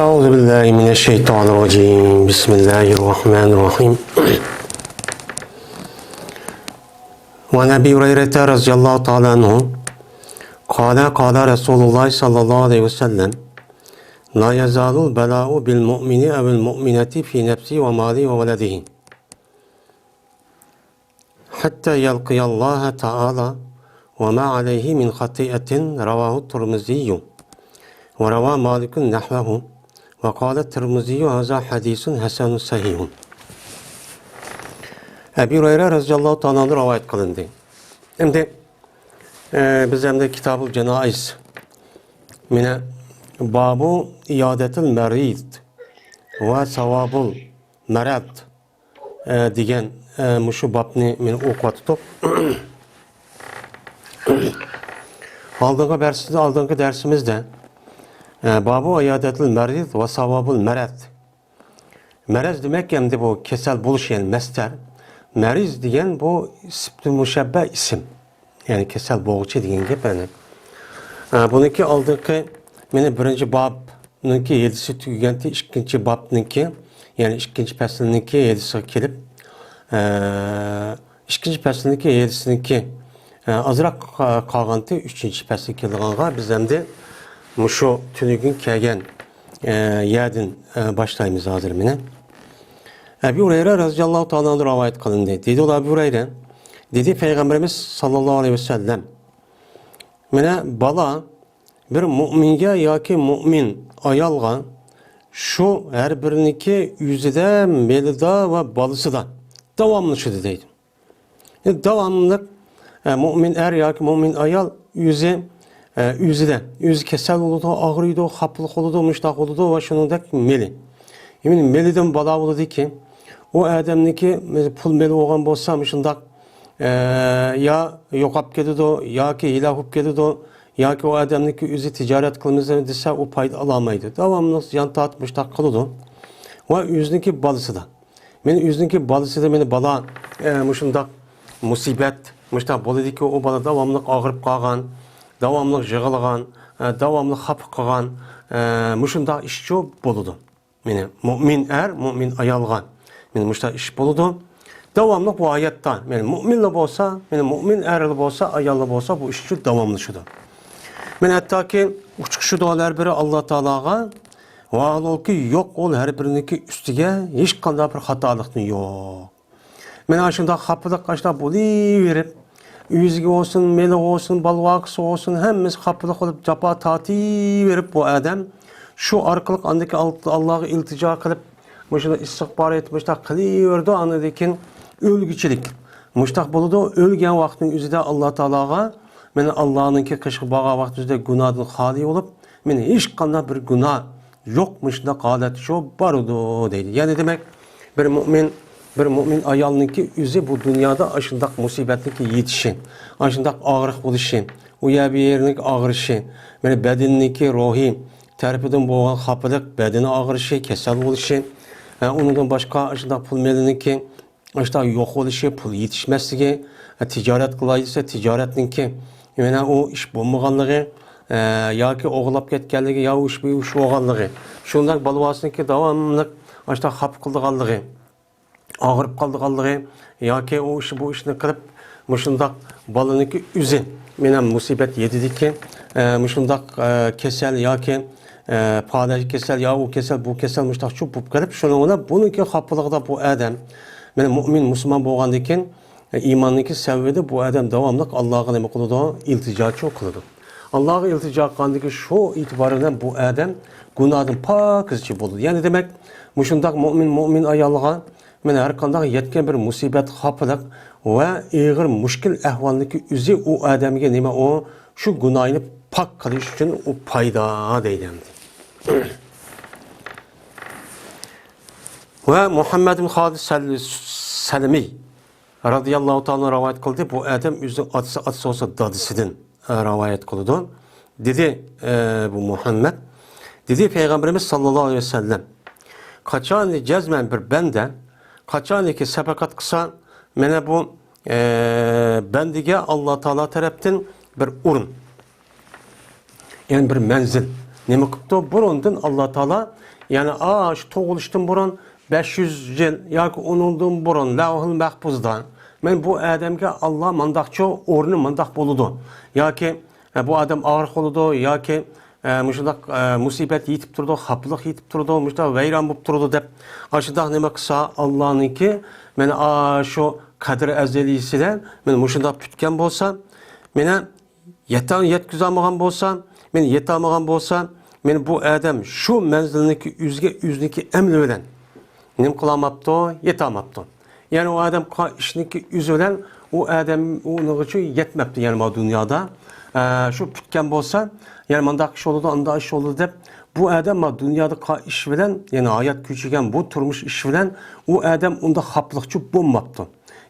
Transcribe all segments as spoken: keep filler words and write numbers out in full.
أعوذ بالله من الشيطان الرجيم. بسم الله الرحمن الرحيم. وعن أبي هريرة رضي الله تعالى عنه قال: قال رسول الله صلى الله عليه وسلم: لا يزال البلاء بالمؤمن أو المؤمنة في نفسه وماله وولده حتى يلقي الله تعالى وما عليه من خطيئة. رواه الترمذي. وروى مالك نحوه. وقال الترمذي: هذا حديث حسن صحيح. ئەبۇ ھۇرەيرە رەزىيەللاھۇ تائالا ئەنھۇ رىۋايەت قىلىندى. ئەمدى، ئە، بىز ئەمدى كىتابۇل جانائىز، مانا، بابۇ ئىيادەتىل مەرىز ۋە ساۋابۇل مەرەد، ئە، دېگەن، ئە، مۇشۇ بابنى مانا ئوقۇۋاتىدۇق. ئالدىنقى دەرس-، ئالدىنقى دەرسىمىزدە، ئە، بابۇ ئىيادەتىل مەرىز ۋە ساۋابۇل مەرەد. مەرەز دېمەك، ئەمدى بۇ كېسەل بولۇش، يەنى مەستەر. مەرىز دېگەن بۇ سىپتۇ مۇشەببە ئىسىم. يەنى كېسەل بوغۇچى دېگەن گەپ، يەنى. ئە، بۇنىڭكى ئالدىنقى، مانا، بىرىنچى بابنىڭكى ھەدىسى تۈگىگەنتى، ئىككىنچى بابنىڭكى، يەنى ئىككىنچى پەسىلنىڭكى ھەدىسىگە كېلىپ، ئە، ئىككىنچى پەسىلنىڭكى ھەدىسىنىڭكى، ئە، ئازراق، ئە، قالغانتى، ئۈچىنچى پەسىلگە كېلىدىغانغا بىز ئەمدى مۇشۇ تۈنۈگۈن كەلگەن، ئە، يەردىن، ئە، باشلايمىز ھازىر مانا. ئەبۇ ھۇرەيرە رەزىيەللاھۇ تائالا ئەنھۇ رىۋايەت قىلىندى. دېدى ئۇ ئەبۇ ھۇرەيرە، دېدى پەيغەمبىرىمىز ساللاللاھۇ ئەلەيھى ۋەسەللەم، مانا بالا بىر مۇئمىنگە ياكى مۇئمىن ئايالغا شۇ ھەر بىرىنىڭكى ئۆزىدە، مېلىدا ۋە بالىسىدا داۋاملىشىدۇ دەيدۇ. داۋاملىق، ئە، مۇئمىن ئەر ياكى مۇئمىن ئايال ئۆزى، ئە، ئۆزىدە، ئۆزى كېسەل بولىدۇ، ئاغرىيدۇ، خاپىلىق بولىدۇ، مۇشۇنداق بولىدۇ ۋە شۇنىڭدەك مېلى. يەنى مېلىدىن بالا بولىدۇكى، ئۇ ئادەمنىڭكى پۇل مېلى بولغان بولسا، مۇشۇنداق، ئە، يا يوقاپ كېتىدۇ، ياكى ھېلاك بولۇپ كېتىدۇ، ياكى ئۇ ئادەمنىڭكى ئۆزى تىجارەت قىلىمىز دېسە، ئۇ پايدا ئالالمايدۇ. داۋاملىق زىيان تارتىپ مۇشۇنداق قىلىدۇ. ۋە ئۆزىنىڭكى بالىسىدا. مانا ئۆزىنىڭكى بالىسىدا مانا بالا، ئە، مۇشۇنداق مۇسىبەت، مۇشۇنداق بولىدىكى، ئۇ بالا داۋاملىق ئاغرىپ قالغان، داۋاملىق يىغلىغان، ئە، داۋاملىق خاپا قىلغان، ئە، مۇشۇنداق ئىشچۇ بولىدۇ. مانا مۇئمىن ئەر، مۇئمىن ئايالغا مانا مۇشۇنداق ئىش بولىدۇ. داۋاملىق بۇ ھاياتتا، مانا مۇئمىنلا بولسا، مانا مۇئمىن ئەرلا بولسا، ئاياللا بولسا، بۇ ئىشچۇ داۋاملىشىدۇ. مانا ھەتتاكى ئۇچقۇچىدۇ ھەر بىرى ئاللا تائالاغا، ۋاھالۇكى يوق ئۇ ھەر بىرىنىڭكى ئۈستىگە ھېچقانداق بىر خاتالىقنى يوق. مانا ئاشۇنداق خاپىلىق ئاشۇنداق بولۇۋېرىپ، ئۆزىگە بولسۇن، مېلىغا بولسۇن، بالىۋاكىسىغا بولسۇن، ھەممىسى خاپىلىق بولۇپ، جاپا تارتىۋېرىپ بۇ ئادەم، شۇ ئارقىلىق ئاندىكى ئال-، ئاللاغا ئىلتىجا قىلىپ، مۇشۇنى ئىستىغپار ئېيتىپ، مۇشۇنداق قىلىۋېرىدۇ، ئاندىن كېيىن ئۆلگۈچىلىك مۇشۇنداق بولىدۇ. ئۆلگەن ۋاقىتنىڭ ئۆزىدە ئاللا تائالاغا، مانا ئاللانىڭكى قېشىغا بارغان ۋاقىتنىڭ ئۆزىدە گۇناھتىن خالىي بولۇپ، مانا ھېچقانداق بىر گۇناھ يوق، مۇشۇنداق ھالەت شۇ بارىدۇ دەيدۇ. يەنى دېمەك، بىر مۇئمىن، بىر مۇئمىن ئايالنىڭكى ئۆزى بۇ دۇنيادا ئاشۇنداق مۇسىبەتنىڭكى يېتىشى، ئاشۇنداق ئاغرىق بولۇشى، ئۇ يەر بۇ يېرىنىڭكى ئاغرىشى، مانا بەدىنىنىڭكى روھىي تەرىپىدىن بولغان خاپىلىق، بەدىنى ئاغرىشى، كېسەل بولۇشى، ھە، ئۇنىڭدىن باشقا ئاشۇنداق پۇل مېلىنىڭكى ئاشۇنداق يوق بولۇشى، پۇل يېتىشمەسلىكى، تىجارەت قىلاي دېسە، تىجارەتنىڭكى، يەنە ئۇ ئىش بولمىغانلىقى، ياكى ئوغرىلاپ كەتكەنلىكى، يا ئۇ ئىش، بۇ ئىش بولغانلىقى، شۇنداق بالىۋاسىنىڭكى داۋاملىق ئاشۇنداق خاپا قىلىدىغانلىقى، ئاغرىپ قالىدىغانلىقى، ياكى ئۇ ئىش، بۇ ئىشنى قىلىپ، مۇشۇنداق بالىنىڭكى ئۆزى مانا مۇسىبەت يېتىدىكى، مۇشۇنداق كېسەل ياكى پالەچ كېسەل، يا ئۇ كېسەل، بۇ كېسەل، مۇشۇنداق چوپ بولۇپ قېلىپ، شۇنىڭ بىلەن بۇنىڭكى خاپىلىقىدا بۇ ئادەم، مانا مۇئمىن مۇسۇلمان بولغاندىكىن، ئىماننىڭكى سەۋىيىدە بۇ ئادەم داۋاملىق ئاللاغا نېمە قىلىدۇ؟ ئىلتىجاچۇ قىلىدۇ. ئاللاغا ئىلتىجا قىلغاندىكى شۇ ئېتىبارى بىلەن بۇ ئادەم گۇناھتىن پاكىزچە بولىدۇ. يەنى دېمەك، مۇشۇنداق مۇئمىن، مۇئمىن ئايالغا مانا ھەر قانداق يەتكەن بىر مۇسىبەت، خاپىلىق ۋە ئېغىر مۈشكۈل ئەھۋالنىڭكى ئۆزى ئۇ ئادەمگە نېمە ئۇ؟ شۇ گۇناھىنى پاك قىلىش ئۈچۈن ئۇ پايدا دەيدۇ ئەمدى. ۋە مۇھەممەد بىن خالىد سەل-، سەلىمى رەزىيەللاھۇ تائالا رىۋايەت قىلدى. بۇ ئادەم ئۆزىنىڭ ئاتىسى، ئاتىسى بولسا دادىسىدىن، ئە، رىۋايەت قىلىدۇ. دېدى، ئە، بۇ مۇھەممەد، دېدى پەيغەمبىرىمىز ساللاللاھۇ ئەلەيھى ۋەسەللەم، قاچانكى جەزمەن بىر بەندە، قاچانكى سەپەقەت قىلسا، مانا بۇ، ئە، بەندىگە ئاللا تائالا تەرەپتىن بىر ئورۇن، يەنى بىر مەنزىل، نېمە قىپتۇ؟ بۇرۇندىن ئاللا تائالا، يەنى ئاشۇ تۇغۇلۇشتىن بۇرۇن بەش يۈز يىل ياكى ئۇنىڭدىن بۇرۇن لەۋھۇل مەھپۇزدا، مەن بۇ ئادەمگە ئاللا مانداقچۇ ئورنى مانداق بولىدۇ ياكى، ئە، بۇ ئادەم ئاغرىق بولىدۇ ياكى، ئە، مۇشۇنداق، ئە، مۇسىبەت يېتىپ تۇرىدۇ، خاپىلىق يېتىپ تۇرىدۇ، مۇشۇنداق ۋەيران بولۇپ تۇرىدۇ دەپ، ئاشۇنداق نېمە قىلسا، ئاللانىڭكى، مانا، ئاشۇ قەدرى ئەزەلىيسىدە، مانا، مۇشۇنداق پۈتكەن بولسا، مانا، يەتە-، يەتكۈزەلمىگەن بولسا، مانا، يېتەلمىگەن بولسا، مانا، بۇ ئادەم شۇ مەنزىلنىڭكى ئۆزىگە، ئۆزىنىڭكى ئەمىلى بىلەن نېمە قىلالماپتۇ؟ يېتەلمەپتۇ. يەنى ئۇ ئادەم قىلغان ئىشنىڭكى ئۆزى بىلەن ئۇ ئادەم ئۇنىڭغىچە يەتمەپتۇ، يەنى ما دۇنيادا. ئە، شۇ پۈتكەن بولسا، يەنى مانداق ئىش بولىدۇ، ئانداق ئىش بولىدۇ دەپ، بۇ ئادەم ما دۇنيادا قىلغان ئىش بىلەن، يەنى ھايات كۆچۈرگەن بۇ تۇرمۇش ئىش بىلەن ئۇ ئادەم ئۇنداق خاپىلىقچۇ بولماپتۇ.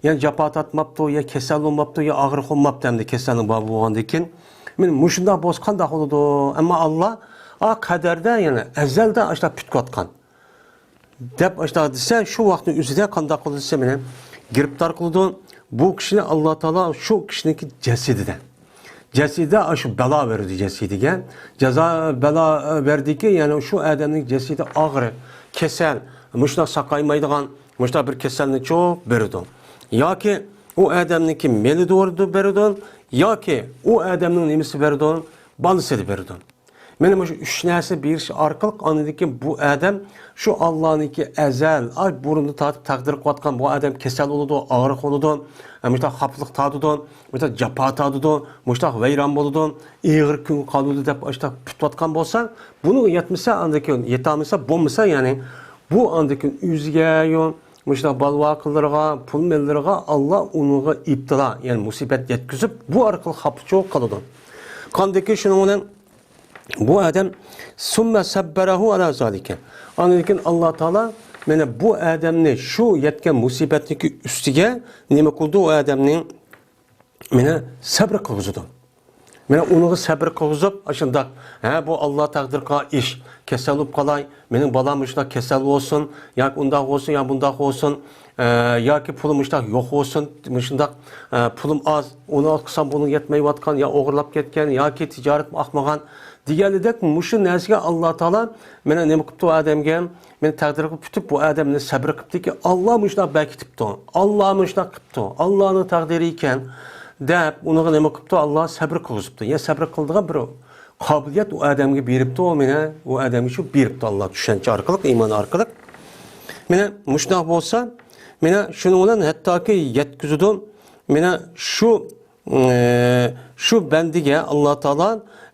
يەنى جاپا تارتماپتۇ، يا كېسەل بولماپتۇ، يا ئاغرىق بولماپتۇ ئەمدى كېسەلنىڭ بابى بولغاندىن كېيىن. مانا مۇشۇنداق بولسا قانداق بولىدۇ؟ ئەمما ئاللا ئا قەدەردە، يەنى ئەزەلدە ئاشۇنداق پۈتكۈۋاتقان. دەپ ئاشۇنداق دېسە، شۇ ۋاقىتنىڭ ئۆزىدە قانداق قىلىدۇ دېسە، مېنى گىرىپتار قىلىدۇ. بۇ كىشىنى ئاللا تائالا شۇ كىشىنىڭكى جەسىتىدە، جەسىتىدە ئاشۇ بالا بېرىدۇ جەسىتىگە. جازا بالا، ئە، بەردىكى، يەنى شۇ ئادەمنىڭ جەسىتى ئاغرىق، كېسەل، مۇشۇنداق ساقايمايدىغان، مۇشۇنداق بىر كېسەلنى چوق بېرىدۇ. ياكى ئۇ ئادەمنىڭكى مېلى دورىدۇ بېرىدۇ، ياكى ئۇ ئادەمنىڭ نېمىسى بېرىدۇ، بالىسىدە بېرىدۇ. مانا مۇشۇ ئۈچ نەرسە بېرىش ئارقىلىق ئاندىن كېيىن بۇ ئادەم شۇ ئاللانىڭكى ئەزەل، ئاي، بۇرۇندىن تارتىپ تەقدىر قىلىۋاتقان بۇ ئادەم كېسەل بولىدۇ، ئاغرىق بولىدۇ، مۇشۇنداق خاپىلىق تارتىدۇ، مۇشۇنداق جاپا تارتىدۇ، مۇشۇنداق ۋەيران بولىدۇ، ئېغىر كۈنگە قالىدۇ دەپ ئاشۇنداق پۈتۈۋاتقان بولسا، بۇنىڭغا يەتمىسە، ئاندىن كېيىن يېتەلمىسە، بولمىسا، يەنى بۇ ئاندىن كېيىن ئۆزىگە، مۇشۇنداق بالا-ۋاقىلىرىغا، پۇل مېللىرىغا ئاللا ئۇنىڭغا ئىپتىلا، يەنى مۇسىبەت يەتكۈزۈپ، بۇ ئارقىلىق خاپىچۇ قىلىدۇ. قاندىكى شۇنىڭ بىلەن بۇ ئادەم، سۇممە سەببەرەھۇ ئەلا زالىكە. ئاندىن كېيىن ئاللا تائالا مانا بۇ ئادەمنى شۇ يەتكەن مۇسىبەتنىڭكى ئۈستىگە نېمە قىلدى؟ ئۇ ئادەمنى مانا سەبر قىلغۇزىدۇ. مانا ئۇنىڭغا سەبر قىلغۇزۇپ، ئاشۇنداق، ھە، بۇ ئاللا تەقدىر قىلغان ئىش، كېسەل بولۇپ قالاي، مېنىڭ بالام مۇشۇنداق كېسەل بولسۇن، ياكى ئۇنداق بولسۇن، يا بۇنداق بولسۇن، ئە، ياكى پۇلۇم مۇشۇنداق يوق بولسۇن، مۇشۇنداق، ئە، پۇلۇم ئاز، ئۇنى قىلسام بۇنىڭ يەتمەيۋاتقان، يا ئوغرىلاپ كەتكەن، ياكى تىجارىتىم ئاقمىغان دېگەنلىدەك مۇشۇ نەرسىگە ئاللا تائالا مانا نېمە قىپتۇ ئادەمگە؟ مانا تەقدىرگە پۈتۈپ، بۇ ئادەمنى سەبر قىپتىكى، ئاللا مۇشۇنداق بەكىتىپتۇ، ئاللا مۇشۇنداق قىپتۇ، ئاللانىڭ تەقدىرى ئىكەن، دەپ، ئۇنىڭغا نېمە قىپتۇ؟ ئاللا سەبر قىلغۇزۇپتۇ. يا سەبر قىلىدىغان بىر قابىلىيەت ئۇ ئادەمگە بېرىپتۇ، مانا ئۇ ئادەمگە شۇ بېرىپتۇ ئاللا، چۈشەنچە ئارقىلىق، ئىمان ئارقىلىق. مانا مۇشۇنداق بولسا، مانا شۇنىڭ بىلەن ھەتتاكى يەتكۈزىدۇ. مانا شۇ ئى، شۇ بەندىگە ئاللا تائالا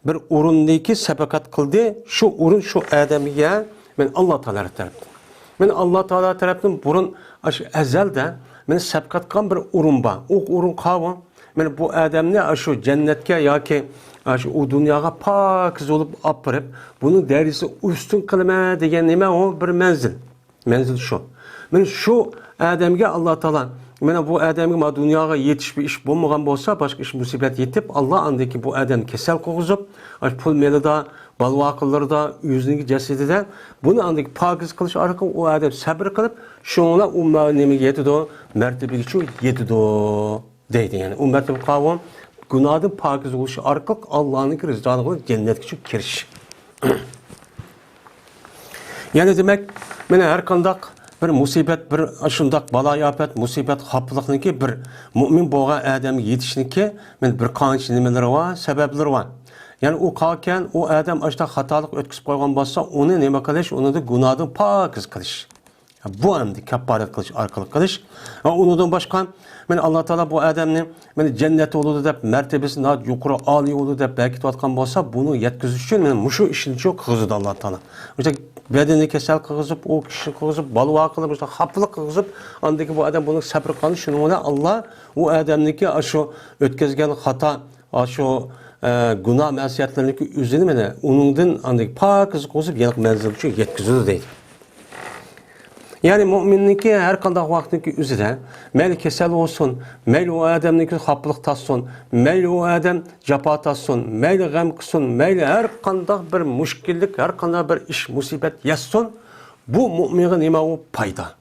بىر ئورۇندىكى سەپقەت قىلدى. شۇ ئورۇن شۇ ئادەمگە مەن ئاللا تائالا تەرەپتىن، مەن ئاللا تائالا تەرەپتىن بۇرۇن ئاشۇ ئەزەلدە مەن سەپقەت قىلغان بىر ئورۇن بار. ئۇ ئورۇن قاۋۇ؟ مەن بۇ ئادەمنى ئاشۇ جەننەتكە ياكى ئاشۇ ئۇ دۇنياغا پاكىز بولۇپ ئاپىرىپ، بۇنىڭ دەرىجىسىنى ئۈستۈن قىلىمەن دېگەن نېمە؟ ئۇ بىر مەنزىل. مەنزىل شۇ. مانا شۇ ئادەمگە ئاللا تائالا، مانا بۇ ئادەمگە مانا دۇنياغا يېتىش بىر ئىش بولمىغان بولسا، باشقا ئىش مۇسىبەت يېتىپ، ئاللا ئاندىن كېيىن بۇ ئادەمنى كېسەل قىلغۇزۇپ، ئاشۇ پۇل مېلىدا، بالا ۋاقىلىرىدا، ئۆزىنىڭ جەسىتىدە بۇنى ئاندىن كېيىن پاكىز قىلىش ئارقىلىق ئۇ ئادەم سەبر قىلىپ، شۇنىڭ بىلەن ئۇ ما-، نېمىگە يېتىدۇ؟ مەرتىبىگىچۇ يېتىدۇ. دەيدۇ. يەنى ئۇ مەرتىبە قاۋۇم گۇناھدىن پاكىز بولۇش ئارقىلىق ئاللانىڭكى رىزالىقىغا، جەننەتكىچۇ كىرىش. يەنى دېمەك، مانا ھەر قانداق بىر مۇسىبەت، بىر شۇنداق بالايىئاپەت، مۇسىبەت، خاپىلىقنىڭكى بىر مۆمىن بولغان ئادەمگە يېتىشنىڭكى مانا بىر قانچە نېمىلىرى بار، سەۋەبلىرى بار. يەنى ئۇ قالكەن، ئۇ ئادەم ئاشۇنداق خاتالىق ئۆتكۈزۈپ قويغان بولسا، ئۇنى نېمە قىلىش؟ ئۇنى گۇناھدىن پاكىز قىلىش. بۇ ئەمدى كاپپارەت قىلىش ئارقىلىق قىلىش. ۋە ئۇنىڭدىن باشقا، مانا ئاللا تائالا بۇ ئادەمنى مانا جەننەتتە بولىدۇ دەپ، مەرتىبىسى ناھايىتى يۇقىرى، ئالىي بولىدۇ دەپ بەكىتىۋاتقان بولسا، بۇنى يەتكۈزۈش ئۈچۈن مانا مۇشۇ ئىشنى شۇ قىلغۇزىدۇ ئاللا تائالا. مۇشۇ بەدىنىنى كېسەل قىلغۇزۇپ، ئۇ كىشىنى قىلغۇزۇپ، بالا ۋاقىلار مۇشۇ خاپىلىق قىلغۇزۇپ، ئاندىن كېيىن بۇ ئادەم بۇنىڭ سەبرى قىلغان، شۇنىڭ بىلەن ئاللا ئۇ ئادەمنىڭكى ئاشۇ ئۆتكۈزگەن خاتا، ئاشۇ، ئە، گۇناھ مەسىيەتلىرىنىڭكى ئۆزىنى مانا ئۇنىڭدىن ئاندىن كېيىن پاكىز قىلغۇزۇپ، يەنە مەنزىلگىچە يەتكۈزىدۇ دەيدۇ. يەنى مۆمىننىڭكى ھەر قانداق ۋاقىتنىڭكى ئۆزىدە، مەيلى كېسەل بولسۇن، مەيلى ئۇ ئادەمنىڭكى خاپىلىق تارتسۇن، مەيلى ئۇ ئادەم جاپا تارتسۇن، مەيلى غەم قىلسۇن، مەيلى ھەر قانداق بىر مۈشكۈللۈك، ھەر قانداق بىر ئىش، مۇسىبەت يەتسۇن، بۇ مۆمىنغا نېمە ئۇ؟ پايدا.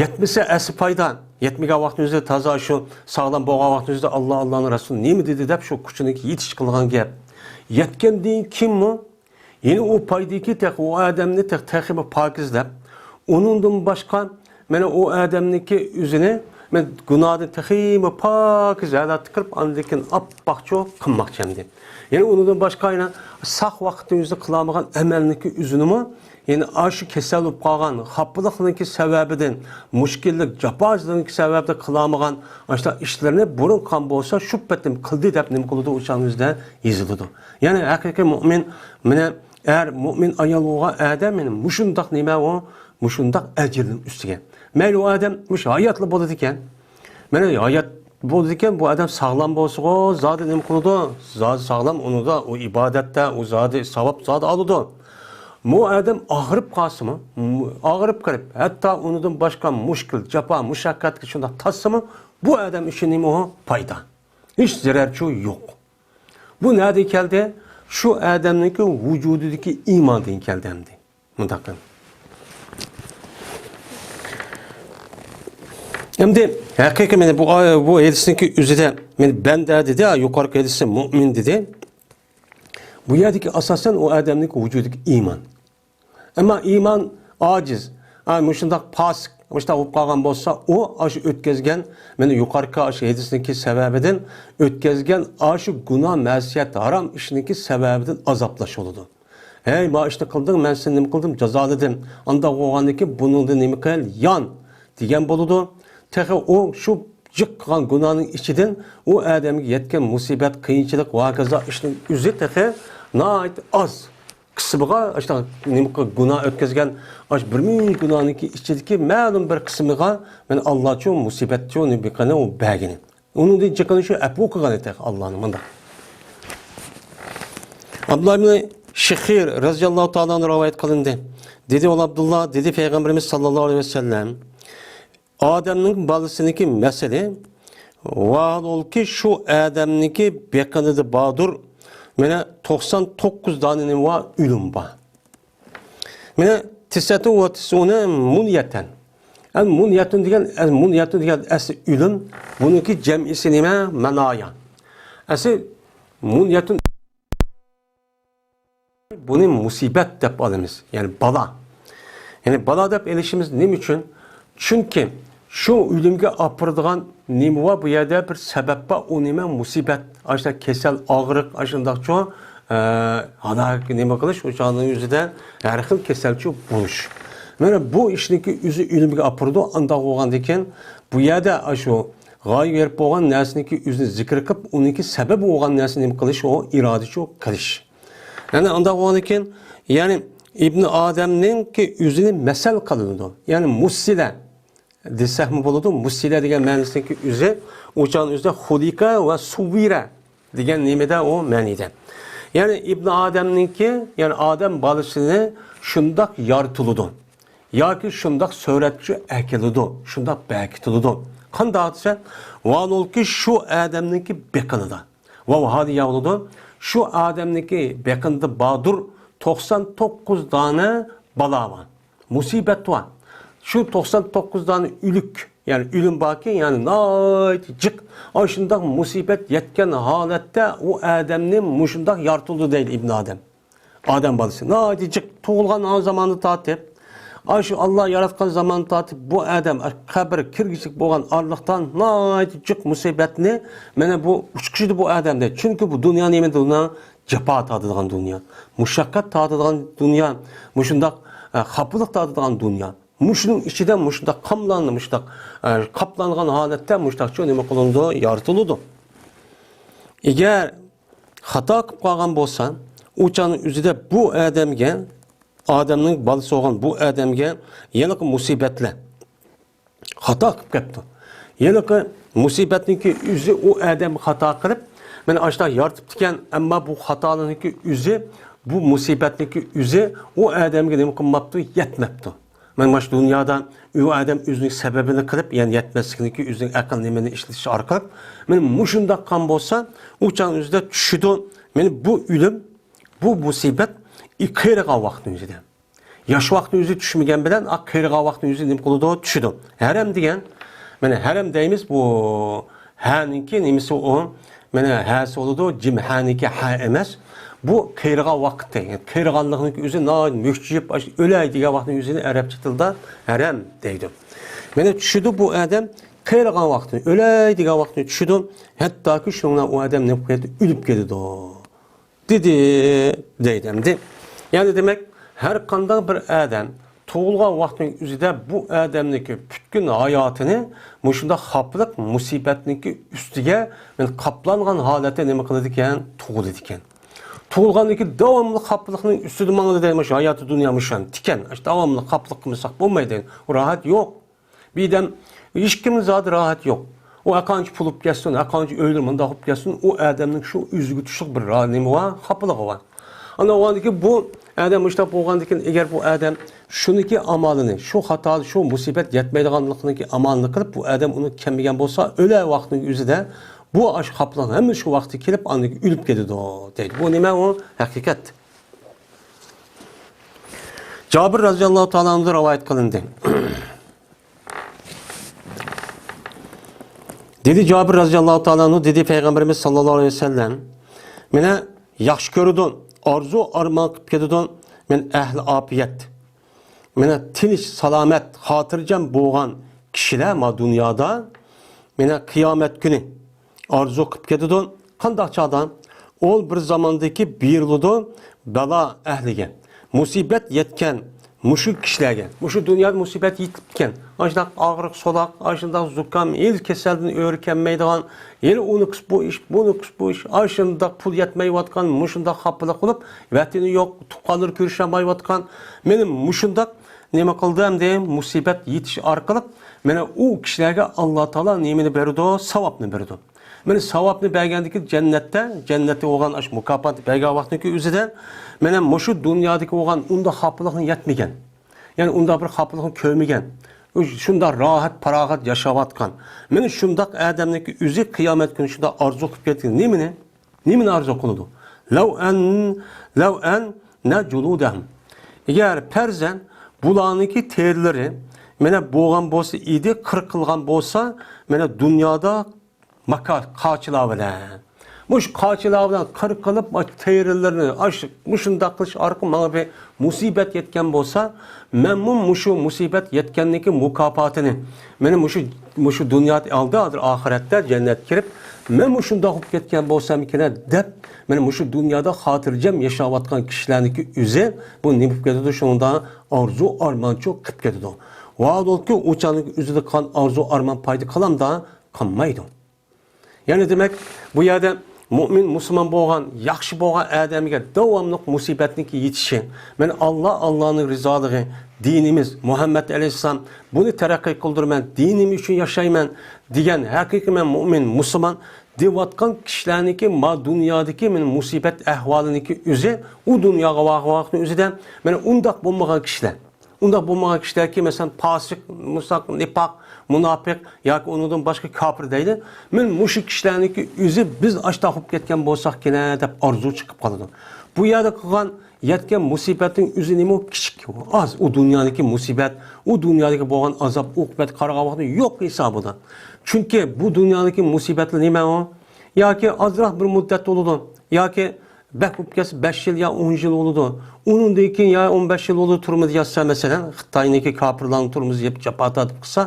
يەتمىسە ئەسلى پايدا، يەتمىگەن ۋاقىتنىڭ ئۆزىدە تازا شۇ ساغلام بولغان ۋاقىتنىڭ ئۆزىدە ئاللا، ئاللانىڭ رەسۇلى نېمە دېدى دەپ شۇ كۈچىنىڭكى يېتىشىچە قىلغان گەپ. يەتكەندىن كېيىنمۇ يەنە ئۇ پايدىكى تېخى ئۇ ئادەمنى تېخ-، تېخىمۇ پاكىزلەپ، ئۇنىڭدىن باشقا مانا ئۇ ئادەمنىڭكى ئۆزىنى مەن گۇناھدىن تېخىمۇ پاكىز ھالەتتە كىرىپ، ئاندىن كېيىن ئاپئاقچۇ قىلماقچى ئەمدى. يەنە ئۇنىڭدىن باشقا يەنە ساق ۋاقىتتا ئۆزى قىلالمىغان ئەمەلنىڭكى ئۆزىنىمۇ، يەنە ئاشۇ كېسەل بولۇپ قالغان خاپىلىقنىڭكى سەۋەبىدىن، مۈشكۈللۈك، جاپاسىنىڭكى سەۋەبىدىن قىلالمىغان ئاشۇنداق ئىشلىرىنى بۇرۇن قىلغان بولسا، شۇ پېتىم قىلدى دەپ نېمە قىلىدۇ، ئۇ چاغنىڭ ئۆزىدە يېزىلىدۇ. يەنى ھەقىقىي مۇئمىن، مانا ئەر، مۇئمىن ئايال بولغان ئادەم، يەنى مۇشۇنداق نېمە ئۇ، مۇشۇنداق ئەجىرنىڭ ئۈستىگە. مەيلى ئۇ ئادەم مۇشۇ ھاياتلا بولىدىكەن. مانا ھايات بولىدىكەن، بۇ ئادەم ساغلام بولسىغۇ، زادى نېمە قىلىدۇ؟ زادى ساغلام، ئۇنىدا ئۇ ئىبادەتتە، ئۇ زادى ساۋاب زادى ئالىدۇ. بۇ ئادەم ئاغرىپ قالسىمۇ، ئاغرىپ قېلىپ، ھەتتا ئۇنىڭدىن باشقا مۈشكۈل، جاپا، مۇشەققەتكە شۇنداق تاتسىمۇ، بۇ ئادەم ئۈچۈن نېمە ئۇ؟ پايدا. ھېچ زەرەرچۇ يوق. بۇ نەدىن كەلدى؟ شۇ ئادەمنىڭكى ۋۇجۇدىدىكى ئىماندىن كەلدى ئەمدى. مۇنداق قىلىڭ. ئەمدى ھەقىقىي مانا بۇ، بۇ ھەدىسنىڭكى ئۆزىدە، مانا بەندە دېدى، ھە، يۇقىرىقى ھەدىسى مۇئمىن دېدى. بۇ يەردىكى ئاساسەن ئۇ ئادەمنىڭكى ۋۇجۇدىدىكى ئىمان. ئەمما ئىمان ئاجىز، ھە، مۇشۇنداق پاسىق، مۇشۇنداق بولۇپ قالغان بولسا، ئۇ ئاشۇ ئۆتكەزگەن، مانا يۇقىرىقى ئاشۇ ھەدىسنىڭكى سەۋەبىدىن، ئۆتكەزگەن ئاشۇ گۇناھ، مەسىيەت، ھارام ئىشنىڭكى سەۋەبىدىن ئازابلاش بولىدۇ. ھەي، ما ئىشنى قىلدىڭ، مەن سېنى نېمە قىلدىم، جازالىدىم. ئانداق بولغاندىن كېيىن بۇنىڭدىن نېمە قىل، يان، دېگەن بولىدۇ. تېخى ئۇ شۇ جىق قىلغان گۇناھنىڭ ئىچىدىن ئۇ ئادەمگە يەتكەن مۇسىبەت، قىيىنچىلىق ۋە ھاكازا ئىشنىڭ ئۆزى تېخى ناھايىتى ئاز قىسمىغا، ئاشۇنداق نېمە قىل-، گۇناھ ئۆتكەزگەن، ئاشۇ بىر مىڭ گۇناھنىڭكى ئىچىدىكى مەلۇم بىر قىسمىغا مانا ئاللاچۇ مۇسىبەتچۇ نېمە قىلغىنى ئۇ بەرگىنى. ئۇنىڭدىن جىقىنى شۇ ئەپۇ قىلغان ئېتەك ئاللانىڭ مۇنداق. ئابدۇللا ئىبنى شىخىر رەزىياللاھۇ تائالا ئەنھۇ رىۋايەت قىلىندى. دېدى ئۇ ئابدۇللا، دېدى پەيغەمبىرىمىز ساللاللاھۇ ئەلەيھى ۋەسەللەم، ئادەمنىڭ بالىسىنىڭكى مەسىلى، ۋاھالۇكى شۇ ئادەمنىڭكى بېقىنىدا باردۇر، مانا توقسان توققۇز دانە نېمە بار؟ ئۆلۈم بار. مانا تىسئەتۇ ۋە تىسئۇنە مۇنيەتەن. ئەل مۇنيەتۇن دېگەن، ئەل مۇنيەتۇن دېگەن ئەسلى ئۆلۈم. بۇنىڭكى جەمئىسى نېمە؟ مانايا. ئەسلى مۇنيەتۇن، بۇنى مۇسىبەت دەپ ئالىمىز. يەنى بالا. يەنى بالا دەپ ئېلىشىمىز نېمە ئۈچۈن؟ چۈنكى شۇ ئۆلۈمگە ئاپىرىدىغان نېمە بار؟ بۇ يەردە بىر سەۋەب بار. ئۇ نېمە؟ مۇسىبەت. ئاشۇنداق كېسەل، ئاغرىق، ئاشۇنداقچۇ، ئە، ھالاك نېمە قىلىش، ئۇ چاغنىڭ ئۆزىدە ھەر خىل كېسەلچۇ بولۇش. مانا بۇ ئىشنىڭكى ئۆزى ئۆلۈمگە ئاپىرىدۇ. ئانداق بولغاندىكىن بۇ يەردە ئاشۇ غايىب بولغان نەرسىنىڭكى ئۆزىنى زىكىر قىلىپ، ئۇنىڭكى سەۋەبى بولغان نەرسە نېمە قىلىش؟ ئۇ ئىرادىچۇ قىلىش. يەنى ئانداق بولغاندىكىن، يەنى ئىبنى ئادەمنىڭكى ئۆزىنى مەسەل قىلىنىدۇ. يەنى مۇسسىلە دېسەكمۇ بولىدۇ. مۇسسىلە دېگەن مەنىسىنىڭكى ئۆزى، ئۇ چاغنىڭ ئۆزىدە خۇلىقە ۋە سۇۋۋىرە دېگەن نېمىدە ئۇ مەنىدە. يەنى ئىبنى ئادەمنىڭكى، يەنى ئادەم بالىسىنى شۇنداق يارىتىلىدۇ. ياكى شۇنداق سۈرەتچۇ ئەكېلىدۇ، شۇنداق بەركىتىلىدۇ. قانداق دېسە، ۋالۇلكى شۇ ئادەمنىڭكى بېقىنىدا. ۋاۋ ھادىيە بولىدۇ. شۇ ئادەمنىڭكى بېقىنىدا باردۇر توقسان توققۇز دانە بالا بار. مۇسىبەت بار. شۇ توقسان توققۇز دانە ئۆلۈك، يەنى ئۆلۈم باركى، يەنى ناھايىتى جىق. ئاشۇنداق مۇسىبەت يەتكەن ھالەتتە ئۇ ئادەمنى مۇشۇنداق يارىتىلدى دەيدۇ ئىبن ئادەم. ئادەم بالىسى ناھايىتى جىق تۇغۇلغان زامانى تارتىپ، ئاشۇ ئاللا ياراتقان زامانى تارتىپ بۇ ئادەم قەبرە كىرگۈچىلىك بولغان ئارىلىقتا ناھايىتى جىق مۇسىبەتنى، مانا بۇ ئۇچقۇچىدى بۇ ئادەم دەيدۇ. چۈنكى بۇ دۇنيا نېمە دۇنيا؟ جاپا تارتىدىغان دۇنيا، مۇشەققەت تارتىدىغان دۇنيا، مۇشۇنداق، ئە، خاپىلىق تارتىدىغان دۇنيا. مۇشۇنىڭ ئىچىدە مۇشۇنداق قاملانغان، مۇشۇنداق، ئە، قاپلانغان ھالەتتە مۇشۇنداقچۇ نېمە قىلىنىدۇ؟ يارىتىلىدۇ. ئەگەر خاتا قىلىپ قالغان بولسا، ئۇ چاغنىڭ ئۆزىدە بۇ ئادەمگە، ئادەمنىڭ بالىسى بولغان بۇ ئادەمگە ھېلىقى مۇسىبەتلەر خاتا قىلىپ كەپتۇ. ھېلىقى مۇسىبەتنىڭكى ئۆزى ئۇ ئادەم خاتا قىلىپ، مانا ئاشۇنداق يارىتىپتىكەن، ئەمما بۇ خاتالىقنىڭكى ئۆزى، بۇ مۇسىبەتنىڭكى ئۆزى ئۇ ئادەمگە نېمە قىلماپتۇ؟ يەتمەپتۇ. مانا مۇشۇ دۇنيادا ئۇ ئادەم ئۆزىنىڭ سەۋەبىنى قىلىپ، يەنى يەتمەسلىكنىكى ئۆزىنىڭ ئەقىل نېمىنى ئىشلىتىش ئارقىلىق، مانا مۇشۇنداق قىلغان بولسا، ئۇ چاغ ئۆزىدە چۈشىدۇ. مانا بۇ ئۆلۈم، بۇ مۇسىبەت قېرىغان ۋاقىتنىڭ ئۆزىدە. ياش ۋاقىتنىڭ ئۆزى چۈشمىگەن بىلەن، ئا، قېرىغان ۋاقىتنىڭ ئۆزى نېمە قىلىدۇ؟ چۈشىدۇ. ھەرەم دېگەن، مانا ھەرەم دەيمىز، بۇ ھەنىڭكى نېمىسى ئۇ؟ مانا ھەسى بولىدۇ، جىم ھەنىڭكى ھە ئەمەس. بۇ قېرىغان ۋاقتى، يەنى قېرىغانلىقنىڭ ئۆزى ناھايىتى مۆكچىيىپ، ئاشۇ ئۆلەي دېگەن ۋاقىتنىڭ ئۆزىنى ئەرەبچە تىلدا ھەرەم دەيدۇ. مانا چۈشىدۇ بۇ ئادەم قېرىغان ۋاقتى، ئۆلەي دېگەن ۋاقتى چۈشىدۇ. ھەتتاكى شۇنىڭ بىلەن ئۇ ئادەم نېمە قىلىدۇ؟ ئۆلۈپ كېتىدۇ. دېدى، دەيدۇ ئەمدى. يەنى دېمەك، ھەر قانداق بىر ئادەم تۇغۇلغان ۋاقتىنىڭ ئۆزىدە بۇ ئادەمنىڭكى پۈتكۈل ھاياتىنى مۇشۇنداق خاپىلىق، مۇسىبەتنىڭكى ئۈستىگە، يەنى قاپلانغان ھالەتتە نېمە قىلىدىكەن؟ تۇغۇلىدىكەن. تۇغۇلغاندىن كېيىن داۋاملىق خاپىلىقنىڭ ئۈستىدە ماڭىدۇ دەيدۇ، مۇشۇ ھاياتى دۇنيا مۇشۇ تىكەن. داۋاملىق خاپىلىق قىلمىساق بولمايدۇ. ئۇ راھەت يوق. بىدەم ھېچكىمنىڭ زادى راھەت يوق. ئۇ ھەرقانچە پۇل بولۇپ كەتسۇن، ھەرقانچە ئۆيلىرى مۇنداق بولۇپ كەتسۇن، ئۇ ئادەمنىڭ شۇ ئۆزىگە تۇشلۇق بىر را-، نېمە بار، خاپىلىقى بار. ئانا ئۇندىن كېيىن بۇ ئادەم مۇشۇنداق بولغاندىن كېيىن، ئەگەر بۇ ئادەم شۇنىڭكى ئامالىنى، شۇ خاتا، شۇ مۇسىبەت يەتمەيدىغانلىقنىڭكى ئامالىنى قىلىپ، بۇ ئادەم ئۇنى كەلمىگەن بولسا، ئۆلە ۋاقتىنىڭ ئۆزىدە بۇ ئاشۇ خاپىلىق ھەممە شۇ ۋاقىتتا كېلىپ، ئاندىن كېيىن ئۆلۈپ كېتىدۇ، دەيدۇ. بۇ نېمە ئۇ؟ ھەقىقەت. جابىر رەزىياللاھۇ تائالا ئەنھۇدىن رىۋايەت قىلىندى. دېدى جابىر رەزىياللاھۇ تائالا ئەنھۇ، دېدى پەيغەمبىرىمىز ساللاللاھۇ ئەلەيھى ۋەسەللەم، مانا ياخشى كۆرىدۇ، ئارزۇ ئارمان قىلىپ كېتىدۇ، مانا ئەھلى ئاپىيەت، مانا تىنچ، سالامەت، خاتىرجەم بولغان كىشىلەر ما دۇنيادا، مانا قىيامەت كۈنى ئارزۇ قىلىپ كېتىدۇ. قانداق چاغدا؟ ئۇ بىر زاماندىكى بېرىلىدۇ بالا ئەھلىگە، مۇسىبەت يەتكەن مۇشۇ كىشىلەرگە، مۇشۇ دۇنيادا مۇسىبەت يېتىپتىكەن، ئاشۇنداق ئاغرىق سولاق، ئاشۇنداق زۇكام، ھېلى كېسەلدىن ئۆرە كەلمەيدىغان، ھېلى ئۇنىكىسى بۇ ئىش، بۇنىكىسى بۇ ئىش، ئاشۇنداق پۇل يەتمەيۋاتقان، مۇشۇنداق خاپىلىق بولۇپ، ۋەتىنى يوق، تۇغقانلىرى كۆرۈشەلمەيۋاتقان، مانا مۇشۇنداق نېمە قىلدى ئەمدى؟ مۇسىبەت يېتىش ئارقىلىق مانا ئۇ كىشىلەرگە ئاللا تائالا نېمىنى بېرىدۇ؟ ساۋابنى بېرىدۇ. مانا ساۋابنى بەرگەندىكى جەننەتتە، جەننەتتە بولغان ئاشۇ مۇكاپاتنى بەرگەن ۋاقتىنىڭكى ئۆزىدە، مانا مۇشۇ دۇنيادىكى بولغان ئۇنداق خاپىلىقنى يەتمىگەن، يەنى ئۇنداق بىر خاپىلىقنى كۆرمىگەن، شۇنداق راھەت، پاراغەت ياشاۋاتقان، مانا شۇنداق ئادەمنىڭكى ئۆزى قىيامەت كۈنى شۇنداق ئارزۇ قىلىپ كەتكەن. نېمىنى؟ نېمىنى ئارزۇ قىلىدۇ؟ لەۋ ئەن، لەۋ ئەن نە جۇلۇدەھۇم. ئەگەر پەرزەن بۇلارنىڭكى تېرىلىرى مانا بولغان بولسا ئىدى، قىرقىلغان بولسا، مانا دۇنيادا ماكا-، قاچىلار بىلەن. مۇشۇ قاچىلار بىلەن قىرقىلىپ، تېرىلىرىنى ئاش-، مۇشۇنداق قىلىش ئارقىلىق ماڭا بىر مۇسىبەت يەتكەن بولسا، مەنمۇ مۇشۇ مۇسىبەت يەتكەننىڭكى مۇكاپاتىنى، مانا مۇشۇ، مۇشۇ دۇنيادا ئالدى ھازىر ئاخىرەتتە جەننەتكە كىرىپ، مەنمۇ شۇنداق بولۇپ كەتكەن بولسامكىنە دەپ، مانا مۇشۇ دۇنيادا خاتىرجەم ياشاۋاتقان كىشىلەرنىڭكى ئۆزى بۇ نېمە بولۇپ كېتىدۇ؟ شۇنىڭدا ئارزۇ ئارمانچۇ قىلىپ كېتىدۇ. ۋاھالۇكى ئۇ چاغنىڭ ئۆزىدە قىلغان ئارزۇ ئارمان پايدا قىلامدا؟ قىلمايدۇ. يەنى دېمەك، بۇ يەردە مۇئمىن، مۇسۇلمان بولغان، ياخشى بولغان ئادەمگە داۋاملىق مۇسىبەتنىڭكى يېتىشى، مەن ئاللا، ئاللانىڭ رىزالىقى، دىنىمىز، مۇھەممەد ئەلەيھىسسالام، بۇنى تەرەققىي قىلدۇرىمەن، دىنىم ئۈچۈن ياشايمەن دېگەن ھەقىقىي مەن مۇئمىن، مۇسۇلمان دەۋاتقان كىشىلەرنىڭكى ما دۇنيادىكى مەن مۇسىبەت ئەھۋالىنىڭكى ئۆزى، ئۇ دۇنياغا بارغان ۋاقىتنىڭ ئۆزىدە مەن ئۇنداق بولمىغان كىشىلەر، ئۇنداق بولمىغان كىشىلەركى، مەسىلەن، پاسىق، مۇساق، نىپاق، مۇناپىق ياكى ئۇنىڭدىن باشقا كاپىر دەيلى. مەن مۇشۇ كىشىلەرنىڭكى ئۆزى بىز ئاشتاق بولۇپ كەتكەن بولساق كېلە دەپ ئارزۇ چىقىپ قالىدۇ. بۇ يەردە قىلغان يەتكەن مۇسىبەتنىڭ ئۆزى نېمە؟ كىچىك، ئاز. ئۇ دۇنيادىكى مۇسىبەت، ئۇ دۇنيادىكى بولغان ئازاب، ئوقۇبەت قارىغان ۋاقتىدا يوق ھېسابىدا. چۈنكى بۇ دۇنيادىكى مۇسىبەتلەر نېمە ئۇ؟ ياكى ئازراق بىر مۇددەت بولىدۇ، ياكى بەك بولۇپ كەتسە، بەش يىل يا ئون يىل بولىدۇ. ئۇنىڭدىن كېيىن يا ئون بەش يىل بولىدۇ، تۈرمىدە ياتسا، مەسىلەن، خىتاينىڭكى كاپىرلارنىڭ تۈرمىسىدە يەپ جاپا تارتىپ قىلسا،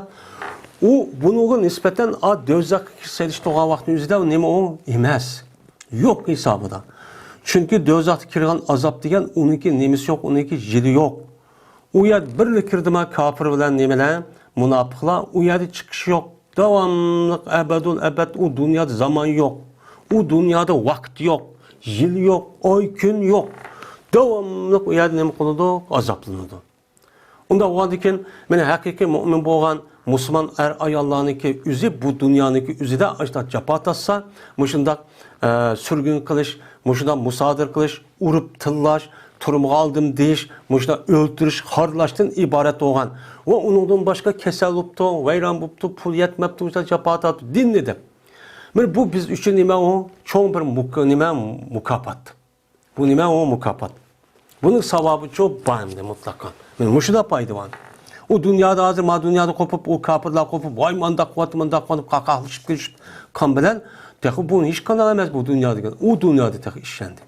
ئۇ بۇنىڭغا نىسبەتەن ئا، دوزاخقا سېلىشتۇرغان ۋاقتىنىڭ ئۆزىدە ئۇ نېمە ئۇ؟ ئەمەس. يوق ھېسابىدا. چۈنكى دوزاختا كىرگەن ئازاب دېگەن ئۇنىڭكى نېمىسى يوق، ئۇنىڭكى يىلى يوق. ئۇ يەردە بىرلا كىردىما كاپىر بىلەن نېمىلەر؟ مۇناپىقلار. ئۇ يەردە چىقىش يوق. داۋاملىق ئەبەدۇل ئەبەد ئۇ دۇنيادا زامان يوق. ئۇ دۇنيادا ۋاقىت يوق، يىل يوق، ئاي، كۈن يوق. داۋاملىق ئۇ يەردە نېمە قىلىدۇ؟ ئازابلىنىدۇ. ئۇنداق بولغاندىن كېيىن، مانا ھەقىقىي مۇئمىن بولغان مۇسۇلمان ئەر-ئاياللارنىڭكى ئۆزى بۇ دۇنيانىڭكى ئۆزىدە ئاشۇنداق جاپا تارتسا، مۇشۇنداق، ئە، سۈرگۈن قىلىش، مۇشۇنداق مۇسادىرە قىلىش، ئۇرۇپ تىللاش، تۈرمىگە ئالدىم دېيىش، مۇشۇنداق ئۆلتۈرۈش، خارلاشتىن ئىبارەت بولغان ۋە ئۇنىڭدىن باشقا كېسەل بوپتۇ، ۋەيران بوپتۇ، پۇل يەتمەپتۇ، مۇشۇنداق جاپا تارتىپ، دىننى دەپ. مانا بۇ بىز ئۈچۈن نېمە ئۇ؟ چوڭ بىر مۇك-، نېمە؟ مۇكاپات. بۇ نېمە ئۇ؟ مۇكاپات. بۇنىڭ ساۋابىچۇ بار ئەمدى مۇتلەقەن. مانا مۇشۇنداق پايدا بار. ئۇ دۇنيادا ھازىر، ما دۇنيادا قوپۇپ، ئۇ كاپىرلار قوپۇپ، ۋاي مانداق قىلىۋاتتى، مانداق قىلىۋاتتى، قاقاقلىشىپ كۈلۈشۈپ قان بىلەن، تېخى بۇ ھېچقانداق ئەمەس بۇ دۇنيادىكى. ئۇ دۇنيادا تېخى ئىشەندى.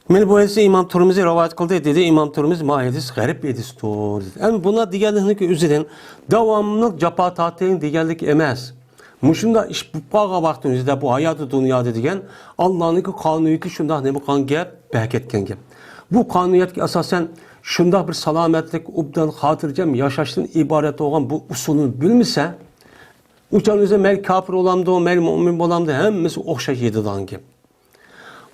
مانا بۇ ھەدىسنى ئىمام تۇرمىزى رىۋايەت قىلدى، دېدى ئىمام تۇرمىزى، ما ھەدىس غەرىب ھەدىستۇر، دېدى. ئەمدى بۇنى دېگەنلىكنىڭكى ئۆزىدىن داۋاملىق جاپا تارتىڭ دېگەنلىك ئەمەس. مۇشۇنداق ئىش بولۇپ قالغان ۋاقتىمىزدا بۇ ھاياتى دۇنيادا دېگەن ئاللانىڭكى قانۇنىيىتى شۇنداق نېمە قىلغان گەپ، بەرىكەتكەن گەپ. بۇ قانۇنىيەتكە ئاساسەن شۇنداق بىر سالامەتلىك، ئوبدان، خاتىرجەم ياشاشتىن ئىبارەت بولغان بۇ ئۇسۇلنى بىلمىسە، ئۇ چاغ ئۆزى مەيلى كاپىر بولامدۇ، مەيلى مۇئمىن بولامدۇ، ھەممىسى ئوخشاش يېتىدىغان گەپ.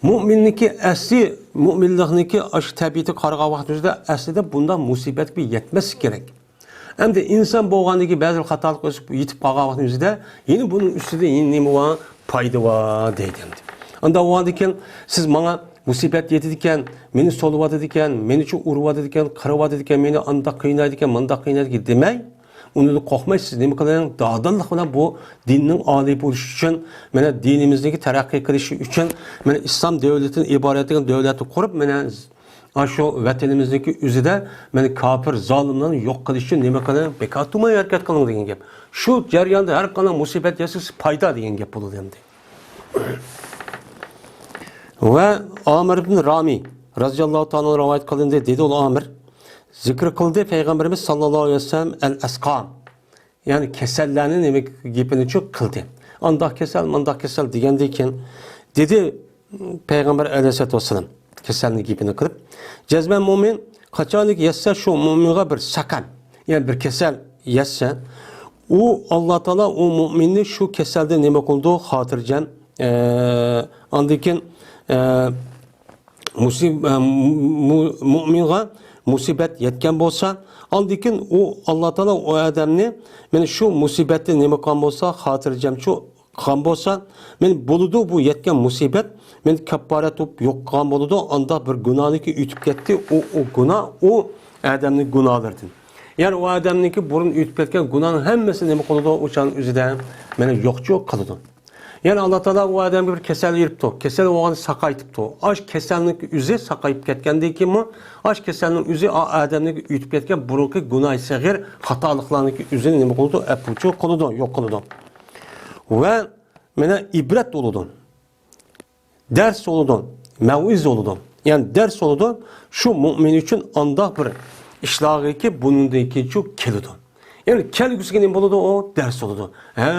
مۇئمىننىڭكى ئەسلى، مۇئمىنلىقنىڭكى ئاشۇ تەبىئىتىگە قارىغان ۋاقتىمىزدا ئەسلىدە بۇنداق مۇسىبەتكە يەتمەسلىك كېرەك. ئەمدى ئىنسان بولغاندىن كېيىن بەزى بىر خاتالىق ئۆسۈپ يېتىپ قالغان ۋاقتىمىزدا يەنە بۇنىڭ ئۈستىدە يەنە نېمە بار؟ پايدا بار دەيدۇ ئەمدى. ئانداق بولغاندىن كېيىن سىز ماڭا مۇسىبەت يېتىدىكەن، مېنى سولىۋاتىدىكەن، مېنى شۇ ئۇرۇۋاتىدىكەن، قىرىۋاتىدىكەن، مېنى ئانداق قىينايدىكەن، مانداق قىينايدىكەن دېمەي، ئۇنىڭدىن قورقماي، سىز نېمە قىلىڭ؟ داداللىق بىلەن بۇ دىننىڭ ئالىي بولۇشى ئۈچۈن، مانا دىنىمىزنىڭكى تەرەققىي قىلىشى ئۈچۈن، مانا ئىسلام دۆلىتىدىن ئىبارەت دېگەن دۆلەتنى قۇرۇپ، مانا ئاشۇ ۋەتىنىمىزنىڭكى ئۆزىدە مانا كاپىر زالىملارنى يوق قىلىش ئۈچۈن نېمە قىلىڭ؟ بىكار تۇرماي ھەرىكەت قىلىڭ دېگەن گەپ. شۇ جەرياندا ھەر قانداق مۇسىبەت يەتسە، سىز پايدا دېگەن گەپ بولىدۇ ئەمدى. ۋە ئامىر ئىبن رامى رازىياللاھۇ تائالا رىۋايەت قىلىندى، دېدى ئۇ ئامىر، زىكىر قىلدى پەيغەمبىرىمىز ساللاللاھۇ ئەلەيھى ۋەسەللەم ئەل ئەسقام، يەنى كېسەللەرنى نېمە گېپىنى چۈ قىلدى. ئانداق كېسەل، مانداق كېسەل دېگەندىن كېيىن دېدى پەيغەمبەر ئەلەيھىسسالاتۇ ۋەسسالام كېسەلنى گېپىنى قىلىپ، جەزمەن مۇئمىن قاچانكى يەتسە شۇ مۇئمىنغا بىر سەقەم، يەنى بىر كېسەل يەتسە، ئۇ ئاللا تائالا ئۇ مۇئمىننى شۇ كېسەلدىن نېمە قىلىدۇ؟ خاتىرجەم، ئە، ئاندىن كېيىن، ئە، مۇسىب-، ئە، مۇ-، مۇ-، مۇئمىنغا مۇسىبەت يەتكەن بولسا، ئاندىن كېيىن ئۇ ئاللا تائالا ئۇ ئادەمنى، مانا شۇ مۇسىبەتتىن نېمە قىلغان بولسا، خاتىرجەمچۇ قىلغان بولسا، مانا بولىدۇ بۇ يەتكەن مۇسىبەت، مانا كاپپارەت بولۇپ يوق قىلغان بولىدۇ. ئانداق بىر گۇناھنىكى ئۆتۈپ كەتتى. ئۇ، ئۇ گۇناھ، ئۇ ئادەمنىڭ گۇناھلىرىدىن. يەنى ئۇ ئادەمنىڭكى بۇرۇن ئۆتۈپ كەتكەن گۇناھنىڭ ھەممىسى نېمە قىلىدۇ؟ ئۇ چاغنىڭ ئۆزىدە مانا يوقچۇ قىلىدۇ. يەنى ئاللا تائالا ئۇ ئادەمگە بىر كېسەل بېرىپتۇ، كېسەل بولغاندا ساقايتىپتۇ. ئاش كېسەلنىڭ ئۆزى ساقايىپ كەتكەندىن كېيىنمۇ، ئاش كېسەلنىڭ ئۆزى ئا-، ئادەمنىڭ ئۆتۈپ كەتكەن بۇرۇنقى گۇناھى سەغىر خاتالىقلارنىڭكى ئۆزىنى نېمە قىلىدۇ؟ ئەپۇچۇ قىلىدۇ، يوق قىلىدۇ. ۋە مانا ئىبرەت بولىدۇ. دەرس بولىدۇ، مەۋئىزە بولىدۇ. يەنى دەرس بولىدۇ، شۇ مۇئمىن ئۈچۈن ئانداق بىر ئىشلارغىكى بۇنىڭدىن كېيىنچۇ كېلىدۇ. يەنى كەلگۈسىگە نېمە بولىدۇ؟ ئۇ دەرس بولىدۇ. ھە،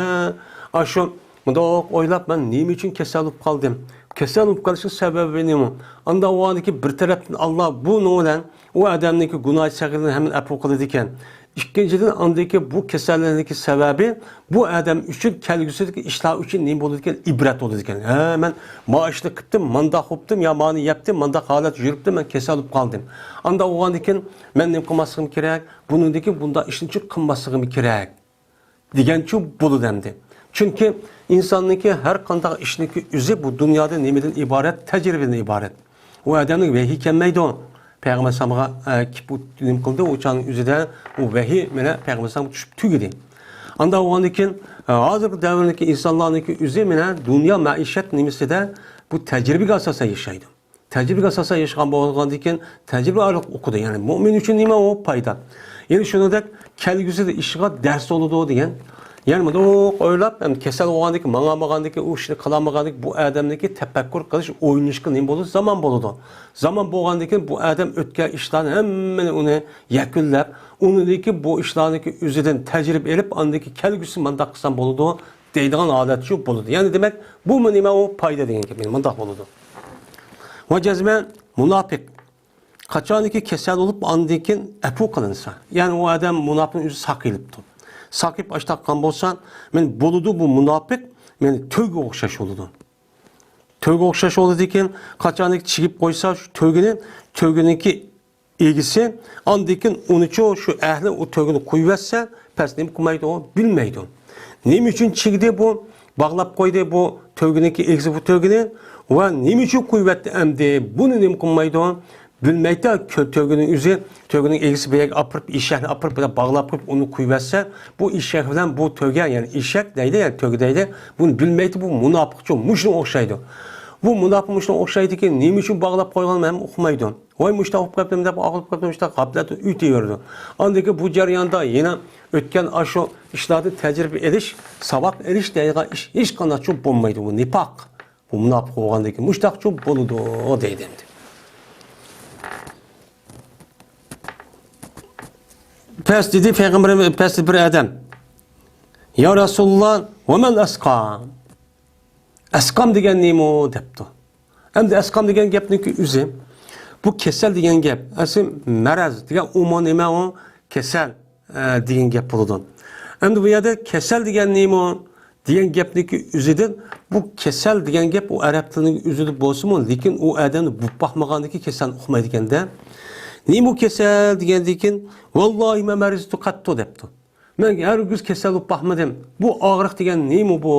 ئاشۇ مۇنداق ئويلاپ، مەن نېمە ئۈچۈن كېسەل بولۇپ قالدىم؟ كېسەل بولۇپ قېلىشنىڭ سەۋەبى نېمە؟ ئانداق بولغاندىكىن بىر تەرەپتىن ئاللا بۇنىڭ بىلەن ئۇ ئادەمنىڭكى گۇناھ سەغىرىنى ھەممىنى ئەپۇ قىلىدىكەن. ئىككىنچىدىن، ئاندىكى بۇ كېسەللىكنىڭكى سەۋەبى بۇ ئادەم ئۈچۈن، كەلگۈسىدىكى ئىشلار ئۈچۈن نېمە بولىدىكەن؟ ئىبرەت بولىدىكەن. ھە، مەن ما ئىشنى قىپتىم، مانداق قىپتىم، يا مانى يەپتىم، مانداق ھالەت يۈرۈپتۇ، مەن كېسەل بولۇپ قالدىم. ئانداق بولغاندىكىن مەن نېمە قىلماسلىقىم كېرەك؟ بۇنىڭدىكى بۇنداق ئىشنى چۈ قىلماسلىقىم كېرەك دېگەنچۇ بولىدۇ ئەمدى. چۈنكى ئىنساننىڭكى ھەر قانداق ئىشنىڭكى ئۆزى بۇ دۇنيادا نېمىدىن ئىبارەت؟ تەجرىبىدىن ئىبارەت. ئۇ ئادەمنىڭ ۋەھىي كەلمەيدۇ. پەيغەمبەر ئەلەيھىسسالامغا، ئە، كېلىپ ئۇ نېمە قىلدى؟ ئۇ چاغنىڭ ئۆزىدە ئۇ ۋەھىي مانا پەيغەمبەر ئەلەيھىسسالامغا چۈشۈپ تۈگىدى. ئانداق بولغاندىن كېيىن، ئە، ھازىرقى دەۋردىكى ئىنسانلارنىڭكى ئۆزى مانا دۇنيا مەئىشەت نېمىسىدە بۇ تەجرىبىگە ئاساسەن ياشايدۇ. تەجرىبىگە ئاساسەن ياشىغان بولغاندىن كېيىن تەجرىبە ئارقىلىق ئوقۇدى. يەنى مۇئمىن ئۈچۈن نېمە ئۇ؟ پايدا. يەنى شۇنىڭدەك كەلگۈسىدە ئىشىغا دەرس بولىدۇ دېگەن. يەنى مۇنداق ئويلاپ، ئەمدى كېسەل بولغاندىكىن، ماڭالمىغاندىكىن، ئۇ ئىشنى قىلالمىغاندىكىن بۇ ئادەمنىڭكى تەپەككۇر قىلىش، ئويلىنىشقا نېمە بولىدۇ؟ زامان بولىدۇ. زامان بولغاندىن كېيىن بۇ ئادەم ئۆتكەن ئىشلارنى ھەممىنى ئۇنى يەكۈنلەپ، ئۇنىڭدىكى بۇ ئىشلارنىڭكى ئۆزىدىن تەجرىبە ئېلىپ، ئاندىن كېيىن كەلگۈسى مانداق قىلسام بولىدۇ دەيدىغان ھالەت شۇ بولىدۇ. يەنى دېمەك، بۇمۇ نېمە ئۇ؟ پايدا دېگەن گەپ. يەنى مانداق بولىدۇ. ۋە جەزمەن مۇناپىق قاچانكى كېسەل بولۇپ، ئاندىن كېيىن ئەپۇ قىلىنسا، يەنى ئۇ ئادەم مۇناپىقنىڭ ئۆزى ساقىيىلىپتۇ. ساقىيىپ ئاشتاق قىلغان بولسا، مەن بولىدۇ بۇ مۇناپىق، مەن تۆگىگە ئوخشاش بولىدۇ. تۆگىگە ئوخشاش بولىدىكەن، قاچانكى چىگىپ قويسا شۇ تۆگىنى، تۆگىنىڭكى ئىگىسى، ئاندىن كېيىن ئۇنىچۇ شۇ ئەھلى ئۇ تۆگىنى قويۇۋەتسە، پەس نېمە قىلمايدۇ ئۇ؟ بىلمەيدۇ. نېمە ئۈچۈن چىگدى بۇ؟ باغلاپ قويدى بۇ تۆگىنىڭكى ئىگىسى بۇ تۆگىنى. ۋە نېمە ئۈچۈن قويۇۋەتتى ئەمدى؟ بۇنى نېمە قىلمايدۇ؟ بىلمەيدۇ. كۆ-، تۆگىنىڭ ئۆزى، تۆگىنىڭ ئىگىسى بۇ يەرگە ئاپىرىپ، ئېشەكنى ئاپىرىپ، بۇنداق باغلاپ قويۇپ، ئۇنى قويۇۋەتسە، بۇ ئېشەك بىلەن بۇ تۆگە، يەنى ئېشەك دەيدۇ، يەنى تۆگە دەيدۇ، بۇنى بىلمەيدۇ، بۇ مۇناپىقچۇ، مۇشۇنىڭغا ئوخشايدۇ. بۇ مۇناپىق مۇشۇنىڭغا ئوخشايدىكەن، نېمە ئۈچۈن باغلاپ قويغانلىقىنى ھەم ئۇقمايدۇ. ۋاي، مۇشۇنداق بولۇپ قاپتىمۇ دەپ، ئاغرىپ قاپتىمۇ، مۇشۇنداق غەپلەتتە ئۆتۈۋېرىدۇ. ئاندىن كېيىن بۇ جەرياندا يەنە ئۆتكەن ئاشۇ ئىشلاردىن تەجرىبە ئېلىش، ساۋاق ئېلىش دەيدىغان ئىش ھېچقانداقچۇ بولمايدۇ. بۇ نىپاق. بۇ مۇناپىق بولغاندىن كېيىن مۇشۇنداقچۇ بولىدۇ دەيدۇ ئەمدى. پەس دېدى پەيغەمبىرىمىز، پەس بىر ئادەم، يا رەسۇلاللا، ۋە مەل ئەسقام؟ ئەسقام دېگەن نېمە؟ دەپتۇ. ئەمدى ئەسقام دېگەن گەپنىڭكى ئۆزى، بۇ كېسەل دېگەن گەپ. ئەسلى مەرەز دېگەن ئۇمۇ نېمە ئۇ؟ كېسەل، ئە، دېگەن گەپ بولىدۇ. ئەمدى بۇ يەردە كېسەل دېگەن نېمە ئۇ؟ دېگەن گەپنىڭكى ئۆزىدىن، بۇ كېسەل دېگەن گەپ ئۇ ئەرەب تىلىنىڭ ئۆزىدە بولسىمۇ، لېكىن ئۇ ئادەمنى بۇ باقمىغاندىكىن كېسەلنى ئۇقمايدىكەن-دە. نېمە ئۇ كېسەل دېگەندىكىن، ۋاللاھى ما مەرىزتۇ قەتتۇ دەپتۇ. مەن ھەرگىز كېسەل بولۇپ باقمىدىم. بۇ ئاغرىق دېگەن نېمە بۇ؟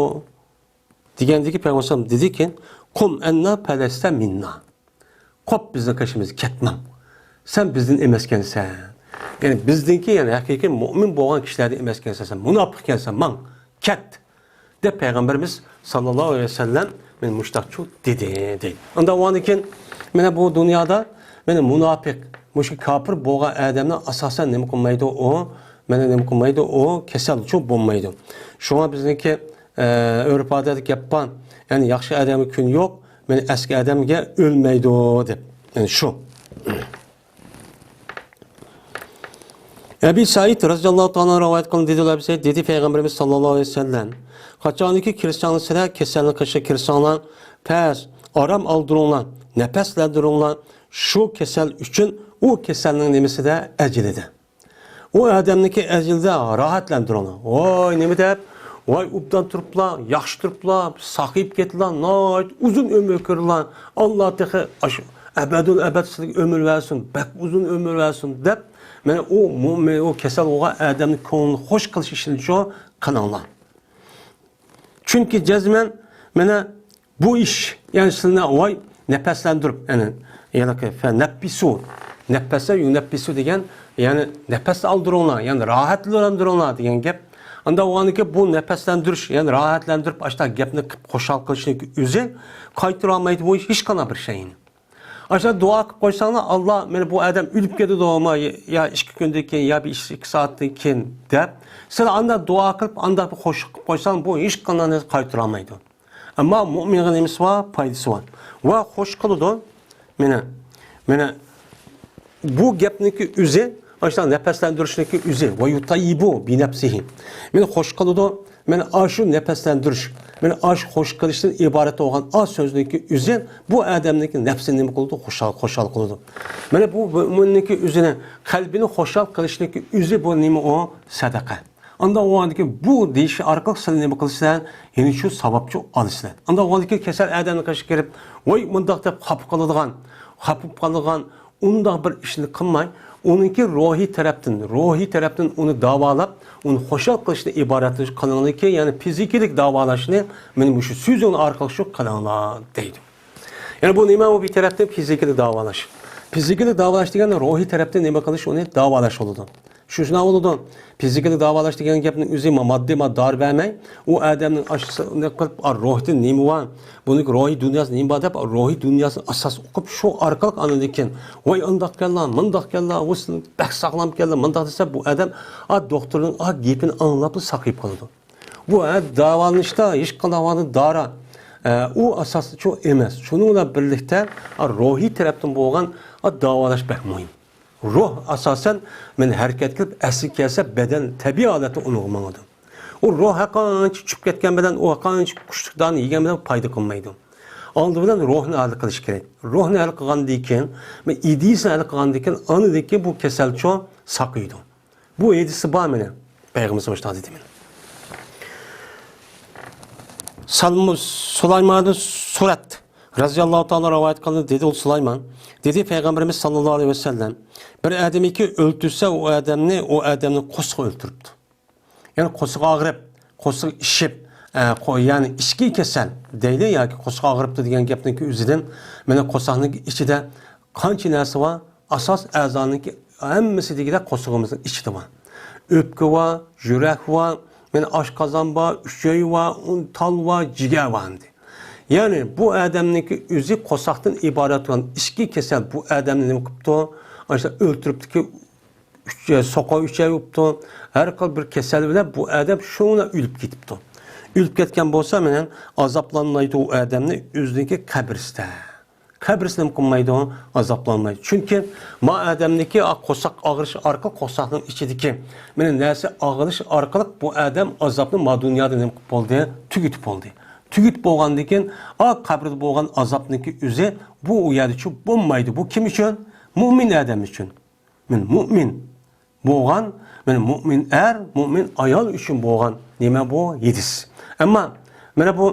دېگەندىكى پەيغەمبەر دېدىكى، قۇم ئەننا پەلەستە مىننا. قوپ بىزنىڭ قېشىمىزدىن كەتمەڭ. سەن بىزدىن ئەمەسكەنسەن. يەنى بىزدىنكى، يەنى ھەقىقىي مۆمىن بولغان كىشىلەردىن ئەمەسكەنسەن. سەن مۇناپىقكەنسەن، ماڭ، كەت. دەپ پەيغەمبىرىمىز ساللاللاھۇ ئەلەيھى ۋەسەللەم مېنى مۇشتاقچۇ دېدى، دەيدۇ. ئاندا بولغاندىن كېيىن، مانا بۇ دۇنيادا، مانا مۇناپىق، مۇشۇ كاپىر بولغان ئادەمنىڭ ئاساسەن نېمە قىلمايدۇ ئۇ؟ مانا نېمە قىلمايدۇ ئۇ؟ كېسەلچۇ بولمايدۇ. شۇڭا بىزنىڭكى، ئە، ئۆرپ-ئادەتتە گەپ بار، يەنى ياخشى ئادەمگە كۈن يوق، مانا ئەسكى ئادەمگە ئۆلمەيدۇ دەپ. يەنى شۇ. ئەبى سەئىد رەزىياللاھۇ تائالا رىۋايەت قىلىندى، دېدى ئەبى سەئىد، دېدى پەيغەمبىرىمىز ساللاللاھۇ ئەلەيھى ۋەسەللەم، قاچانكى كىرسەڭلار سىلەر كېسەلنىڭ قېشىغا كىرسەڭلار، پەس، ئارام ئالدۇرۇڭلار، نەپەسلەندۈرۈڭلار، شۇ كېسەل ئۈچۈن ئۇ كېسەلنىڭ نېمىسىدە؟ ئەجىلىدە. ئۇ ئادەمنىڭكى ئەجىلىدە راھەتلەندۈرۈڭلار. ۋاي، نېمە دەپ؟ ۋاي، ئوبدان تۇرۇپلا، ياخشى تۇرۇپلا، ساقىيىپ كېتىلا، ناھايىتى ئۇزۇن ئۆمۈر كۆرىلا. ئاللا تېخى ئاشۇ ئەبەدۇل ئەبەد سىزگە ئۆمۈر بەرسۇن، بەك ئۇزۇن ئۆمۈر بەرسۇن دەپ، مانا ئۇ مۇ-، ئۇ كېسەل بولغان ئادەمنىڭ كۆڭلىنى خوش قىلىش ئىشىنى شۇ قىلىڭلار. چۈنكى جەزمەن مانا بۇ ئىش، يەنى سىلىنى ۋاي نەپەسلەندۈرۈپ، يەنى، يەنى فەنەپپىسۇ، نەپەسە يۇنەپپىسۇ دېگەن، يەنى نەپەس ئالدۇرۇڭلار، يەنى راھەتلەندۈرۈڭلار دېگەن گەپ. ئاندا بولغاندىكىن بۇ نەپەسلەندۈرۈش، يەنى راھەتلەندۈرۈپ، ئاشۇنداق گەپنى قىلىپ خۇشال قىلىشنىڭ ئۆزى قايتۇرالمايدۇ بۇ ھېچقانداق بىر شەينى. ئاشۇنداق دۇئا قىلىپ قويساڭلار، ئاللا مانا بۇ ئادەم ئۆلۈپ كېتىدۇ، يا ئىككى كۈندىن كېيىن، يا بىر ئىككى سائەتتىن كېيىن دەپ، سىلەر ئانداق دۇئا قىلىپ، ئانداق بىر قوشاق قىلىپ قويساڭ، بۇ ھېچقانداق نەرسە قايتۇرالمايدۇ. ئەمما مۆمىنگە نېمىسى بار؟ پايدىسى بار. ۋە خوش قىلىدۇ. مانا، مانا بۇ گەپنىڭكى ئۆزى، ئاشۇنداق نەپەسلەندۈرۈشنىڭكى ئۆزى. ۋە يۇتەييىبۇ بىنەپسىھى. مانا خوش قىلىدۇ. مانا ئاشۇ نەپەسلەندۈرۈش، مانا ئاشۇ خوش قىلىشتىن ئىبارەت بولغان ئاز سۆزنىڭكى ئۆزى بۇ ئادەمنىڭكى نەپسىنى نېمە قىلىدۇ؟ خۇشال، خۇشال قىلىدۇ. مانا بۇ مۆمىننىڭكى ئۆزىنى، قەلبىنى خۇشال قىلىشنىڭكى ئۆزى بۇ نېمە ئۇ؟ سەدەقە. ئاندا ئۇ ئاندىكى بۇ دېيىش ئارقىلىق سىلەر نېمە قىلىسىلەر؟ يەنە شۇ ساۋابچۇ ئالىسىلەر. ئاندا ئۇ ئاندىكى كېسەل ئادەمنىڭ قېشىغا كىرىپ، ۋاي مۇنداق دەپ خاپا قىلىدىغان، خاپا قىلىدىغان، ئۇنداق بىر ئىشنى قىلماي، ئۇنىڭكى روھىي تەرەپتىن، روھىي تەرەپتىن ئۇنى داۋالاپ، ئۇنى خۇشال قىلىشتىن ئىبارەت قىلىڭلاركى، يەنى فىزىكىلىك داۋالاشنى مانا مۇشۇ سۆزۈڭ ئارقىلىق شۇ قىلىڭلار دەيدۇ. يەنى بۇ نېمە؟ بۇ بىر تەرەپتىن فىزىكىلىك داۋالاش. فىزىكىلىك داۋالاش دېگەن روھىي تەرەپتىن نېمە قىلىش، ئۇنى داۋالاش بولىدۇ. شۇ شۇنداق بولىدۇ. فىزىكىلىك داۋالاش دېگەن گەپنىڭ ئۆزى ما-، ماددىي ما-، دارى بەرمەي، ئۇ ئادەمنىڭ ئاشۇنى قىلىپ، ئا، روھىدا نېمە بار، بۇنىڭ روھىي دۇنياسىدا نېمە بار دەپ، روھىي دۇنياسىنى ئاساس ئوقۇپ، شۇ ئارقىلىق ئاندىن كېيىن، ۋاي ئانداقكەنلا، مۇنداقكەنلا، ئۇ سىلى بەك ساغلامكەنلا، مۇنداق دېسە، بۇ ئادەم، ئا، دوختۇرنىڭ، ئا، گېپىنى ئاڭلاپلا ساقىيىپ قالىدۇ. بۇ، ھە، داۋالىنىشتا ھېچقانداق ۋاقىتتا دارا، ئە، ئۇ ئاساسچۇ ئەمەس. شۇنىڭ بىلەن بىرلىكتە، ئا، روھىي تەرەپتىن بولغان، ئا، داۋالاش بەك مۇھىم. روھ ئاساسەن مانا ھەرىكەت قىلىپ، ئەسلىگە كەلسە، بەدەن تەبىئىي ھالەتتە ئۇنىڭغا ماڭىدۇ. ئۇ روھ ھەرقانچە چۈشۈپ كەتكەن بىلەن، ئۇ ھەرقانچە كۈچلۈك داننى يېگەن بىلەن پايدا قىلمايدۇ. ئالدى بىلەن روھنى ھەل قىلىش كېرەك. روھنى ھەل قىلغاندىن كېيىن، ئىدىيىسىنى ھەل قىلغاندىن كېيىن، ئاندىن كېيىن بۇ كېسەلچۇ ساقىيىدۇ. بۇ ھەدىستە بار مانا. پەيغەمبىرىمىز مۇشۇنداق دېدى مانا. سالمۇ-، سۇلايمان سۇرەت رەزىياللاھۇ تائالا رىۋايەت قىلدى، دېدى ئۇ سۇلايمان. دېدى پەيغەمبىرىمىز ساللاللاھۇ ئەلەيھى ۋەسەللەم، بىر ئادەمكى ئۆلتۈرسە ئۇ ئادەمنى، ئۇ ئادەمنى قورسىقى ئۆلتۈرۈپتۇ. يەنى قورسىقى ئاغرىپ، قورسىقى ئىششىپ، ئە، قو-، يەنى ئىچكى كېسەل دەيلى ياكى قورسىقى ئاغرىپتۇ دېگەن گەپنىڭكى ئۆزىدىن، مانا قورساقنىڭكى ئىچىدە قانچە نەرسە بار؟ ئاساس ئەزانىڭكى ھەممىسى دېگۈدەك قورسىقىمىزنىڭ ئىچىدە بار. ئۆپكە بار، يۈرەك بار، مانا ئاشقازان بار، ئۈچەي بار، ئۇن-، تال بار، جىگەر بار ئەمدى. يەنى بۇ ئادەمنىڭكى ئۆزى قورساقتىن ئىبارەت بولغان ئىچكى كېسەل بۇ ئادەمنى نېمە قىپتۇ؟ ئاشۇ ئۆلتۈرۈپتىكى ئۈچ، سوقا ئۈچەي بوپتۇ. ھەر خىل بىر كېسەل بىلەن بۇ ئادەم شۇڭلا ئۆلۈپ كېتىپتۇ. ئۆلۈپ كەتكەن بولسا، مانا ئازابلانمايدۇ ئۇ ئادەمنى ئۆزىنىڭكى قەبرىسىدە. قەبرىسى نېمە قىلمايدۇ؟ ئازابلانمايدۇ. چۈنكى ما ئادەمنىڭكى قورساق ئاغرىش ئارقىلىق، قورساقنىڭ ئىچىدىكى مانا نەرسە ئاغرىش ئارقىلىق بۇ ئادەم ئازابنى ما دۇنيادا نېمە قىلىپ بولدى؟ تۈگىتىپ بولدى. تۈگىتىپ بولغاندىن كېيىن، ئا قەبرىدە بولغان ئازابنىڭكى ئۆزى بۇ، ئۇ يەردىچۇ بولمايدۇ. بۇ كىم ئۈچۈن؟ مۇئمىن ئادەم ئۈچۈن. مەن مۇئمىن بولغان، مەن مۇئمىن ئەر، مۇئمىن ئايال ئۈچۈن بولغان نېمە بۇ؟ ھەدىس. ئەمما مانا بۇ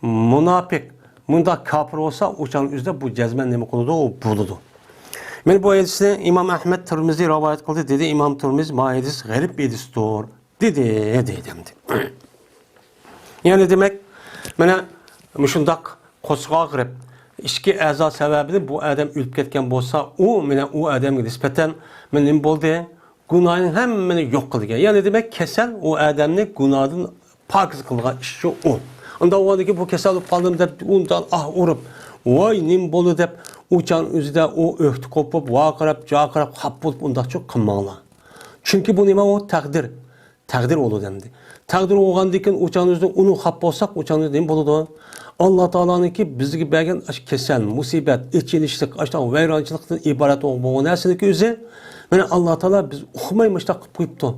مۇناپىق، مۇنداق كاپىر بولسا، ئۇ چاغنىڭ ئۆزىدە بۇ جەزمەن نېمە قىلىدۇ؟ بولىدۇ. مانا بۇ ھەدىسنى ئىمام ئەھمەد تىرمىزى رىۋايەت قىلدى، دېدى ئىمام تىرمىز، ما ھەدىس غەرىب ھەدىستۇر، دېدى، دېدى ئەمدى. يەنى دېمەك، مانا مۇشۇنداق قورسىقى ئاغرىپ، ئىچكى ئەزا سەۋەبىدىن بۇ ئادەم ئۆلۈپ كەتكەن بولسا، ئۇ، مانا ئۇ ئادەمگە نىسبەتەن مانا نېمە بولدى؟ گۇناھىنىڭ ھەممىنى يوق قىلدى. يەنى دېمەك، كېسەل ئۇ ئادەمنى گۇناھدىن پاكىز قىلغان ئىشچۇ ئۇ. ئۇنداق بولغاندىن كېيىن بۇ كېسەل بولۇپ قالدىم دەپ، ئۇنداق ئاھ ئۇرۇپ، ۋاي، نېمە بولدى دەپ، ئۇ چاغ ئۆزىدە ئۇ ئۆكتە قوپۇپ، ۋارقىراپ، جارقىراپ، خاپا بولۇپ، ئۇنداقچۇ قىلماڭلار. چۈنكى بۇ نېمە؟ ئۇ تەقدىر. تەقدىر بولىدۇ ئەمدى. تەقدىر بولغاندىن كېيىن ئۇ چاغنىڭ ئۆزىدە ئۇنىڭغا خاپا بولساق، ئۇ چاغنىڭ ئۆزىدە نېمە بولىدۇ؟ ئاللا تائالانىڭكى بىزگە بەرگەن ئاشۇ كېسەل، مۇسىبەت، ئېچىنىشلىق، ئاشۇنداق ۋەيرانچىلىقتىن ئىبارەت بولغان نەرسىنىڭكى ئۆزى، مانا ئاللا تائالا بىز ئۇقماي مۇشۇنداق قىلىپ قويۇپتۇ.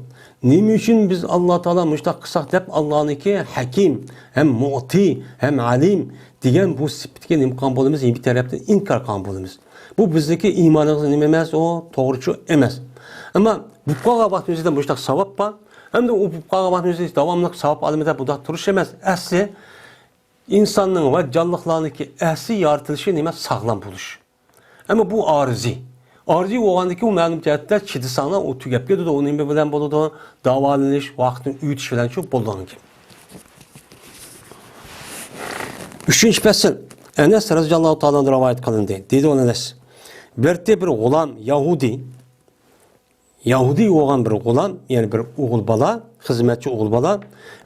نېمە ئۈچۈن بىز ئاللا تائالا مۇشۇنداق قىلساق دەپ، ئاللانىڭكى ھەكىم، ھەم مۇئتى، ھەم ئالىم دېگەن بۇ سۈپىتىگە نېمە قىلغان بولىمىز؟ ھەممە تەرەپتىن ئىنكار قىلغان بولىمىز. بۇ بىزنىڭكى ئىمانىمىز نېمە ئەمەس، ئۇ توغرىچۇ ئەمەس. ئەمما بولۇپ قالغان ۋاقتىمىزدا مۇشۇنداق ساۋاب بار. ئەمدى ئۇ بولۇپ قالغان ۋاقتىمىزدا داۋاملىق ساۋاب ئالىمىز دەپ بۇنداق تۇرۇش ئەمەس. ئەسلى ئىنساننىڭ ۋە جانلىقلارنىڭكى ئەسلى يارىتىلىشى نېمە؟ ساغلام بولۇش. ئەمما بۇ ئارىزى. ئارىزى بولغاندىن كېيىن ئۇ مەلۇم جەھەتتە چىدىساڭلار، ئۇ تۈگەپ كېتىدۇ. ئۇ نېمە بىلەن بولىدۇ؟ داۋالىنىش، ۋاقىتنى ئۆتۈش بىلەن شۇ بولىدىغان گەپ. ئۈچىنچى پەسىل. ئەنەس رەزىياللاھۇ تائالا ئانھۇ رىۋايەت قىلىندى. دېدى ئۇ ئەنەس، بىرتى بىر غۇلام يەھۇدىي، يەھۇدىي بولغان بىر غۇلام، يەنى بىر ئوغۇل بالا، خىزمەتچى ئوغۇل بالا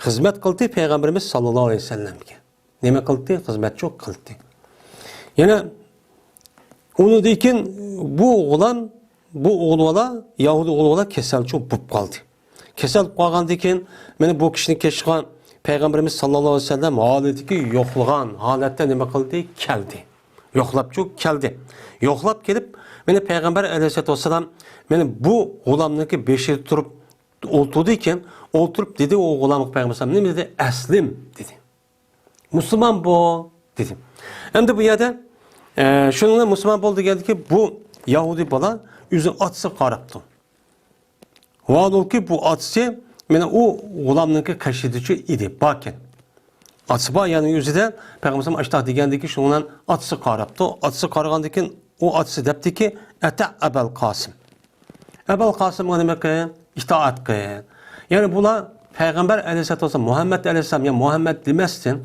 خىزمەت قىلدى پەيغەمبىرىمىز ساللاللاھۇ ئەلەيھى ۋەسەللەمگە. نېمە قىلدى؟ خىزمەتچى قىلدى. يەنە ئۇنىڭدىن كېيىن بۇ غۇلام، بۇ ئوغۇل بالا، يەھۇدىي ئوغۇل بالا كېسەلچى بولۇپ قالدى. كېسەل بولۇپ قالغاندىن كېيىن، مانا بۇ كىشىنى كېچىشقا پەيغەمبىرىمىز ساللاللاھۇ ئەلەيھى ۋەسەللەم ھالىتىكى يوقلىغان ھالەتتە نېمە قىلدى؟ كەلدى. يوقلاپچۇ كەلدى. يوقلاپ كېلىپ، مانا پەيغەمبەر ئەلەيھىسسالاتۇ ۋەسسالام مانا بۇ غۇلامنىڭكى بېشىدا تۇرۇپ ئولتۇردى ئىكەن، ئولتۇرۇپ دېدى ئۇ غۇلامغا پەيغەمبەر ئەلەيھىسسالام، نېمە دېدى؟ ئەسلىم دېدى. مۇسۇلمان بول دېدى. ئەمدى بۇ يەردە، ئە، شۇنىڭ بىلەن مۇسۇلمان بول دېگەندىكى بۇ يەھۇدىي بالا ئۆزىنىڭ ئاتىسىغا قاراپتۇ. ۋاھالۇكى بۇ ئاتىسى مانا ئۇ غۇلامنىڭكى قېشىدىچۇ ئىدى، باركەن. ئاتىسى بار يەرنىڭ ئۆزىدە پەيغەمبەر ئاشتاق دېگەندىكى شۇنىڭ بىلەن ئاتىسىغا قاراپتۇ. ئاتىسىغا قارىغاندىن كېيىن ئۇ ئاتىسى دەپتىكى، ئەتە ئەبەل قاسىم. ئەبەل قاسىمغا نېمە قىل؟ ئىتائەت قىل. يەنى بۇلار پەيغەمبەر ئەلەيھىسسالاتۇ ۋەسسالام، مۇھەممەد ئەلەيھىسسالام يا مۇھەممەد دېمەستىن،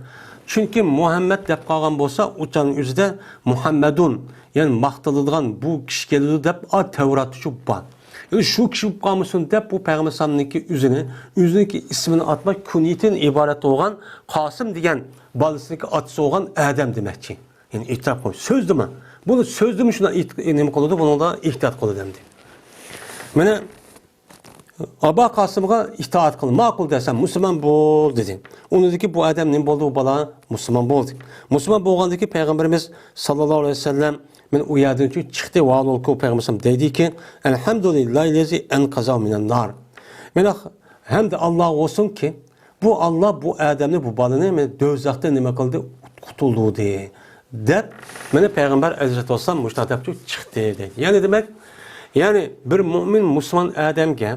چۈنكى مۇھەممەد دەپ قالغان بولسا، ئۇ چاغنىڭ ئۆزىدە مۇھەممەدۇن، يەنى ماختىلىدىغان بۇ كىشى كېلىدۇ دەپ، ئا، تەۋراتتىچۇ بار. يەنى شۇ كىشى بولۇپ قالمىسۇن دەپ، بۇ پەيغەمبەر ئەلەيھىسسالامنىڭكى ئۆزىنى، ئۆزىنىڭكى ئىسمىنى ئاتماي، كۇنيىتىدىن ئىبارەت بولغان قاسىم دېگەن بالىسىنىڭكى ئاتىسى بولغان ئادەم دېمەكچى. يەنى ئېتىراپ قىلىپ، سۆزدىمۇ. بۇنى سۆزدىمۇ شۇنداق ئېيت-، نېمە قىلىدۇ، بۇنىڭدا ئېھتىيات قىلىدۇ ئەمدى. مانا، ئابا قاسىمغا ئىتائەت قىل، ماقۇل دېسەم، مۇسۇلمان بول دېدى. ئۇنىڭدىكى بۇ ئادەم نېمە بولدى؟ ئۇ بالا مۇسۇلمان بولدى. مۇسۇلمان بولغاندىكى پەيغەمبىرىمىز ساللاللاھۇ ئەلەيھى ۋەسەللەم مانا ئۇ يەردىن چىقتى، ۋالۇلكۇ پەيغەمبىرىمىز دەيدىكى، ئەلھەمدۇلىللاھىللەزى ئەنقەزەھۇ مىنەننار. مانا، ھەمدە ئاللاغا بولسۇنكى، بۇ ئاللا بۇ ئادەمنى، بۇ بالىنى مانا دوزاختىن نېمە قىلدى؟ قۇتۇلدۇردى، دەپ، مانا پەيغەمبەر ئەلەيھىسسالاتۇ ۋەسسالام مۇشۇنداق دەپ چىقتى، دەيدۇ. يەنى دېمەك، يەنى بىر مۆمىن مۇسۇلمان ئادەمگە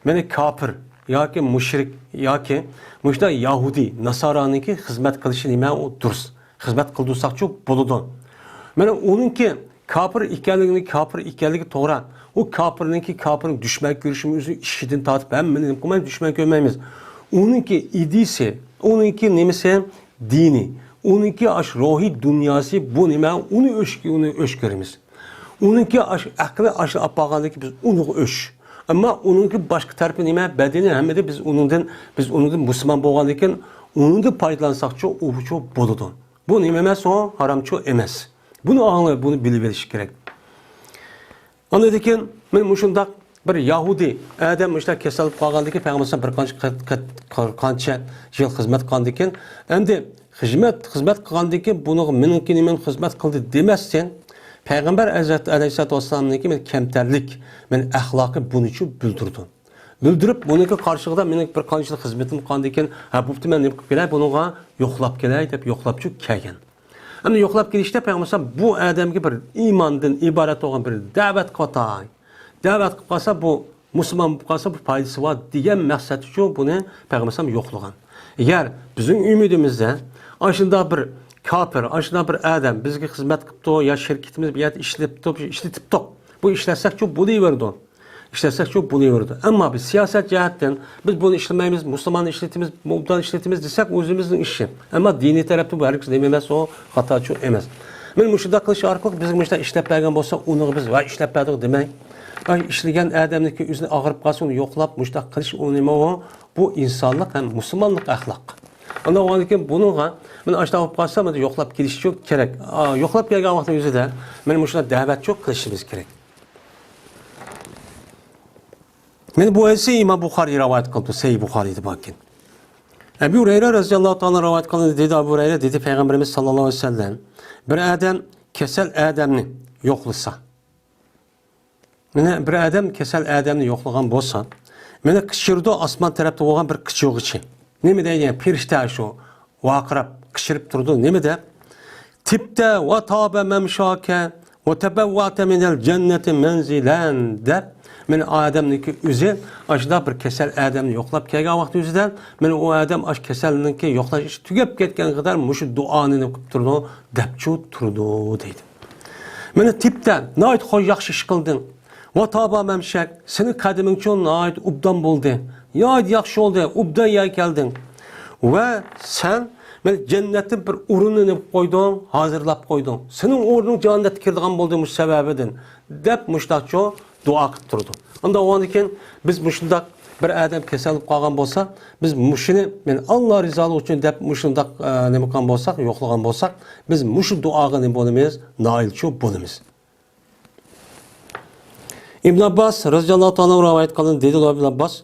مانا كاپىر ياكى مۇشرىك ياكى مۇشۇنداق يەھۇدىي، ناسارانىڭكى خىزمەت قىلىشى نېمە؟ ئۇ دۇرۇس. خىزمەت قىلدۇرساقچۇ بولىدۇ. مانا ئۇنىڭكى كاپىر ئىكەنلىكىنى، كاپىر ئىكەنلىكى توغرا. ئۇ كاپىرنىڭكى، كاپىرنىڭ دۈشمەن كۆرۈشىمىز ئۈچۈن ئىشىكىدىن تارتىپ ھەممىنى نېمە قىلمايمىز، دۈشمەن كۆرمەيمىز. ئۇنىڭكى ئىدىيىسى، ئۇنىڭكى نېمىسى، دىنى، ئۇنىڭكى ئاش روھىي دۇنياسى بۇ نېمە؟ ئۇنى ئۆچ-، ئۇنى ئۆچ كۆرىمىز. ئۇنىڭكى ئاش ئەقلى ئاشۇ ئاپارغاندىن كېيىن بىز ئۇنىڭغا ئۆچ. ئەمما ئۇنىڭكى باشقا تەرىپى نېمە؟ بەدىنى ھەممىدە بىز ئۇنىڭدىن، بىز ئۇنىڭدىن مۇسۇلمان بولغاندىن كېيىن ئۇنىڭدىن پايدىلانساقچۇ، ئۇچۇ بولىدۇ. بۇ نېمە ئەمەس ئۇ؟ ھارامچۇ ئېمەس. بۇنى ئاڭلاپ، بۇنى بىلىۋېلىش كېرەك. ئاندىن كېيىن مانا مۇشۇنداق بىر يەھۇدىي ئادەم مۇشۇنداق كېسەل بولۇپ قالغاندىن كېيىن، پەيغەمبەر ئەلەيھىسسالام بىر قانچە قەت-، قەت-، قانچە يىل خىزمەت قىلغاندىن كېيىن، ئەمدى خىزمەت، خىزمەت قىلغاندىن كېيىن بۇنىڭغا مېنىڭكى نېمەم خىزمەت قىلدى دېمەستىن، پەيغەمبەر ھەزرەت ئەلەيھىسسالاتۇ ۋەسسالامنىڭكى مەن كەمتەرلىك، مەن ئەخلاقى بۇنىچۇ بىلدۈردى. بىلدۈرۈپ، بۇنىڭكى قارشىلىقىدا مېنىڭ بىر قانچىلىك خىزمىتىم قالغاندىكىن، ھە، بوپتۇ، مەن نېمە قىلىپ كېلەي، بۇنىڭغا يوقلاپ كېلەي دەپ يوقلاپچۇ كەلگەن. ئەمدى يوقلاپ كېلىشتە پەيغەمبەر ئەلەيھىسسالام بۇ ئادەمگە بىر ئىماندىن ئىبارەت بولغان بىر دەۋەت قىلىۋاتاي. دەۋەت قىلىپ قالسا، بۇ مۇسۇلمان بولۇپ قالسا، بۇ پايدىسى بار دېگەن مەقسەت ئۈچۈن بۇنى پەيغەمبەر ئەلەيھىسسالام يوقلىغان. ئەگەر بىزنىڭ ئۈمىدىمىزدە ئاشۇنداق بىر كاپىر، ئاشۇنداق بىر ئادەم بىزگە خىزمەت قىپتۇ، يا شىركىتىمىز بىر يەردە ئىشلىتىپتۇ، ئىشلىتىپتۇ. بۇ ئىشلەتسەكچۇ بولۇۋېرىدۇ. ئىشلەتسەكچۇ بولۇۋېرىدۇ. ئەمما بىز سىياسەت جەھەتتىن، بىز بۇنى ئىشلىمەيمىز، مۇسۇلماننى ئىشلىتىمىز، ئوبدان ئىشلىتىمىز دېسەك، ئۆزىمىزنىڭ ئىشى. ئەمما دىنىي تەرەپتىن بۇ ھەرگىز نېمە ئەمەس، ئۇ خاتاچۇ ئەمەس. مەن مۇشۇنداق قىلىش ئارقىلىق بىزگە مۇشۇنداق ئىشلەپ بەرگەن بولسا، ئۇنىڭغا بىز ۋاي ئىشلەپ بەردۇق دېمەي. ئاي، ئىشلىگەن ئادەمنىڭكى ئۆزىنى ئاغرىپ قالسا، ئۇنى يوقلاپ، مۇشۇنداق قىلىش، ئۇ نېمە ئۇ؟ بۇ ئىنسانلىق ھەم مۇسۇلمانلىق ئەخلاق. ئاندىن كېيىن بۇنىڭغا، مەن ئاشۇنداق بولۇپ قالسا، مەن يوقلاپ كېلىشچۇ كېرەك. ئا، يوقلاپ كەلگەن ۋاقىتنىڭ ئۆزىدە، مەن مۇشۇنداق دەۋەتچۇ قىلىشىمىز كېرەك. مانا بۇ ھەدىسنى ئىمام بۇخارىي رىۋايەت قىلىپتۇ، سەھىھ بۇخارىيدا باركەن. ئەبۇ ھۇرەيرە رەزىياللاھۇ تائالا رىۋايەت قىلىندى، دېدى ئەبۇ ھۇرەيرە، دېدى پەيغەمبىرىمىز ساللاللاھۇ ئەلەيھى ۋەسەللەم، بىر ئادەم كېسەل ئادەمنى يوقلىسا، مانا بىر ئادەم كېسەل ئادەمنى يوقلىغان بولسا، مانا قىچقىرىدۇ ئاسمان تەرەپتە بولغان بىر قىچىغۇچى. نېمە دەيدۇ؟ پەرىشتە شۇ ۋارقىراپ، قىچقىرىپ تۇرىدۇ. نېمە دەپ؟ تىبتە ۋە تابە مەمشاكە ۋە تەبەۋۋەتە مىنەل جەننەتى مەنزىلەن دەپ، مانا ئادەمنىڭكى ئۆزى ئاشۇنداق بىر كېسەل ئادەمنى يوقلاپ كەلگەن ۋاقتى ئۆزىدە، مانا ئۇ ئادەم ئاش كېسەلنىڭكى يوقلاش ئىشى تۈگەپ كەتكەن قەدەر مۇشۇ دۇئانى نېمە قىلىپ تۇرىدۇ؟ دەپچۇ تۇرىدۇ دەيدۇ. مانا تىبتە، ناھايىتى خوش، ياخشى ئىش قىلدىڭ. ۋە تابا مەمشەك، سېنىڭ قەدىمىڭچۇ ناھايىتى ئوبدان بولدى. ناھايىتى ياخشى بولدى، ئوبدان يەرگە كەلدىڭ. ۋە سەن مانا جەننەتتىن بىر ئورۇننى نېمە قىلىپ قويدۇڭ، ھازىرلاپ قويدۇڭ. سېنىڭ ئورنۇڭ جەننەتتە كىرىدىغان بولدى مۇشۇ سەۋەبىدىن، دەپ مۇشۇنداقچۇ دۇئا قىلىپ تۇرىدۇ. ئاندىن ئۇنىڭدىن كېيىن بىز مۇشۇنداق بىر ئادەم كېسەل بولۇپ قالغان بولسا، بىز مۇشۇنى، مەن ئاللا رىزالىقى ئۈچۈن دەپ مۇشۇنداق، ئە، نېمە قىلغان بولساق، يوقلىغان بولساق، بىز مۇشۇ دۇئاغا نېمە بولىمىز؟ نائىلچۇ بولىمىز. ئىبن ئابباس رەزىياللاھۇ تائالا رىۋايەت قىلىندى، دېدى ئىبن ئابباس،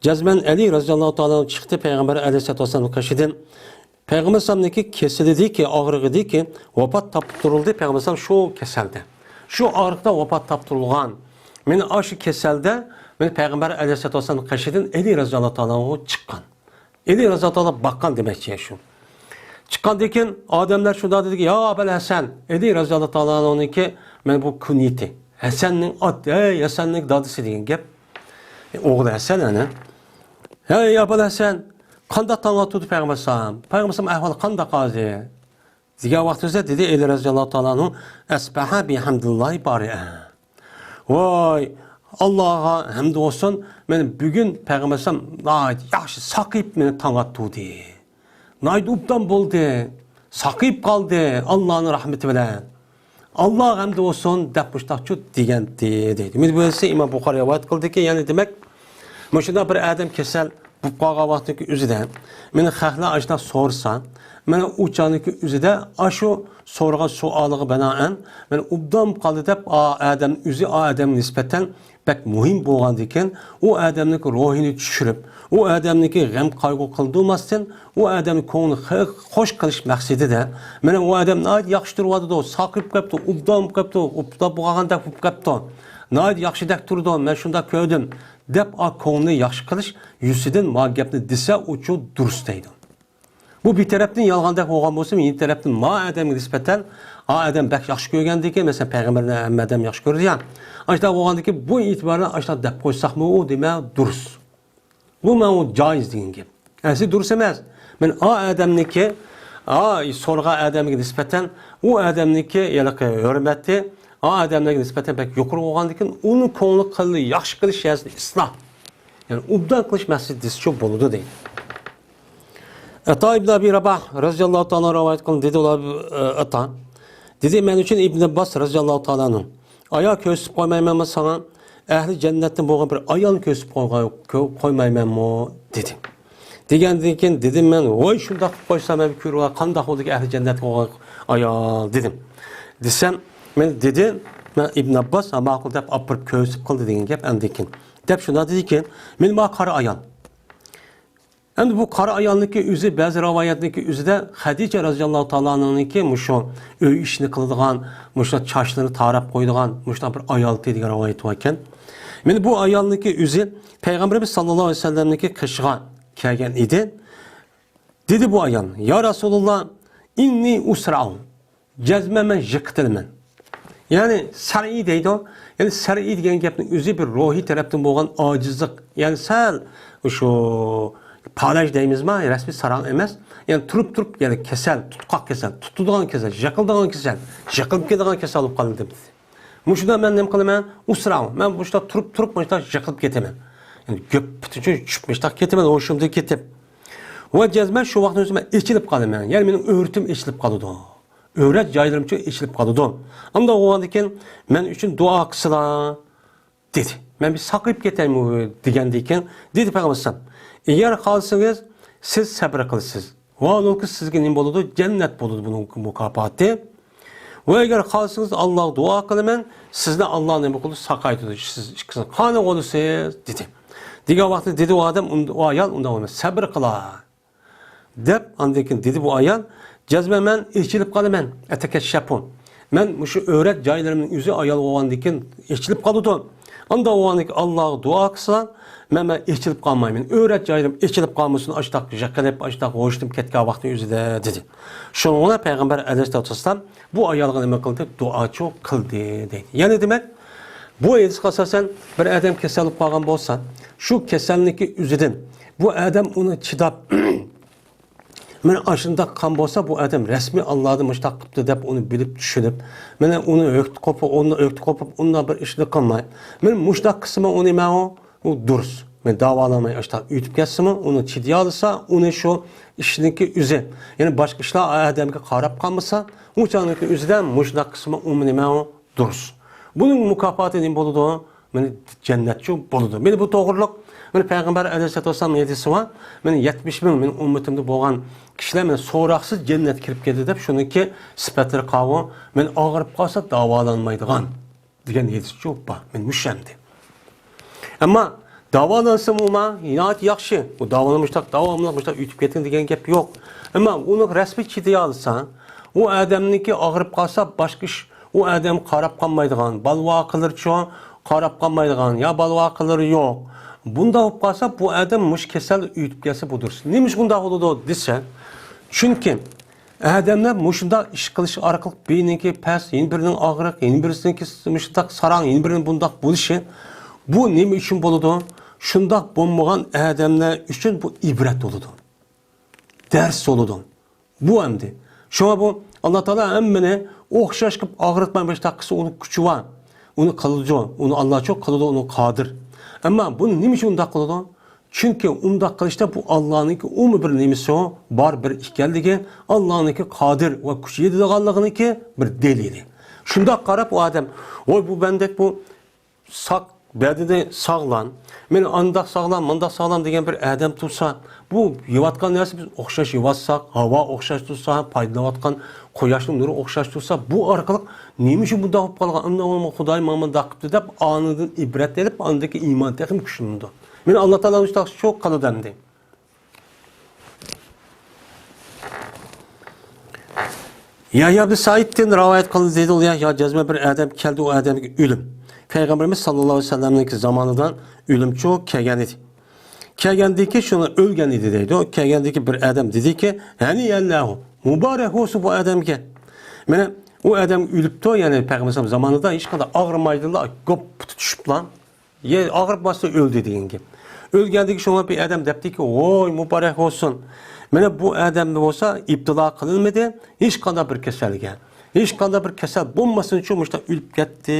جەزمەن ئەلى رەزىياللاھۇ تائالا چىقتى پەيغەمبەر ئەلەيھىسسالاتۇ ۋەسسالامنىڭ قېشىدىن. پەيغەمبەر ئەلەيھىسسالامنىڭكى كېسىلىدىكى، ئاغرىقىدىكى ۋاپات تاپتۇرۇلدى پەيغەمبەر ئەلەيھىسسالام شۇ كېسەلدە. شۇ ئاغرىقتا ۋاپات تاپتۇرۇلغان. مانا ئاشۇ كېسەلدە مانا پەيغەمبەر ئەلەيھىسسالاتۇ ۋەسسالامنىڭ قېشىدىن ئەلى رەزىياللاھۇ تائالا چىققان. ئەلى رەزىياللاھۇ تائالا باققان دېمەكچى شۇ. چىققاندىن كېيىن ئادەملەر شۇنداق دېدىكى، يا ئەبەل ھەسەن، ئەلى رەزىياللاھۇ تائالا ئانھۇنىڭكى مانا بۇ كۇنيىتى. ھەسەننىڭ ئات، ئەي ھەسەننىڭ دادىسى دېگەن گەپ. ئوغلى ھەسەن ئەنە. ھەي ئەبەل ھەسەن، قانداق تاڭ ئاتتۇردى پەيغەمبەر ئەلەيھىسسالام؟ پەيغەمبەر ئەلەيھىسسالام ئەھۋالى قانداق ھازىر؟ دېگەن ۋاقتىمىزدا دېدى ئەلى رەزىياللاھۇ تائالا ئەنھۇ، ئەسبەھە بىھەمدىللاھى بارىئەن. ۋاي، ئاللاغا ھەمد بولسۇن، مانا بۈگۈن پەيغەمبەر ئەلەيھىسسالام ناھايىتى ياخشى ساقىيىپ مانا تاڭ ئاتتۇردى. ناھايىتى ئوبدان بولدى، ساقىيىپ قالدى ئاللانىڭ رەھمىتى بىلەن. ئاللاغا ھەمد بولسۇن دەپ مۇشتاقچۇ دېگەنتى دەيدۇ. مانا بۇ ھەدىسنى ئىمام بۇخارىي رىۋايەت قىلدىكى، يەنى دېمەك، مۇشۇنداق بىر ئادەم كېسەل بولۇپ قالغان ۋاقتىدىكى ئۆزىدە، مانا خەقلەر ئاشۇنداق سورىسا، مانا ئۇ چاغنىكى ئۆزىدە ئاشۇ سورىغان سوئالىغا بىنائەن، مانا ئوبدان قالدى دەپ، ئا ئادەم ئۆزى ئا ئادەمگە نىسبەتەن بەك مۇھىم بولغاندىكىن، ئۇ ئادەمنىڭكى روھىنى چۈشۈرۈپ، ئۇ ئادەمنىڭكى غەم قايغۇ قىلدۇرماستىن، ئۇ ئادەمنىڭ كۆڭلىنى خە-، خوش قىلىش مەقسىتىدە، مانا ئۇ ئادەم ناھايىتى ياخشى تۇرۇۋاتىدۇ، ساقىيىپ قاپتۇ، ئوبدان بولۇپ قاپتۇ، ئوبدان بولغاندەك بولۇپ قاپتۇ، ناھايىتى ياخشىدەك تۇرىدۇ، مەن شۇنداق كۆردۈم، دەپ، ئا كۆڭلىنى ياخشى قىلىش يۈزىسىدىن ما گەپنى دېسە، ئۇچۇ دۇرۇس دەيدۇ. بۇ بىر تەرەپتىن يالغاندەك بولغان بولسىمۇ، يەنە تەرەپتىن ما ئادەمگە نىسبەتەن، ئا ئادەم بەك ياخشى كۆرگەندىكىن، مەسىلەن، پەيغەمبەرنى ھەممە ئادەم ياخشى كۆرىدۇ يا. ئاشۇنداق بولغاندىكىن، بۇ ئېتىبارەن ئاشۇنداق دەپ قويساقمۇ، ئۇ دېمە دۇرۇس. بۇ مانا ئۇ جايىز دېگەن گەپ. ئەسلى دۇرۇس ئەمەس. مەن ئا ئادەمنىڭكى، ئا سورىغان ئادەمگە نىسبەتەن، ئۇ ئادەمنىڭكى ھېلىقى ھۆرمىتى، ئا ئادەملەرگە نىسبەتەن بەك يۇقىرى بولغاندىكىن، ئۇنىڭ كۆڭلى قىلدى ياخشى قىلىش يەسىنى ئىسلاھ. يەنى ئوبدان قىلىش مەقسىتى دېسىچۇ بولىدۇ دەيدۇ. ئەتا ئىبن ئەبى راباھ رەزىياللاھۇ تائالا رىۋايەت قىلدى، دېدى ئۇلار، ئە، ئەتا. دېدى، مەن ئۈچۈن ئىبن ئابباس رەزىياللاھۇ تائالا ئەنھۇ، ئايال كۆرسىتىپ قويمايمەنمۇ ساڭا؟ ئەھلى جەننەتتىن بولغان بىر ئايالنى كۆرسىتىپ قويغا-، كۆ-، قويمايمەنمۇ؟ دېدى. دېگەندىن كېيىن دېدىم مەن، ۋاي، شۇنداق قىلىپ قويسا، مەن كۆرۈۋالاي، قانداق بولىدىكەن ئەھلى جەننەتكە بولغان ئايال، دېدىم. دېسەم، مەن دېدى، مەن ئىبن ئابباس، ھە، ماقۇل دەپ ئاپىرىپ كۆرسىتىپ قىلدى دېگەن گەپ ئاندىن كېيىن. دەپ شۇنداق دېدىكەن، مېنى ما قارا ئايال. ئەمدى بۇ قارا ئايالنىڭكى ئۆزى، بەزى رىۋايەتنىڭكى ئۆزىدە خەدىچە رازىياللاھۇ تائالا ئانھانىڭكى مۇشۇ ئۆي ئىشىنى قىلىدىغان، مۇشۇ چاچلىرىنى تاراپ قويىدىغان مۇشۇنداق بىر ئايالتى دېگەن رىۋايەت بار ئىكەن. مانا بۇ ئايالنىڭكى ئۆزى پەيغەمبىرىمىز ساللاللاھۇ ئەلەيھى ۋەسەللەمنىڭكى قېشىغا كەلگەن ئىدى. دېدى بۇ ئايال: يا رەسۇلاللا، ئىننى ئۇسرەئۇ، جەزمەن مەن يىقىتىلىمەن. يەنى سەرئى دەيدۇ. يەنى سەرئى دېگەن گەپنىڭ ئۆزى بىر روھىي تەرەپتىن بولغان ئاجىزلىق. يەنى سەل شۇ پالەچ دەيمىزما، رەسمىي ساراڭ ئەمەس. يەنى تۇرۇپ-تۇرۇپ، يەنى كېسەل، تۇتقاق كېسەل، تۇتىدىغان كېسەل، يىقىلىدىغان كېسەل، يىقىلىپ كېتىدىغان كېسەل بولۇپ قالدىم. مۇشۇندا مەن نېمە قىلىمەن؟ ئۇسرەئۇ، مەن مۇشۇنداق تۇرۇپ-تۇرۇپ مۇشۇنداق يىقىلىپ كېتىمەن. يەنى گۆپپىتىنچە چۈشۈپ مۇشۇنداق كېتىمەن، ھوشۇمدىن كېتىپ. ۋە جەزمەن شۇ ۋاقىتنىڭ ئۆزىدە مەن ئېچىلىپ قالىمەن. يەنى مېنىڭ ئۆرتىم ئېچىلىپ قالىدۇ. ئۆرەت جايلىرىمچۇ ئېچىلىپ قالىدۇ. ئانداق بولغاندىن كېيىن مەن ئۈچۈن دۇئا قىلسىلا، دېدى. مەن بىر ساقىيىپ كېتەيمۇ دېگەندىن كېيىن، دېدى پەيغەمبەر ئەلەيھىسسالام، ئەگەر خالىسىڭىز، سىز سەبرى قىلىسىز. ۋە ئۇنىڭكى سىزگە نېمە بولىدۇ؟ جەننەت بولىدۇ بۇنىڭ مۇكاپاتى. ۋە ئەگەر خالىسىڭىز، ئاللاغا دۇئا قىلىمەن، سىزنى ئاللا نېمە قىلىدۇ؟ ساقايتىدۇ. سىز ئىككىسىنى قانىغۇ بولىسىز، دېدى. دېگەن ۋاقىتتا دېدى ئۇ ئادەم، ئۇ ئايال، ئۇنداق بولماس، سەبرى قىلا. دەپ، ئاندىن كېيىن دېدى بۇ ئايال، جەزمەن مەن ئېچىلىپ قالىمەن، ئەتەكەششەپۇ. مەن مۇشۇ ئۆرەت جايلىرىمنىڭ ئۆزى ئايال بولغاندىن كېيىن ئېچىلىپ قالىدۇ. ئاندا بولغاندىن كېيىن ئاللاغا دۇئا قىلسا، مەن، مەن ئېچىلىپ قالمايمەن. ئۆرەت جايلىرىم ئېچىلىپ قالمىسۇن، ئاشتاق يىقىلىپ، ئاشتاق ھوشتىن كەتكەن ۋاقتى ئۆزىدە، دېدى. شۇنىڭغا پەيغەمبەر ئەلەيھىسسالاتۇ ۋەسسالام بۇ ئايالغا نېمە قىلدى؟ دۇئاچۇ قىلدى، دەيدۇ. يەنى دېمەك، بۇ ھەدىسكە ئاساسەن، بىر ئادەم كېسەل بولۇپ قالغان بولسا، شۇ كېسەلنىڭكى ئۆزىدىن بۇ ئادەم ئۇنى چىداپ، مانا ئاشۇنداق قىلغان بولسا، بۇ ئادەم رەسمىي ئاللادىن مۇشۇنداق قىپتۇ دەپ ئۇنى بىلىپ چۈشىنىپ، مانا ئۇنى ئۆكتە قوپۇپ، ئۇنى ئۆكتە قوپۇپ، ئۇنداق بىر ئىشنى قىلماي، مانا مۇشۇنداق قىلسىمۇ ئۇنى مەن ئۇ، ئۇ دۇرۇس. مانا داۋالانماي ئاشۇنداق ئۆتۈپ كەتسىمۇ، ئۇنى چىدىيالىسا، ئۇنى شۇ ئىشنىڭكى ئۆزى، يەنى باشقا ئىشلار ئادەمگە قاراپ قالمىسا، ئۇ چاغنىڭكى ئۆزىدە مۇشۇنداق قىلسىمۇ ئۇمۇ نېمە ئۇ؟ دۇرۇس. بۇنىڭ مۇكاپاتى نېمە بولىدۇ؟ مانا جەننەتچۇ بولىدۇ. مانا بۇ توغرىلىق، مانا پەيغەمبەر ئەلەيھىسسالاتۇ ۋەسسالام ھەدىسى بار. مانا يەتمىش مىڭ مېنىڭ ئۈممىتىمدە بولغان كىشىلەر مانا سوراقسىز جەننەتكە كىرىپ كەتتى دەپ، شۇنىڭكى سۈپەتلىرى قاۋۇ، مانا ئاغرىپ قالسا داۋالانمايدىغان دېگەن ھەدىسچۇ بار. مانا مۇشۇ ئەمدى. ئەمما داۋالانسىمۇ ما، ناھايىتى ياخشى. ئۇ داۋالانما مۇشتاق داۋاملىق مۇشتاق ئۆتۈپ كەتكىن دېگەن گەپ يوق. ئەمما ئۇنى رەسمىي چىدىيالىسا، ئۇ ئادەمنىڭكى ئاغرىپ قالسا باشقا ئىش، ئۇ ئادەم قاراپ قالمايدىغان، بالىۋاقىلىرىچۇ قاراپ قالمايدىغان، يا بالىۋاقىلىرى يوق. بۇنداق بولۇپ قالسا، بۇ ئادەم مۇشۇ كېسەل ئۆتۈپ كەتسە بۇ دۇرۇس. نېمە ئۈچۈن بۇنداق بولىدۇ دېسە، چۈنكى ئادەملەر مۇشۇنداق ئىش قىلىش ئارقىلىق بىرىنىڭكى پەس، يەنە بىرىنىڭ ئاغرىق، يەنە بىرىسىنىڭكى مۇشۇنداق ساراڭ، يەنە بىرىنىڭ بۇنداق بولۇشى، بۇ نېمە ئۈچۈن بولىدۇ؟ شۇنداق بولمىغان ئادەملەر ئۈچۈن بۇ ئىبرەت بولىدۇ. دەرس بولىدۇ. بۇ ئەمدى. شۇڭا بۇ ئاللا تائالا ھەممىنى ئوخشاش قىلىپ ئاغرىتماي مۇشۇنداق قىلسا ئۇنىڭ كۈچى بار. ئۇنى قىلىدۇ، ئۇنى ئاللاچۇ قىلىدۇ، ئۇنىڭ قادىر. ئەمما بۇنى نېمە ئۈچۈن ئۇنداق قىلىدۇ؟ چۈنكى ئۇنداق قىلىشتا بۇ ئاللانىڭكى ئۇمۇ بىر نېمىسى بار بىر ئىكەنلىكى، ئاللانىڭكى قادىر ۋە كۈچى يېتىدىغانلىقىنىڭكى بىر دەلىلى. شۇنداق قاراپ ئۇ ئادەم، ۋاي بۇ بەندەك بۇ ساق، بەدىنى ساغلام، مېنى ئانداق ساغلام، مۇنداق ساغلام دېگەن بىر ئادەم تۇرسا، بۇ يەۋاتقان نەرسە بىز ئوخشاش يەۋاتساق، ھاۋا ئوخشاش تۇرسا، پايدىلىنىۋاتقان قۇياشنىڭ نۇرى ئوخشاش تۇرسا، بۇ ئارقىلىق نېمە ئۈچۈن بۇنداق بولۇپ قالغان، ئۇنداق بولمىغان، خۇدايىم ماڭا مۇنداق قىپتۇ دەپ ئانىدىن ئىبرەت ئېلىپ، ئاندىكى ئىمان تېخىمۇ كۈچلىنىدۇ. مېنى ئاللا تائالا مۇشۇنداق شۇ قىلىدۇ ئەمدى. يەھيا ئىبنى سەئىدتىن رىۋايەت قىلىندى، دېدى ئۇ، يەھيا جەزمەن بىر ئادەم كەلدى، ئۇ ئادەمگە ئۆلۈم. پەيغەمبىرىمىز ساللاللاھۇ ئەلەيھى ۋەسەللەمنىڭكى زامانىدا ئۆلۈمچۇ كەلگەن ئىدى. كەلگەندىن كېيىن شۇنى ئۆلگەن ئىدى دەيدۇ. كەلگەندىن كېيىن بىر ئادەم دېدىكى، ھەنىئەللاھۇ، مۇبارەك بولسۇن بۇ ئادەمگە. مانا ئۇ ئادەم ئۆلۈپتۇ، يەنى پەيغەمبەر زامانىدا ھېچقانداق ئاغرىمايدىلا، گوپ پۇتى چۈشۈپلا. يە، ئاغرىپ باسسا ئۆلدى دېگەن گەپ. ئۆلگەندىكى شۇڭا بىر ئادەم دەپتىكى، ۋوي، مۇبارەك بولسۇن. مانا بۇ ئادەم بولسا ئىپتىلا قىلىنمىدى ھېچقانداق بىر كېسەلگە. ھېچقانداق بىر كېسەل بولماستىن شۇ مۇشۇنداق ئۆلۈپ كەتتى،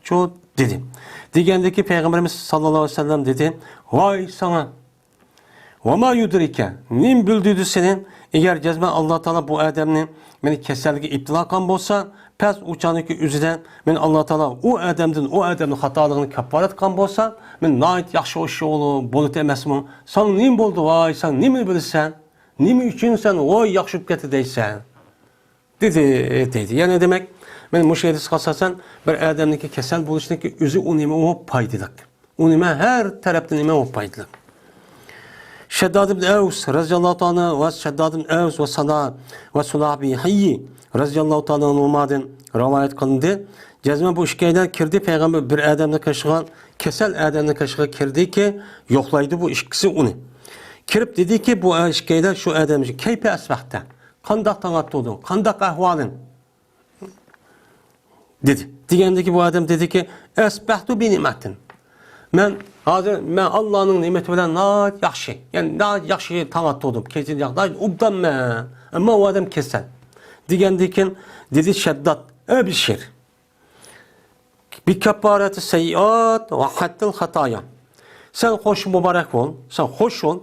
شۇ دېدى. دېگەندىكى پەيغەمبىرىمىز ساللاللاھۇ ئەلەيھى ۋەسەللەم دېدى، ۋاي ساڭا. ۋەما يۇدرىكە، نېمە بىلدۈردى سېنى؟ ئەگەر جەزمەن ئاللا تائالا بۇ ئادەمنى مېنى كېسەلگە ئىپتىلا قىلغان بولسا، پەس ئۇ چاغنىڭكى ئۆزىدە مېنى ئاللا تائالا ئۇ ئادەمدىن، ئۇ ئادەمنىڭ خاتالىقىنى كاپپارەت قىلغان بولسا، مەن ناھايىتى ياخشى ئوشۇ بولىدۇ ئەمەسمۇ؟ ساڭا نېمە بولدى ۋاي، ساڭ نېمىنى بىلىسەن؟ نېمە ئۈچۈن سەن ۋاي ياخشى بولۇپ كەتتى دەيسەن؟ دېدى، دەيدۇ. يەنى دېمەك، مەن مۇشۇ ھەدىسكە ئاساسەن بىر ئادەمنىڭكى كېسەل بولۇشىنىڭكى ئۆزى ئۇ نېمە ئۇ پايدىلىق. ئۇ نېمە ھەر تەرەپتىن نېمە ئۇ پايدىلىق. شەدداد ئىبن ئەۋس رەزىياللاھۇ تائالا ۋە شەدداد ئىبن ئەۋس ۋە سانا ۋە سۇنابىھىي رەزىياللاھۇ تائالا ئەنھۇمادىن رىۋايەت قىلىندى. جەزمەن بۇ ئىككىيلەن كىردى، پەيغەمبەر بىر ئادەمنىڭ قېشىغا، كېسەل ئادەمنىڭ قېشىغا كىردىكى، يوقلايدۇ بۇ ئىككىسى ئۇنى. كىرىپ دېدىكى، بۇ ئىككىيلەن شۇ ئادەمگە، كەيپە ئەسبەھتە، قانداق تاڭ ئاتتۇردۇڭ، قانداق ئەھۋالىڭ؟ دېدى. دېگەندىكى بۇ ئادەم دېدىكى، ئەسبەھتۇ بىنىئمەتىن. مەن ھازىر، مەن ئاللانىڭ نېمىتى بىلەن ناھايىتى ياخشى. يەنى ناھايىتى ياخشى تاڭ ئاتتۇردۇم. كېچىنى ياخ-، ناھايىتى ئوبدانمەن. ئەمما ئۇ ئادەم كېسەل. دېگەندىكىن دېدى شەدداد، ئەبشىر. بىكەففارەتى سەييئات ۋە ھەتتىل خاتايا. سەن خوش مۇبارەك بول، سەن خوش بول.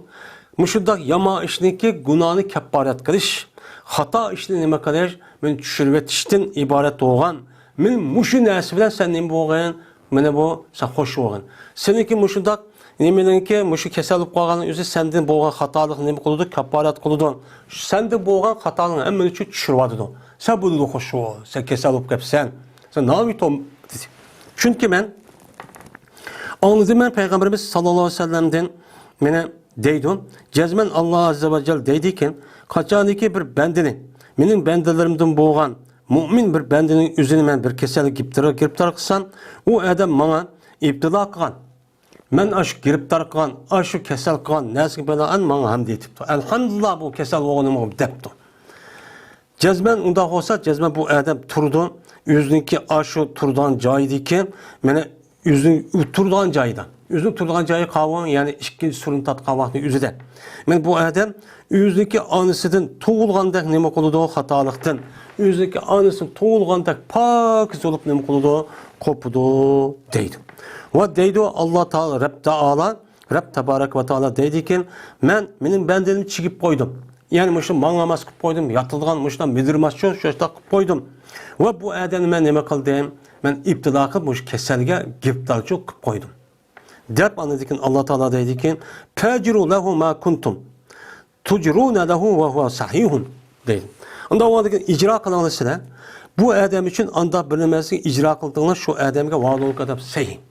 مۇشۇنداق يامان ئىشنىڭكى گۇناھنى كەپپارەت قىلىش، خاتا ئىشنى نېمە قىلىش، مېنى چۈشۈرۈۋېتىشتىن ئىبارەت بولغان. مېنى مۇشۇ نەرسە بىلەن سەن نېمە بولغىن؟ مانا بۇ سەن خوش بولغىن. سېنىڭكى مۇشۇنداق نېمىنىڭكى، مۇشۇ كېسەل بولۇپ قالغاننىڭ ئۆزى سەندىن بولغان خاتالىقنى نېمە قىلىدۇ؟ كاپپارەت قىلىدۇ. سەندىن بولغان خاتالىقنى ھەممىنى چۈ-، چۈشۈرۈۋاتىدۇ. سەن بۇنىڭدىن خوش بول، سەن كېسەل بولۇپ قېپسەن. سەن ناۋى توم-، دېدى. چۈنكى مەن ئاڭلىدىم، مەن پەيغەمبىرىمىز ساللاللاھۇ ئەلەيھى ۋەسەللەمدىن مېنى دەيدۇ. جەزمەن ئاللا ئەززە ۋە جەل دەيدىكەن، قاچانكى بىر بەندىنى، مېنىڭ بەندىلىرىمدىن بولغان مۇئمىن بىر بەندىنىڭ ئۆزىنى مەن بىر كېسەلگە گىرىپتار، گىرىپتار قىلسام، ئۇ ئادەم ماڭا ئىپتىلا قىلغان، مەن ئاشۇ گىرىپتار قىلغان، ئاشۇ كېسەل قىلغان نەرسىگە بىنائەن ماڭا ھەمدە ئېيتىپتۇ. ئەلھەمدۇلىللا، بۇ كېسەل بولغىنىمغا دەپتۇ. جەزمەن ئۇنداق بولسا، جەزمەن بۇ ئادەم تۇرىدۇ، ئۆزىنىڭكى ئاشۇ تۇرىدىغان جايىدىكى، مانا، ئۆزىنىڭ تۇرىدىغان جايىدا، ئۆزىنىڭ تۇرىدىغان جايى قاۋۇڭ، يەنى ئىككىنچى سۈرىنى تارتقان ۋاقتىنىڭ ئۆزىدە. مانا بۇ ئادەم ئۆزىنىڭكى ئانىسىدىن تۇغۇلغاندەك نېمە قىلىدۇ، خاتالىقتىن. ئۆزىنىڭكى ئانىسىدىن تۇغۇلغاندەك پاكىز بولۇپ نېمە قىلىدۇ، قوپىدۇ دەيدۇ. ۋە دەيدۇ، ئاللا تائالا، رەب تائالا، رەب تابارەك ۋە تائالا دەيدىكەن، مەن مېنىڭ بەندىلىرىمنى چىگىپ قويدۇم. يەنى مۇشۇ ماڭالماس قىلىپ قويدۇم، ياتىدىغان مۇشۇنداق مىدىرماس شۇ، شۇنداق قىلىپ قويدۇم. ۋە بۇ ئادەمنى مەن نېمە قىلدىم؟ مەن ئىپتىلا قىلىپ مۇشۇ كېسەلگە گىرىپتارچىلىق قىلىپ قويدۇم. دەپ ئاندىن كېيىن ئاللا تائالا دەيدىكەن، فەجرۇ لەھۇ ما كۇنتۇم تۇجرۇنە لەھۇ ۋە ھۇۋە سەھىھۇن دەيدۇ. ئۇنداق بولغاندىكىن ئىجرا قىلىڭلار سىلەر. بۇ ئادەم ئۈچۈن ئانداق بىر نېمىسىنى ئىجرا قىلدىڭلار، شۇ ئادەمگە ۋالۇلۇك ئادەم سەھىھ.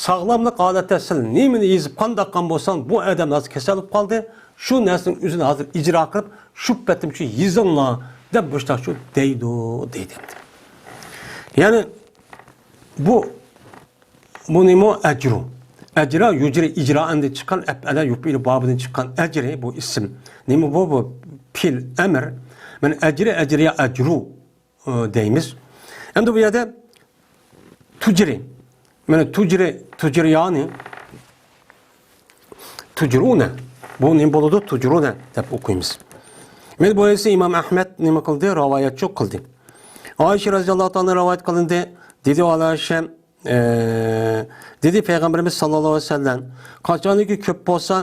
ساغلاملىق ھالەتتە سىلەر نېمىنى يېزىپ قانداق قىلغان بولساڭ، بۇ ئادەم ھازىر كېسەل بولۇپ قالدى، شۇ نەرسىنىڭ ئۆزىنى ھازىر ئىجرا قىلىپ، شۇ پېتىم شۇ يېزىڭلار دەپ مۇشۇنداق شۇ دەيدۇ، دەيدۇ. يەنى بۇ بۇ نېمە؟ ئەجرۇ. ئەجرا يۇجرى ئىجرائەندىن چىققان، ئەپئەلە يۇپئىلۇ بابىدىن چىققان ئەجرى بۇ ئىسىم. نېمە بۇ؟ بۇ پېئىل ئەمر. مەن ئەجرى، ئەجرىيە، ئەجرۇ، ئى، دەيمىز. ئەمدى بۇ يەردە تۇجرى. مانا تۇجرى، تۇجرىيانى، تۇجرۇنە. بۇ نېمە بولىدۇ؟ تۇجرۇنە دەپ ئوقۇيمىز. مانا بۇ ئىسى ئىمام ئەھمەد نېمە قىلدى؟ رىۋايەتچى قىلدى. ئائىشە رەزىياللاھۇ تائالا رىۋايەت قىلىندى. دېدى ئالا ئەيشە، ئى، دېدى پەيغەمبىرىمىز ساللاللاھۇ ئەلەيھى ۋەسەللەم، قاچانكى كۆپ بولسا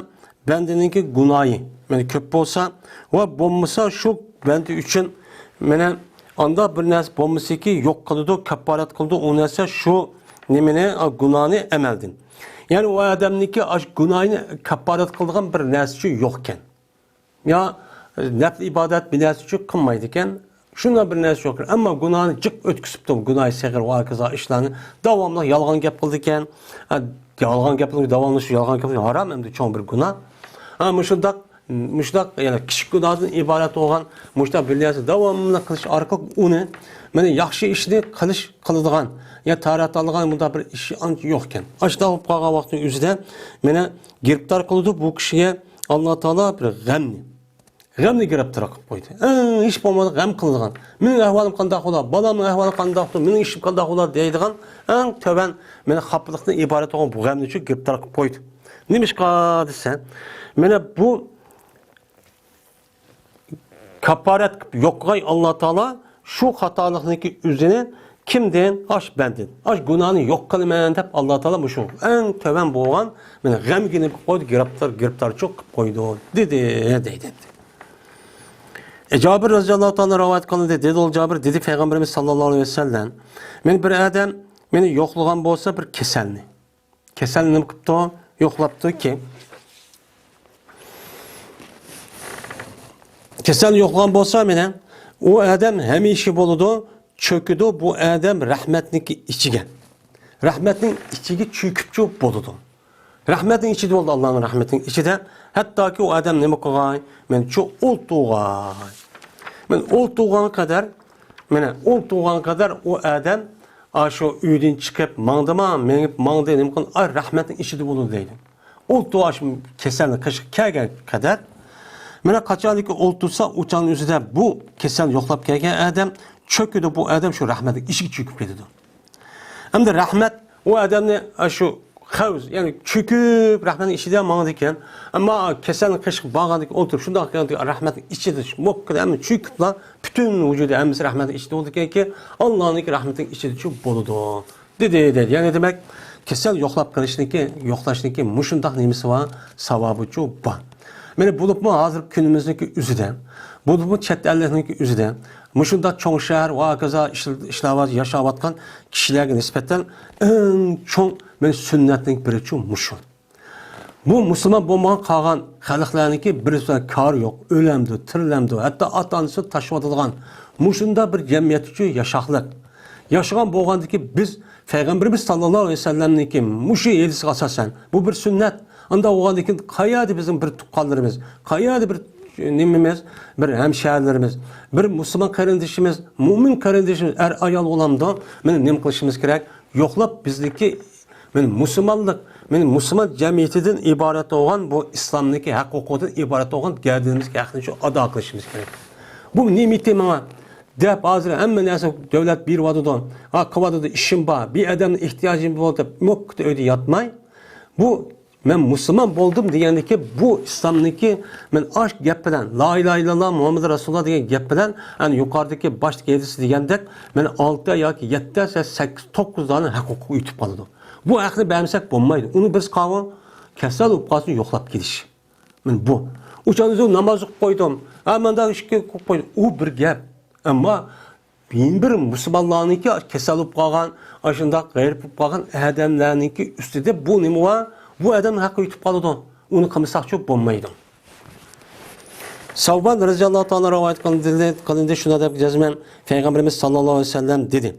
بەندىنىڭكى گۇناھى، يەنى كۆپ بولسا ۋە بولمىسا شۇ بەندە ئۈچۈن مانا ئانداق بىر نەرسە بولمىسىكى يوق قىلىدۇ، كاپپارەت قىلىدۇ ئۇ نەرسە شۇ نېمىنى، گۇناھنى ئەمەلدىن. يەنى ئۇ ئادەمنىڭكى ئاش گۇناھىنى كاپپارەت قىلىدىغان بىر نەرسە شۇ يوقكەن. يا نەپلى ئىبادەت بىر نەرسە ئۈچۈن قىلمايدىكەن، شۇنداق بىر نەرسە يوق. ئەمما گۇناھنى جىق ئۆتكۈزۈپتۇ، گۇناھى سەغىر ۋە ھاكازا ئىشلارنى داۋاملىق يالغان گەپ قىلىدىكەن. ھە، يالغان گەپ قىلىش، داۋاملىق شۇ يالغان گەپ قىلىش ھارام، ئەمدى چوڭ بىر گۇناھ. ھە، مۇشۇنداق، مۇشۇنداق، يەنى كىچىك گۇناھدىن ئىبارەت بولغان مۇشۇنداق بىر نەرسە داۋاملىق قىلىش ئارقىلىق ئۇنى، مانا، ياخشى ئىشنى قىلىش، قىلىدىغان، يا تارەت ئالىدىغان مۇنداق بىر ئىشى ئانچە يوقكەن. ئاشۇنداق بولۇپ قالغان ۋاقىتنىڭ ئۆزىدە مانا گىرىپتار قىلىدۇ بۇ كىشىگە ئاللا تائالا بىر غەمنى. غەمنى گىرىپتار قىلىپ قويدى. ئەڭ ھېچ بولمىغاندا غەم قىلىدىغان، مېنىڭ ئەھۋالىم قانداق بولا، بالامنىڭ ئەھۋالى قانداقتۇ، مېنىڭ ئىشىم قانداق بولا دەيدىغان ئەڭ تۆۋەن مېنى خاپىلىقتىن ئىبارەت بولغان بۇ غەمنى شۇ گىرىپتار قىلىپ قويدى. نېمىشقا دېسە، مانا بۇ كاپپارەت قىلىپ يوقىغاي ئاللا تائالا شۇ خاتالىقنىڭكى ئۆزىنى كىمدىن؟ ئاش بەندىدىن. ئاش گۇناھنى يوق قىلىمەن دەپ ئاللا تائالا مۇشۇ ئەڭ تۆۋەن بولغان مېنى غەمگە نېمە قىلىپ قويدى، گىرىپتار، گىرىپتارچىلىق قىلىپ قويدى، دېدى، دەيدۇ. ئە، جابىر رەزىياللاھۇ تائالا رىۋايەت قىلىندى. دېدى ئۇ جابىر، دېدى پەيغەمبىرىمىز ساللاللاھۇ ئەلەيھى ۋەسەللەم، مېنى بىر ئادەم مېنى يوقلىغان بولسا بىر كېسەلنى. كېسەلنى نېمە قىپتۇ؟ يوقلاپتۇكى. كېسەل يوقلىغان بولسا مېنى، ئۇ ئادەم ھەمىشە بولىدۇ، چۆكىدۇ بۇ ئادەم رەھمەتنىڭكى ئىچىگە. رەھمەتنىڭ ئىچىگە چۆكۈپ چۆكۈپ بولىدۇ. رەھمەتنىڭ ئىچىدە بولدى، ئاللانىڭ رەھمىتىنىڭ ئىچىدە. ھەتتاكى ئۇ ئادەم نېمە قىلغاي؟ مەن شۇ ئولتۇرغاي. مەن ئولتۇرغان قەدەر، مەن ئولتۇرغان قەدەر ئۇ ئادەم ئاشۇ ئۆيدىن چىقىپ ماڭدىما، مېڭىپ ماڭدى، نېمە قىلدى؟ ئاي، رەھمەتنىڭ ئىچىدە بولدى دەيدۇ. ئولتۇرۇش كېسەلنىڭ قېشىغا كەلگەن قەدەر، مانا قاچانكى ئولتۇرسا، ئۇ چاغنىڭ ئۆزىدە بۇ كېسەل يوقلاپ كەلگەن ئادەم چۆكىدۇ، بۇ ئادەم شۇ رەھمەتنىڭ ئىچىگە چۆكۈپ كېتىدۇ. ئەمدى رەھمەت ئۇ ئادەمنى شۇ خەۋز، يەنى چۆكۈپ رەھمەتنىڭ ئىچىدە ماڭىدىكەن. ئەمما كېسەلنىڭ قېشىغا بارغاندىكىن ئولتۇرۇپ، شۇنداق رەھمەتنىڭ ئىچىدە موككىدە ھەممە چۆكۈپلا، پۈتۈن ۋۇجۇدى ھەممىسى رەھمەتنىڭ ئىچىدە بولىدىكەنكى، ئاللانىڭكى رەھمىتىنىڭ ئىچىدىچۇ بولىدۇ. دېدى، دېدى. يەنى دېمەك، كېسەل يوقلاپ قېلىشنىڭكى، يوقلاشنىڭكى مۇشۇنداق نېمىسى بار، ساۋابىچۇ بار. مانا بولۇپمۇ ھازىر كۈنىمىزنىڭكى ئۆزىدە، بولۇپمۇ چەت ئەللىكنىڭكى ئۆزىدە، مۇشۇنداق چوڭ شەھەر ۋە ھاكازا ئىشل-، ئىشلەۋات-، ياشاۋاتقان كىشىلەرگە نىسبەتەن ئەڭ چوڭ مانا سۈننەتنىڭ بىرىچۇ مۇشۇ. بۇ مۇسۇلمان بولمىغان قالغان خەلقلەرنىڭكى بىرسى بىلەن كارى يوق، ئۆلەمدۇ، تىرىلەمدۇ، ھەتتا ئاتا-ئانىسىنى تاشلىۋاتىدىغان مۇشۇنداق بىر جەمئىيەتتىچۇ ياشاقلىق. ياشىغان بولغاندىكى بىز پەيغەمبىرىمىز ساللاللاھۇ ئەلەيھى ۋەسەللەمنىڭكى مۇشۇ ھەدىسىگە ئاساسەن، بۇ بىر سۈننەت. ئانداق بولغاندىكىن قەيەردە بىزنىڭ بىر تۇغقانلىرىمىز، قەيەردە بىر نېمىمىز، بىر ھەمشەھەرلىرىمىز، بىر مۇسۇلمان قېرىندىشىمىز، مۇئمىن قېرىندىشىمىز، ئەر ئايال بولامدۇ، مانا نېمە قىلىشىمىز كېرەك؟ يوقلاپ بىزنىڭكى، مانا مۇسۇلمانلىق، مانا مۇسۇلمان جەمئىيىتىدىن ئىبارەت بولغان بۇ ئىسلامنىڭكى ھەق ھوقۇقىدىن ئىبارەت بولغان گەۋدىمىزگە ھەقنى شۇ ئادا قىلىشىمىز كېرەك. بۇ نېمە ئىتى ماڭا دەپ ھازىر ھەممە نەرسە دۆلەت بېرىۋاتىدۇ، ھا، قىلىۋاتىدۇ، ئىشىم بار، بىر ئادەمنىڭ ئېھتىياجىم بار دەپ موككىدە ئۆيدە ياتماي، بۇ مەن مۇسۇلمان بولدۇم دېگەندىكى بۇ ئىسلامنىڭكى، مەن ئاش گەپ بىلەن، لا ئىلاھە ئىللاللا مۇھەممەد رەسۇلۇللا دېگەن گەپ بىلەن، ئەنە يۇقىرىدىكى باشتىكى ھەدىس دېگەندەك، مەن ئالتە ياكى يەتتە، سەككىز، توققۇز دانە ھەق ھوقۇق ئۆتۈپ قالىدۇ. بۇ ھەقنى بەرمىسەك بولمايدۇ. ئۇنى بىز قاۋۇ كېسەل بولۇپ قالسۇن يوقلاپ كېتىش. مەن بۇ. ئۇچان ئۆزۈم ناماز ئوقۇپ قويدۇم. ھە، مەندە ئىشكە قويۇپ قويدۇم. ئۇ بىر گەپ. ئەمما يەنە بىر مۇسۇلمانلارنىڭكى كېسەل بولۇپ قالغان، ئاشۇنداق غېرىب بولۇپ قالغان ئادەملەرنىڭكى ئۈستىدە بۇ نېمە بار؟ بۇ ئادەمنىڭ ھەققى يېتىپ قالىدۇ. ئۇنى قىلمىساقچۇ بولمايدۇ. سەۋبان رەزىياللاھۇ تائالا رىۋايەت قىلىندى، قىلىندى، شۇنداق دەپ جەزمەن پەيغەمبىرىمىز ساللاللاھۇ ئەلەيھى ۋەسەللەم دېدى،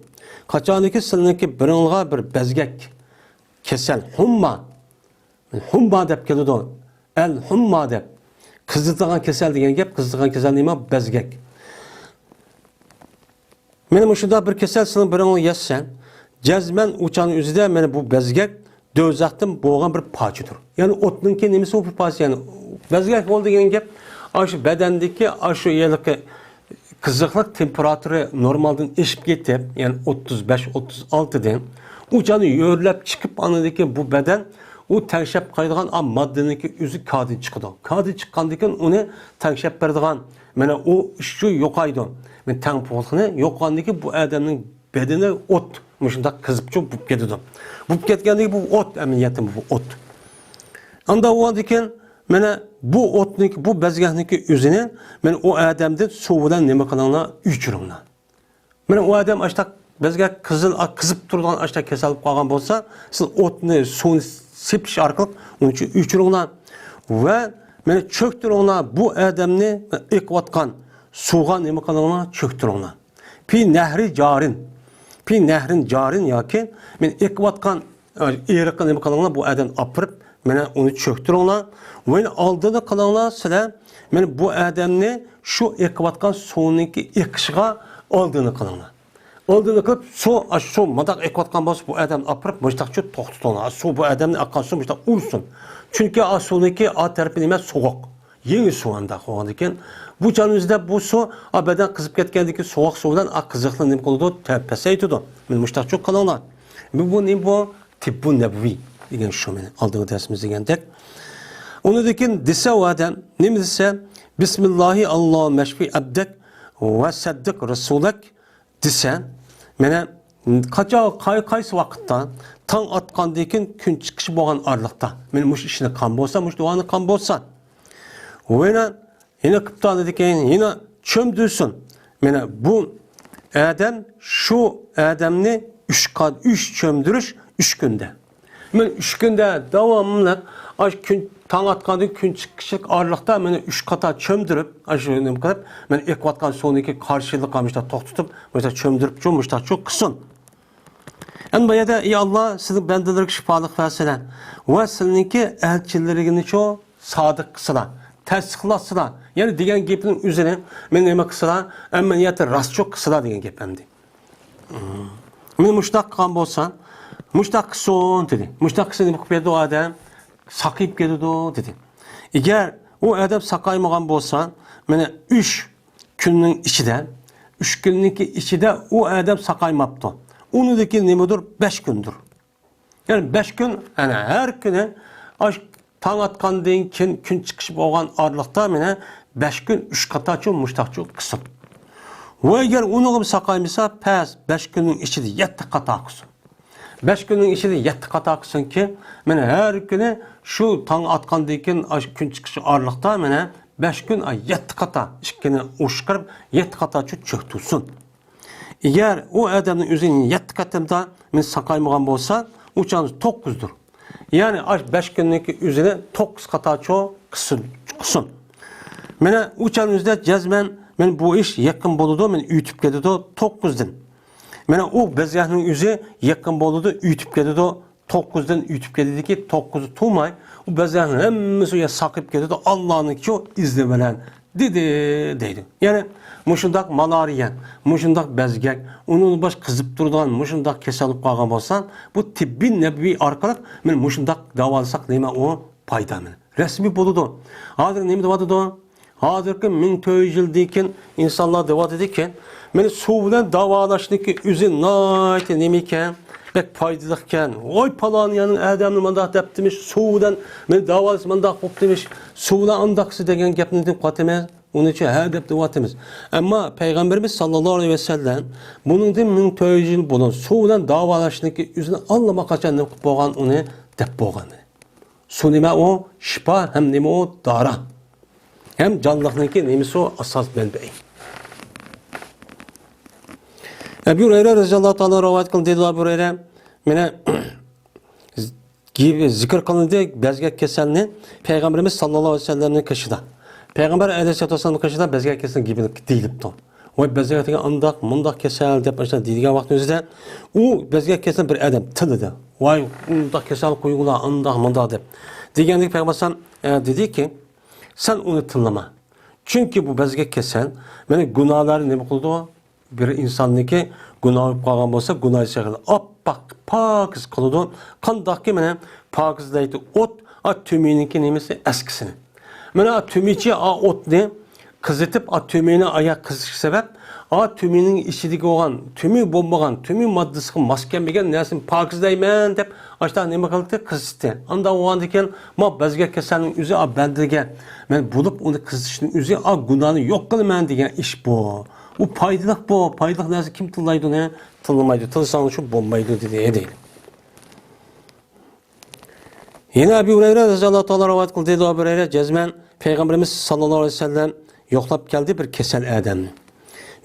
قاچانكى سىلىنىڭكى بىرىڭلارغا بىر بەزگەك كېسەل، ھۇمما، ھۇمما دەپ كېلىدۇ. ئەل ھۇمما دەپ. قىزىتىدىغان كېسەل دېگەن گەپ، قىزىتىدىغان كېسەل نېمە؟ بەزگەك. مانا مۇشۇنداق بىر كېسەل سىلىنىڭ بىرىڭلارغا يەتسە، جەزمەن ئۇ چاغنىڭ ئۆزىدە مانا بۇ بەزگەك دوزاختىن بولغان بىر پارچىدۇر. يەنى ئوتنىڭكى نېمىسى بۇ بىر پارچە؟ يەنى بەزگەك بولدى دېگەن گەپ، ئاشۇ بەدەندىكى ئاشۇ ھېلىقى قىزىقلىق تېمپېراتۇرا نورمالدىن ئېشىپ كېتىپ، يەنى ئوتتۇز بەش، ئوتتۇز ئالتىدىن ئۇ چاغدا يۆرلەپ چىقىپ، ئاندىن كېيىن بۇ بەدەن ئۇ تەڭشەپ قويىدىغان ئا ماددىنىڭكى ئۆزى كادىن چىقىدۇ. كادىن چىققاندىن كېيىن ئۇنى تەڭشەپ بېرىدىغان، مانا ئۇ ئىشچۇ يوقايدۇ. مانا تەڭپۇڭلۇقنى يوقىغاندىن كېيىن بۇ ئادەمنىڭ بەدىنى ئوت، مۇشۇنداق قىزىپچۇ بولۇپ كېتىدۇ. بولۇپ كەتكەندىن كېيىن بۇ ئوت، ئەمەلىيەتتە بۇ ئوت. ئانداق بولغاندىن كېيىن مانا بۇ ئوتنىڭكى، بۇ بەزگەكنىڭكى ئۆزىنى مانا ئۇ ئادەمدىن سۇ بىلەن نېمە قىلىڭلار، ئۆچۈرۈڭلار. مانا ئۇ ئادەم ئاشتاق بەزگەك قىزىل، قىزىپ تۇرىدىغان ئاشتاق كېسەل بولۇپ قالغان بولسا، سىز ئوتنى، سۇنى سېپىش ئارقىلىق ئۇنى ئۆچۈرۈڭلار. ۋە مانا چۆكتۈرۈڭلار، بۇ ئادەمنى ئېقىۋاتقان سۇغا نېمە قىلىڭلار، چۆكتۈرۈڭلار. پى نەھرى جارىن. پى نەھرىن جارىن ياكى مانا ئېقىۋاتقان ئېرىققا نېمە قىلىڭلار، بۇ ئادەمنى ئاپىرىپ، مانا ئۇنى چۆكتۈرۈڭلار. ۋە ئالدىنى قىلىڭلار سىلەر، مانا بۇ ئادەمنى شۇ ئېقىۋاتقان سۇنىڭكى ئېقىشىغا ئالدىنى قىلىڭلار. ئالدىنى قىلىپ، سۇ، ئاشۇ سۇ مۇنداق ئېقىۋاتقان بولسا، بۇ ئادەمنى ئاپىرىپ مۇشتاقچۇ توختىتىڭلار. سۇ، بۇ ئادەمنى ئاققان سۇ مۇشتاق ئۇرسۇن. چۈنكى ئا سۇنىڭكى ئا تەرىپى نېمە؟ سوغۇق. يېڭى سۇ ئانداق بولغاندىكىن، بۇ چاغنىڭ ئۆزىدە بۇ سۇ، ئا، بەدەن قىزىپ كەتكەندىكىن سوغۇق سۇ بىلەن، ئا، قىزىقلىق نېمە قىلىدۇ؟ تە-، پەسەيتىدۇ. مانا مۇشتاقچۇ قىلىڭلار. بۇ، بۇ نېمە بۇ؟ تىببۇ نەبىۋى دېگەن شۇ مانا ئالدىنقى دەرسىمىزدە دېگەندەك. ئۇنىڭدىن كېيىن دېسە ئۇ ئادەم، نېمە دېسە؟ بىسمىللاھى، ئاللاھۇممە ئەشفى ئەبدەك ۋە سەددىق رەسۇلەك. دېسە، مانا قاچان، قاي-، قايسى ۋاقىتتا؟ تاڭ ئاتقاندىن كېيىن كۈن چىقىشى بولغان ئارىلىقتا. مانا مۇشۇ ئىشنى قىلغان بولسا، مۇشۇ دۇئانى قىلغان بولسا. ۋە يەنە، يەنە قىپتانىدىن كېيىن يەنە چۆمدۈرسۇن. مانا بۇ ئادەم شۇ ئادەمنى ئۈچ قات، ئۈچ چۆمدۈرۈش ئۈچ كۈندە. مەن ئۈچ كۈندە داۋاملىق، ئاشۇ كۈن، تاڭ ئاتقاندىن كۈن چىقىشلىق ئارىلىقتا مېنى ئۈچ قاتا چۆمدۈرۈپ، ئاشۇ نېمە قىلىپ، مەن ئېقىۋاتقان سۇنىڭكى قارشىلىقىغا مۇشۇنداق توختىتىپ، مۇشۇنداق چۆمدۈرۈپچۇ، مۇشۇنداقچۇ قىلسۇن. ئەمدى بۇ يەردە، ئى ئاللا، سېنىڭ بەندىلىرىگە شىپالىق بەرسىلە ۋە سېنىڭكى ئەلچىلىرىڭنىچۇ سادىق قىلسىلا، تەستىقلاتسىلا. يەنى دېگەن گېپىنىڭ ئۆزىنى مېنى نېمە قىلسىلا، ئەمەلىيەتتە راستچۇ قىلسىلا دېگەن گەپ ئەمدى. مېنى مۇشۇنداق قىلغان بولسا، مۇشۇنداق قىلسۇن دېدى. مۇشۇنداق قىلسا نېمە قىلىپ بېرىدۇ ئادەم؟ ساقىيىپ كېتىدۇ دېدى. ئەگەر ئۇ ئادەم ساقايمىغان بولسا، مانا ئۈچ كۈننىڭ ئىچىدە، ئۈچ كۈننىڭكى ئىچىدە ئۇ ئادەم ساقايماپتۇ. ئۇنىڭدىن كېيىن نېمىدۇر؟ بەش كۈندۇر. يەنى بەش كۈن، يەنى ھەر كۈنى ئاش تاڭ ئاتقاندىن كېيىن كۈن چىقىش بولغان ئارىلىقتا مانا بەش كۈن ئۈچ قاتارچۇ مۇشتاقچۇ قىلسۇن. ۋە ئەگەر ئۇنىڭغا ساقايمىسا، پەس بەش كۈننىڭ ئىچىدە يەتتە قاتار قىلسۇن. بەش كۈننىڭ ئىچىدە يەتتە قاتار قىلسۇنكى، مانا ھەر كۈنى شۇ تاڭ ئاتقاندىن كېيىن ئاش كۈن چىقىشى ئارىلىقتا مانا بەش كۈن، ئاي، يەتتە قاتا، ئىككىنى ئوشۇقتۇرۇپ، يەتتە قاتا چۆ-، چۆكتۈرسۇن. ئەگەر ئۇ ئادەمنىڭ ئۆزى يەتتە قېتىمدا مېنى ساقايمىغان بولسا، ئۇ چاغدا توققۇزدۇر. يەنى ئاش بەش كۈننىڭكى ئۆزىنى توققۇز قاتا چۆ-، قىلسۇن، قىلسۇن. مانا ئۇ چاغنىڭ ئۆزىدە جەزمەن مانا بۇ ئىش يېقىن بولىدۇ، مانا ئۆتۈپ كېتىدۇ توققۇزدىن. مانا ئۇ بەزگەكنىڭ ئۆزى يېقىن بولىدۇ، ئۆتۈپ كېتىدۇ. توققۇزدىن ئۆتۈپ كېتىدىكى، توققۇزى تۇرماي، ئۇ بەزگەكنىڭ ھەممىسى يا ساقىيىپ كېتىدۇ، ئاللانىڭكى شۇ ئىزنى بىلەن دېدى، دەيدۇ. يەنى مۇشۇنداق مالارىيە، مۇشۇنداق بەزگەك، ئۇنىڭ باش قىزىپ تۇرىدىغان مۇشۇنداق كېسەل بولۇپ قالغان بولسا، بۇ تېببىي نەبىۋى ئارقىلىق مانا مۇشۇنداق داۋالىساق نېمە ئۇ پايدا مانا؟ رەسمىي بولىدۇ. ھازىر نېمە دەۋاتىدۇ؟ ھازىرقى مىڭ تۆت يۈز يىلدىن كېيىن ئىنسانلار دەۋاتىدىكەن، مانا سۇ بىلەن داۋالاشنىڭكى ئۆزى ناھايىتى نېمە ئىكەن، بەك پايدىلىق ئىكەن. ۋاي، پالان يەرنىڭ ئادەمنى مانداق دەپتىمىش، سۇ بىلەن مانا داۋالىسا مانداق بوپتىمىش، سۇ بىلەن ئانداق قىلسا دېگەن گەپنى دەپ قاتىمىز، ئۇنىڭ ئۈچۈن ھە دەپ دەۋاتىمىز. ئەمما پەيغەمبىرىمىز ساللاللاھۇ ئەلەيھى ۋەسەللەم بۇنىڭدىن مىڭ تۆت يۈز يىل بۇرۇن سۇ بىلەن داۋالاشنىڭكى ئۆزىنى ئاللىماقاچان نېمە قىلىپ بولغان، ئۇنى دەپ بولغان. سۇ نېمە ئۇ؟ شىپا ھەم نېمە ئۇ؟ دارا. ھەم جانلىقنىڭكى نېمىسى ئۇ؟ ئاساس مەنبەي. ئەبۇ ھۇرەيرە رەزىياللاھۇ تائالا رىۋايەت قىلدى، دېدى ئەبۇ ھۇرەيرە، مانا، گېپى زىكىر قىلىندى بەزگەك كېسەلنى پەيغەمبىرىمىز ساللاللاھۇ ئەلەيھى ۋەسەللەمنىڭ قېشىدا. پەيغەمبەر ئەلەيھىسسالاتۇ ۋەسسالامنىڭ قېشىدا بەزگەك كېسىلى گېپى دېيىلىپتۇ. ۋاي، بەزگەك دېگەن ئانداق، مۇنداق كېسەل دەپ ئاشۇنداق دېيىلگەن ۋاقىتنىڭ ئۆزىدە ئۇ بەزگەك كېسەلنى بىر ئادەم تىللىدى. ۋاي، ئۇنداق كېسەل قويۇڭلار، ئانداق، مۇنداق دەپ. دېگەندىكى پەيغەمبەر ئەلەيھىسسالام، ئە، دېدىكى، سەن ئۇنى تىللىما. چۈنكى بۇ بەزگەك كېسەل، مانا گۇناھلارنى نېمە قىلىدۇ؟ بىر ئىنساننىڭكى گۇناھ بولۇپ قالغان بولسا، گۇناھ سېغىل ئاپئاق پاكىز قىلىدۇ. قانداقكى مانا پاكىزلەيدۇ ئوت، ئا تۆمۈرنىڭكى نېمىسى؟ ئەسكىسىنى. مانا تۆمۈرچى ئا ئوتنى قىزىتىپ، ئا تۆمۈرنى ئايا قىزىتىشى سەۋەب، ئا تۆمۈرنىڭ ئىچىدىكى بولغان تۆمۈر بولمىغان، تۆمۈر ماددىسىغا ماس كەلمىگەن نەرسىنى پاكىزلەيمەن دەپ، ئاشۇنداق نېمە قىلدى؟ قىزىتتى. ئانداق بولغاندىن كېيىن، ما بەزگەك كېسەلنىڭ ئۆزى، ئا بەندىگە مەن بولۇپ ئۇنى قىزىتىشنىڭ ئۆزى، ئا گۇناھنى يوق قىلىمەن دېگەن ئىش بۇ. ئۇ پايدىلىق بۇ. پايدىلىق نەرسە كىم تىللايدۇ ئۇنى؟ تىللىمايدۇ. تىللىساڭ شۇ بولمايدۇ دېدى، دەيدۇ. يەنە ئەبۇ ھۇرەيرە رەزىياللاھۇ تائالا رىۋايەت قىلدى، دەيدۇ ئەبۇ ھۇرەيرە، جەزمەن پەيغەمبىرىمىز ساللاللاھۇ ئەلەيھى ۋەسەللەم يوقلاپ كەلدى بىر كېسەل ئادەمنى.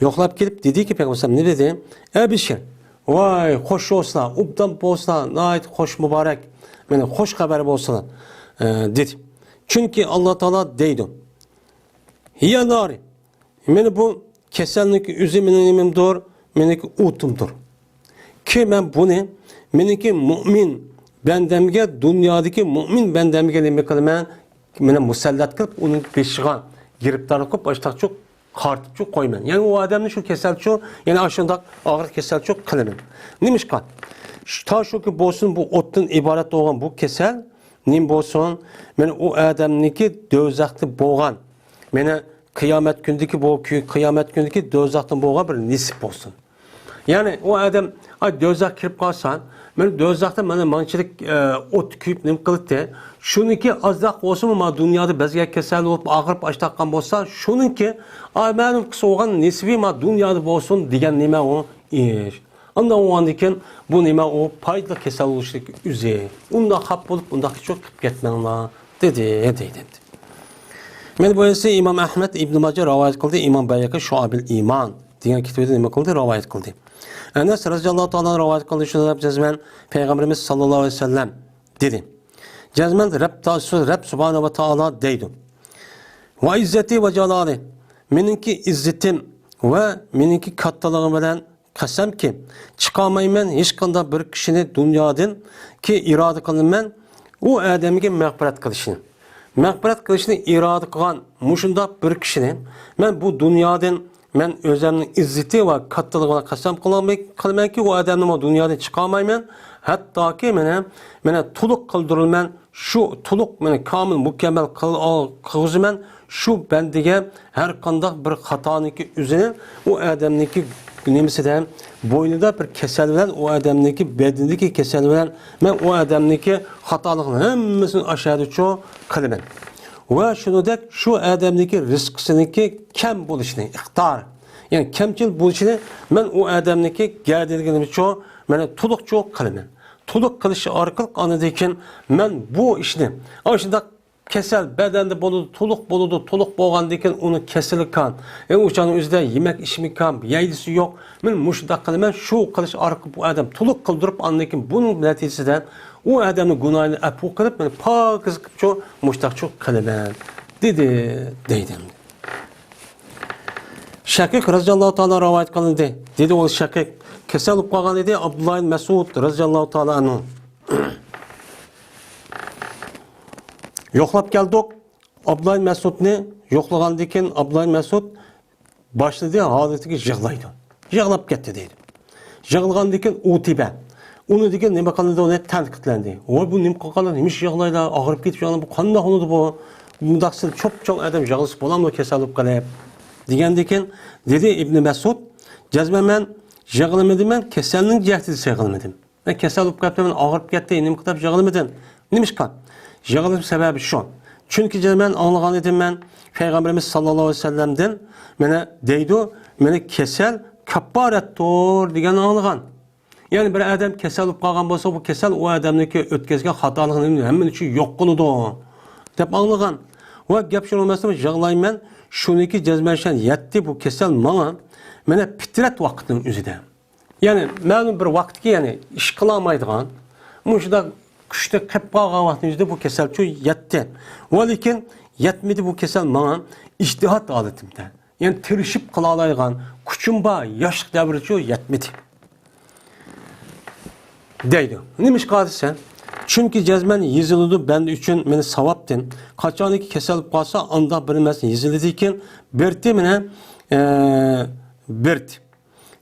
يوقلاپ كېلىپ دېدىكى، پەيغەمبەر ئەلەيھىسسالام نېمە دېدى؟ ئەبشىر، ۋاي، خوش بولسىلا، ئوبدان بولسىلا، ناھايىتى خوش، مۇبارەك، مانا خوش خەۋەر بولسىلا، ئە، دېدى. چۈنكى ئاللا تائالا دەيدۇ، ھىيە نارى، مانا بۇ كېسەلنىڭكى ئۆزى مېنىڭ نېمەمدۇر؟ مېنىڭكى ئوتۇمدۇر. كى مەن بۇنى مېنىڭكى مۇئمىن بەندەمگە، دۇنيادىكى مۇئمىن بەندەمگە نېمە قىلىمەن؟ مانا مۇسەللەت قىلىپ، ئۇنىڭ بېشىغا گىرىپتار قىلىپ، ئاشتاقچۇ قارىتىپچۇ قويىمەن. يەنى ئۇ ئادەمنى شۇ كېسەلچۇ، يەنى ئاشۇنداق ئاغرىق كېسەلچۇ قىلىمەن. نېمىشقا؟ شۇ، تا شۇكى بولسۇن، بۇ ئوتتىن ئىبارەت بولغان بۇ كېسەل نېمە بولسۇن؟ مانا ئۇ ئادەمنىڭكى دوزاختا بولغان، مانا قىيامەت كۈنىدىكى بۇ كۈ-، قىيامەت كۈنىدىكى دوزاختىن بولغان بىر نېسىپ بولسۇن. يەنى ئۇ ئادەم، ئاي، دوزاخقا كىرىپ قالسا، مانا دوزاختا مانا مانچىلىك، ئە، ئوت كۆيۈپ نېمە قىلىدۇ؟ شۇنىڭكى ئازراق بولسىمۇ، ما دۇنيادا بەزگەك كېسەل بولۇپ، ئاغرىپ ئاشتاققان بولسا، شۇنىڭكى، ئاي، مەلۇم قىلسا بولغان نېسىبى ما دۇنيادا بولسۇن دېگەن نېمە ئۇ ئىش. ئاندىن بولغاندىن كېيىن بۇ نېمە ئۇ پايدىلىق كېسەل بولۇشلۇق ئۆزى. ئۇنداق خاپا بولۇپ، ئۇنداق چۆكۈپ كەتمەڭلار، دېدى، دەيدۇ. مانا بۇ ھەدىسنى ئىمام ئەھمەد، ئىبن ماجا رىۋايەت قىلدى، ئىمام بەيھەقى شۇئەبىل ئىمان دېگەن كىتابىدا نېمە قىلدى؟ رىۋايەت قىلدى. ئەنەس رەزىياللاھۇ تائالا رىۋايەت قىلدى، شۇنداق دەپ جەزمەن پەيغەمبىرىمىز ساللاللاھۇ ئەلەيھى ۋەسەللەم دېدى. جەزمەن رەب تا-، رەب سۇبھانەھۇ ۋە تائالا دەيدۇ. ۋە ئىززەتى ۋە جالالى، مېنىڭكى ئىززىتىم ۋە مېنىڭكى كاتتىلىقىم بىلەن قەسەمكى، چىقارمايمەن ھېچقانداق بىر كىشىنى دۇنيادىن، كى ئىرادە قىلىمەن ئۇ ئادەمگە مەغپىرەت قىلىشنى. مەغپىرەت قىلىشنى ئىرادە قىلغان مۇشۇنداق بىر كىشىنى مەن بۇ دۇنيادىن، مەن ئۆزۈمنىڭ ئىززىتى ۋە كاتتىلىقى بىلەن قەسەم قىلىمەنكى، ئۇ ئادەمنى مەن دۇنيادىن چىقارمايمەن. ھەتتاكى مانا، مانا تولۇق قىلدۇرىمەن، شۇ تولۇق، مانا كامىل، مۇكەممەل قىل-، قىلغۇزىمەن شۇ بەندىگە ھەر قانداق بىر خاتانىڭكى ئۆزىنى، ئۇ ئادەمنىڭكى نېمىسىدە، بوينىدا بىر كېسەل بىلەن، ئۇ ئادەمنىڭكى بەدىنىدىكى كېسەل بىلەن، مەن ئۇ ئادەمنىڭكى خاتالىقىنى ھەممىسىنى ئاشۇ يەردىچۇ قىلىمەن. ۋە شۇنىڭدەك شۇ ئادەمنىڭكى رىزقىسىنىڭكى كەم بولۇشىنى، ئىقتار، يەنى كەمچىل بولۇشىنى مەن ئۇ ئادەمنىڭكى گەدىنىگىچۇ، مانا تولۇقچۇ قىلىمەن. تولۇق قىلىش ئارقىلىق ئاندىن كېيىن مەن بۇ ئىشنى، ئاشۇنداق كېسەل بەدەندە بولىدۇ، تولۇق بولىدۇ، تولۇق بولغاندىن كېيىن ئۇنىڭ كېسىلى كام، ئە، ئۇ چاغنىڭ ئۆزىدە يېمەك ئىچمىكى كام، يەيلىسى يوق. مەن مۇشۇنداق قىلىمەن، شۇ قىلىش ئارقىلىق بۇ ئادەم تولۇق قىلدۇرۇپ، ئاندىن كېيىن بۇنىڭ نەتىجىسىدە ئۇ ئادەمنىڭ گۇناھىنى ئەپۇ قىلىپ، مەن پاكىز قىلىپچۇ، مۇشۇنداقچۇ قىلىمەن، دېدى، دەيدۇ. شەقىق رەزىياللاھۇ تائالا رىۋايەت قىلىندى. دېدى ئۇ شەقىق، كېسەل بولۇپ قالغان ئىدى، ئابدۇللا ئىبن مەسئۇد رەزىياللاھۇ تائالا ئەنھۇ. يوقلاپ كەلدۇق. ئابدۇللا ئىبن مەسئۇدنى يوقلىغاندىن كېيىن ئابدۇللا ئىبن مەسئۇد باشلىدى ھالىتىگە يىغلايدۇ. يىغلاپ كەتتى دەيدۇ. يىغلىغاندىن كېيىن ئۇتىبە. ئۇنى دېگەن نېمە قىلىندى، ئۇنى تەنقىدلەندى. ۋاي، بۇ نېمە قىلغانلار، نېمىشقا يىغلايدۇ، ئاغرىپ كېتىپ يىغلايدۇ، بۇ قانداق بولىدۇ بۇ؟ بۇنداق سىز چوپچوڭ ئادەم يىغلىسا بولامدۇ كېسەل بولۇپ قېلىپ؟ دېگەندىن كېيىن دېدى ئىبنى مەسئۇد، جەزمەن مەن يىغلىمىدىم، مەن كېسەلنىڭ جەھىتىدە يىغلىمىدىم. مەن كېسەل بولۇپ قېلىپتىمەن، ئاغرىپ كەتتى، نېمە قىلىپ يىغلىمىدىم؟ نېمىشقا؟ يىغلىشىم سەۋەبى شۇ. چۈنكى مەن ئاڭلىغان ئىدىم مەن پەيغەمبىرىمىز ساللاللاھۇ ئەلەيھى ۋەسەللەمدىن، مانا دەيدۇ، مانا كېسەل كاپپارەتتۇر دېگەننى ئاڭلىغان. يەنى بىر ئادەم كېسەل بولۇپ قالغان بولسا، بۇ كېسەل ئۇ ئادەمنىڭكى ئۆتكەزگەن خاتالىقىنى ھەممىنى ئۈچۈن يوق قىلىدۇ، دەپ ئاڭلىغان. ۋە گەپ شۇنىڭ ئەمەس، يىغلايمەن، شۇنىڭكى جەزمەن شەن يەتتى بۇ كېسەل ماڭا، مانا پىترەت ۋاقىتنىڭ ئۆزىدە. يەنى مەلۇم بىر ۋاقىتكى، يەنى ئىش قىلالمايدىغان، مۇشۇنداق كۈچتە قېلىپ قالغان ۋاقىتنىڭ ئۆزىدە بۇ كېسەلچۇ يەتتى. ۋە لېكىن يەتمىدى بۇ كېسەل ماڭا ئىجتىھات ھالىتىمدە. يەنى تىرىشىپ قىلالايدىغان كۈچۈم بار، ياشلىق دەۋرىچۇ يەتمىدى. دەيدۇ. نېمىشقا دېسە، چۈنكى جەزمەن يېزىلىدۇ بەندە ئۈچۈن مېنى ساۋابتىن. قاچانكى كېسەل بولۇپ قالسا، ئانداق بىر نەرسە يېزىلىدىكىن، بىرتى مېنى، ئە، بىرتى.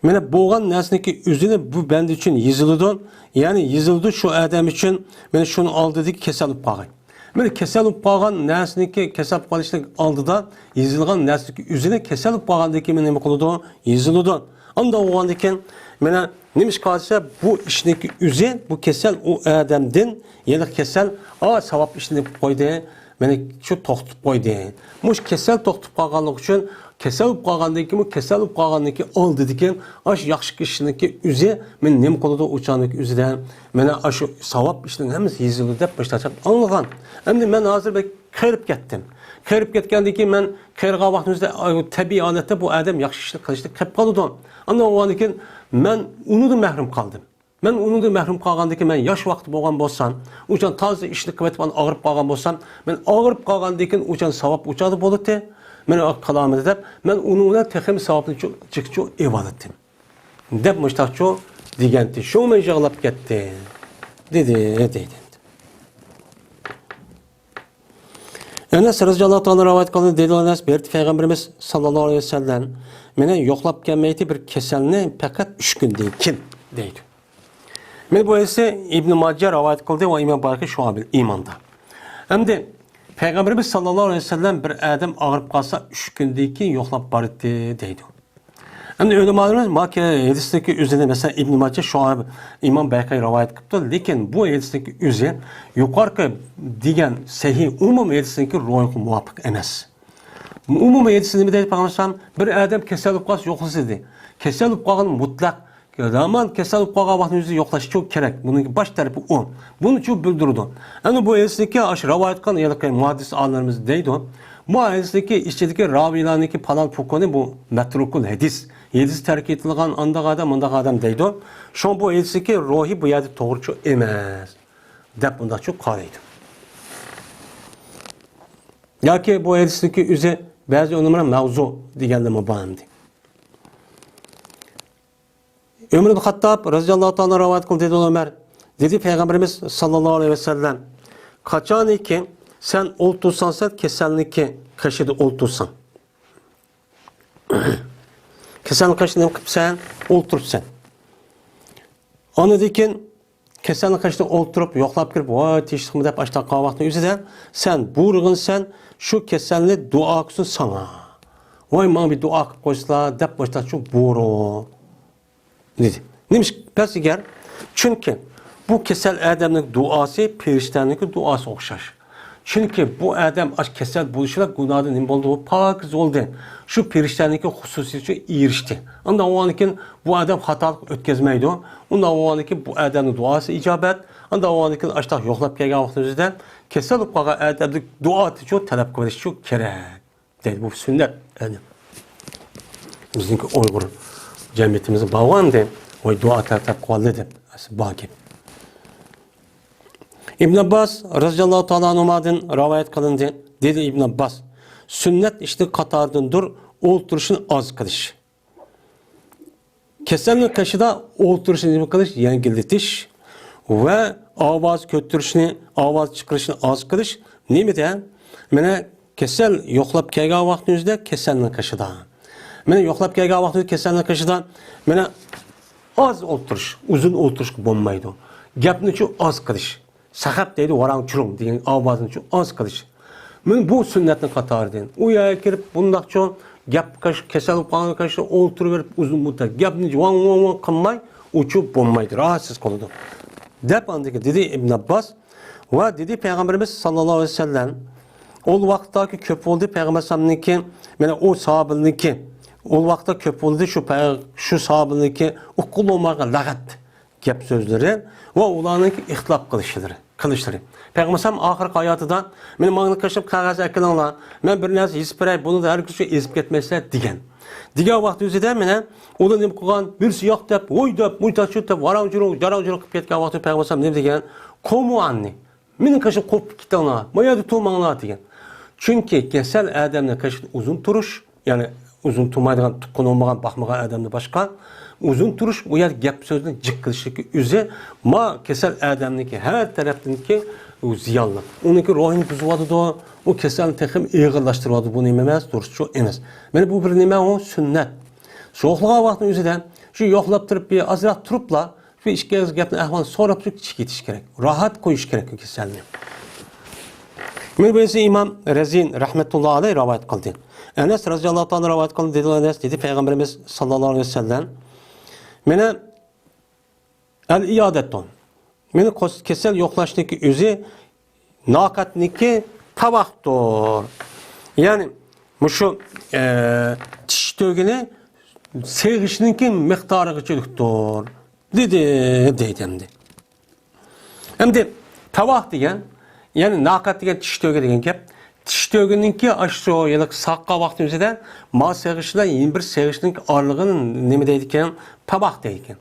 مانا بولغان نەرسىنىڭكى ئۆزىنى بۇ بەندە ئۈچۈن يېزىلىدۇ. يەنى يېزىلىدۇ شۇ ئادەم ئۈچۈن، مانا شۇنىڭ ئالدىدىكى كېسەل بولۇپ قالغان. مانا كېسەل بولۇپ قالغان نەرسىنىڭكى، كېسەل بولۇپ قېلىشنىڭ ئالدىدا يېزىلغان نەرسىنىڭكى ئۆزىنى كېسەل بولۇپ قالغاندىن كېيىن نېمە قىلىدۇ؟ يېزىلىدۇ. ئانداق بولغاندىن كېيىن، مانا نېمىشقا دېسە، بۇ ئىشنىڭكى ئۆزى، بۇ كېسەل ئۇ ئادەمدىن، يەنى كېسەل، ئا، ساۋاب ئىشنى قىلىپ قويدى. مېنى شۇ توختىتىپ قويدى. مۇشۇ كېسەل توختىتىپ قالغانلىقى ئۈچۈن، كېسەل بولۇپ قالغاندىن كېيىن، بۇ كېسەل بولۇپ قالغاندىن كېيىن ئالدىدىكى ئاشۇ ياخشى ئىشنىڭكى ئۆزى مېنى نېمە قىلىدۇ، ئۇ چاغنىڭكى ئۆزىدە مانا ئاشۇ ساۋاب ئىشنىڭ ھەممىسى يېزىلىدۇ دەپ مۇشۇنداق ئاڭلىغان. ئەمدى مەن ھازىر بەك قېرىپ كەتتىم. قېرىپ كەتكەندىن كېيىن مەن قېرىغان ۋاقتىمىزدا، ئاي، تەبىئىي ھالەتتە بۇ ئادەم ياخشى ئىشنى قىلىشنى قېلىپ قالىدۇ. ئاندىن ئۇنىڭدىن كېيىن مەن ئۇنىڭدىن مەھرۇم قالدىم. مەن ئۇنىڭدىن مەھرۇم قالغاندىن كېيىن، مەن ياش ۋاقتى بولغان بولسام، ئۇچان تازا ئىشنى قىلىۋېتىپ، ئاغرىپ قالغان بولسام، مەن ئاغرىپ قالغاندىن كېيىن ئۇچان ساۋاب ئۇچادا بولاتتى. مەن قىلالمىدى دەپ، مەن ئۇنىڭ بىلەن تېخىمۇ ساۋابنى چۇ-، چىقچۇ ئېۋالاتتىم. دەپ مۇشتاقچۇ دېگەنتى. شۇ مەن يىغلاپ كەتتى. دېدى، دېدى. ئەنەس رەزىياللاھۇ تائالا رىۋايەت قىلدى، دېدى ئەنەس، بىر پەيغەمبىرىمىز ساللاللاھۇ ئەلەيھى ۋەسەللەم مېنى يوقلاپ كەلمەيتتى، بىر كېسەلنى پەقەت ئۈچ كۈندىن كېيىن، دەيدۇ. مانا بۇ ھەدىسنى ئىبنى ماجە رىۋايەت قىلدى ۋە ئىمام بايھەقى شۇئەبۇل ئىماندا. ئەمدى پەيغەمبىرىمىز ساللاللاھۇ ئەلەيھى ۋەسەللەم بىر ئادەم ئاغرىپ قالسا، ئۈچ كۈندىن كېيىن يوقلاپ باراتتى، دەيدۇ. ئەمدى ئۆلىمالىرىمىز ماكى ھەدىسنىڭكى ئۆزىنى، مەسىلەن، ئىبنى ماجە، شۇئەب، ئىمام بايھەقى رىۋايەت قىپتۇ، لېكىن بۇ ھەدىسنىڭكى ئۆزى يۇقارقى دېگەن سەھىھ ئومۇمىي ھەدىسنىڭكى روھىغا مۇۋاپىق ئەمەس. ئومۇمىي ھەدىسى نېمە دەيدۇ پەيغەمبەر ئەلەيھىسسالام؟ بىر ئادەم كېسەل بولۇپ قالسا يوقلىسا دېدى. كېسەل بولۇپ قالغان مۇتلەق، ھامان كېسەل بولۇپ قالغان ۋاقتىنىڭ ئۆزىدە يوقلاشچۇ كېرەك. بۇنىڭ باش تەرىپى ئۇ. بۇنىچۇ بىلدۈرىدۇ. ئەنە بۇ ھەدىسنىكى ئاشۇ رىۋايەت قىلغان ھېلىقى مۇھەددىس ئالىملىرىمىز دەيدۇ. بۇ ھەدىسنىكى ئىچىدىكى راۋىيلارنىڭكى پالان پۇكۇنى بۇ مەترۇكۇل ھەدىس. ھەدىس تەرك ئېتىلغان ئانداق ئادەم، مۇنداق ئادەم دەيدۇ. شۇڭا بۇ ھەدىسنىكى روھى بۇ يەردە توغرىچۇ ئەمەس. دەپ مۇنداقچۇ قارايدۇ. ياكى بۇ ھەدىسنىڭكى ئۆزى بەزى ئۆلىمالار مەۋزۇ دېگەنلىرىمۇ بار ئەمدى. ئۆمەر ئىبن خاتتاب رەزىياللاھۇ تائالا رىۋايەت قىلدى، دېدى ئۆمەر. دېدى پەيغەمبىرىمىز ساللاللاھۇ ئەلەيھى ۋەسەللەم، قاچانكى سەن ئولتۇرساڭ، سەن كېسەلنىڭكى قېشىدا ئولتۇرساڭ. كېسەلنىڭ قېشىدا نېمە قىپسەن؟ ئولتۇرۇپسەن. ئاندىن كېيىن كېسەلنىڭ قېشىدا ئولتۇرۇپ، يوقلاپ كىرىپ، ۋاي تىنچلىقمۇ دەپ ئاشتاق قالغان ۋاقىتنىڭ ئۆزىدە سەن بۇيرۇغىنى سەن شۇ كېسەلنى دۇئا قىلسۇن ساڭا. ۋاي ماڭا بىر دۇئا قىلىپ قويسىلا دەپ باشلاپ شۇ بۇيرۇ. دېدى. نېمىشقا پەس ئەگەر؟ چۈنكى بۇ كېسەل ئادەمنىڭ دۇئاسى پېرىشتەنىڭكى دۇئاسىغا ئوخشاش. چۈنكى بۇ ئادەم ئاش كېسەل بولۇشىلا گۇناھدىن نېمە بولدى؟ ئۇ پاكىز بولدى. شۇ پېرىشتەنىڭكى خۇسۇسىيىتى ئۈچۈن ئېرىشتى. ئانداق بولغاندىن كېيىن بۇ ئادەم خاتالىق ئۆتكۈزمەيدۇ. ئۇنداق بولغاندىن كېيىن بۇ ئادەمنىڭ دۇئاسى ئىجابەت. ئانداق بولغاندىن كېيىن ئاشتاق يوقلاپ كەلگەن ۋاقتىمىزدا كېسەل بولۇپ قالغان ئادەمدىن دۇئا تەلەپ قىلىش شۇ كېرەك. دەيدۇ، بۇ سۈننەت. يەنى بىزنىڭكى ئۇيغۇر جەمئىيىتىمىزدە بارغانىدى، ۋاي دۇئا تەلەپ قىلىۋالدى دەپ بار گەپ. ئىبن ئابباس رەزىياللاھۇ تائالا ئەنھۇمادىن رىۋايەت قىلىندى. دېدى ئىبن ئابباس، سۈننەت ئىشنىڭ قاتارىدىندۇر ئولتۇرۇشنى ئاز قىلىش. كېسەلنىڭ قېشىدا ئولتۇرۇشنى نېمە قىلىش؟ يەڭگىللىتىش ۋە ئاۋاز كۆتۈرۈشنى، ئاۋاز چىقىرىشنى ئاز قىلىش. نېمىدە؟ مانا كېسەل يوقلاپ كەلگەن ۋاقتىنىڭ ئۆزىدە كېسەلنىڭ قېشىدا. مانا يوقلاپ كەلگەن ۋاقتىدا كېسەلنىڭ قېشىدا مانا ئاز ئولتۇرۇش، ئۇزۇن ئولتۇرۇشقا بولمايدۇ. گەپنىچۇ ئاز قىلىش. سەخەپ دەيدۇ، ۋاراڭ-چۇرۇڭ دېگەن ئاۋازنىچۇ ئاز قىلىش. مانا بۇ سۈننەتنىڭ قاتارىدىن. ئۇ يەرگە كىرىپ بۇنداقچۇ گەپ قىلىش، كېسەل بولۇپ قالغان كىشى ئولتۇرۇۋېرىپ ئۇزۇن مۇددەت گەپنى ۋاڭ ۋاڭ ۋاڭ قىلماي، ئۇچۇ بولمايدۇ، راھەتسىز قىلىدۇ. دەپ ئاندىن كېيىن دېدى ئىبن ئابباس. ۋە دېدى پەيغەمبىرىمىز ساللاللاھۇ ئەلەيھى ۋەسەللەم، ئۇ ۋاقىتتاكى كۆپ بولدى پەيغەمبەر ئەلەيھىسسالامنىڭكى، مانا ئۇ ساھابىنىڭكى، ئۇ ۋاقىتتا كۆپ بولدى شۇ پەي-، شۇ ساھابىنىڭكى ئۇققىلى بولمىغان لەغەت گەپ سۆزلىرى ۋە ئۇلارنىڭكى ئىختىلاپ قىلىشلىرى، قىلىشلىرى. پەيغەمبەر ئەلەيھىسسالام ئاخىرقى ھاياتىدا، مېنى ماڭا قېشىپ قەغەز ئەكېلىڭلار، مەن بىر نەرسە يېزىپ بېرەي، بۇنى ھەرگىز ئېزىپ كەتمەيسىلەر دېگەن. دېگەن ۋاقىت ئۆزىدە مانا ئۇلار نېمە قىلغان؟ بىرسى ياق دەپ، ۋوي دەپ، مۇيتاچۇت دەپ، ۋاراڭ-جۇرۇڭ، جاراڭ-جۇرۇڭ قىلىپ كەتكەن ۋاقىتتا پەيغەمبەر ئەلەيھىسسالام نېمە دېگەن؟ قۇمۇ ئەننى. مېنىڭ قېشىمدىن قوپۇپ كېتىڭلار، ما يەردە تۇرماڭلار دېگەن. چۈنكى كېسەل ئادەمنىڭ قېشىدا ئۇزۇن تۇرۇش، يەنى ئۇزۇن تۇرمايدىغان، تۇغقىنى بولمىغان، باقمىغان ئادەمدىن باشقا، ئۇزۇن تۇرۇش، ئۇ يەردە گەپ سۆزنى جىق قىلىشلىكى ئۆزى، ما كېسەل ئادەمنىڭكى ھەر تەرەپتىنكى ئۇ زىيانلىق. ئۇنىڭكى روھىنى بۇزۇۋاتىدۇ، ئۇ كېسەلنى تېخىمۇ ئېغىرلاشتۇرۇۋاتىدۇ. بۇ نېمە ئەمەس؟ دۇرۇسچۇ ئەمەس. مانا بۇ بىر نېمە ئۇ؟ سۈننەت. شۇ يوقلىغان ۋاقتىنىڭ ئۆزىدە، شۇ يوقلاپ تۇرۇپ بىر ئازراق تۇرۇپلا، شۇ ئىككى ئېغىز گەپنى ئەھۋالىنى سوراپ تۇرۇپ ئىچىگە كېتىش كېرەك. راھەت قويۇش كېرەك بۇ كېسەلنى. مانا بۇ ئىمام رەزىن رەھمەتۇللا ئەلەيھ رىۋايەت قىلدى. ئەنەس رەزىياللاھۇ تائالا رىۋايەت قىلدى، دېدى ئەنەس، دېدى پەيغەمبىرىمىز ساللاللاھۇ ئەلەيھى ۋەسەللەم، مانا ئەل ئىيادەتۇ. مانا كوس-، كېسەل يوقلاشنىڭكى ئۆزى ناقەتنىڭكى تاۋاقتۇر. يەنى مۇشۇ، ئە، چىش تۆگىنى سېغىشنىڭكى مىقدارىغىچىلىكتۇر. دېدى، دەيدۇ ئەمدى. ئەمدى تاۋاق دېگەن، يەنى ناقەت دېگەن چىش تۆگە دېگەن گەپ. چىش تۆگىنىڭكى ئاشۇ ھېلىقى ساققان ۋاقتى ئۆزىدە ما سېغىش بىلەن يەنە بىر سېغىشنىڭ ئارىلىقىنى نېمە دەيدىكەن؟ تاۋاق دەيدىكەن.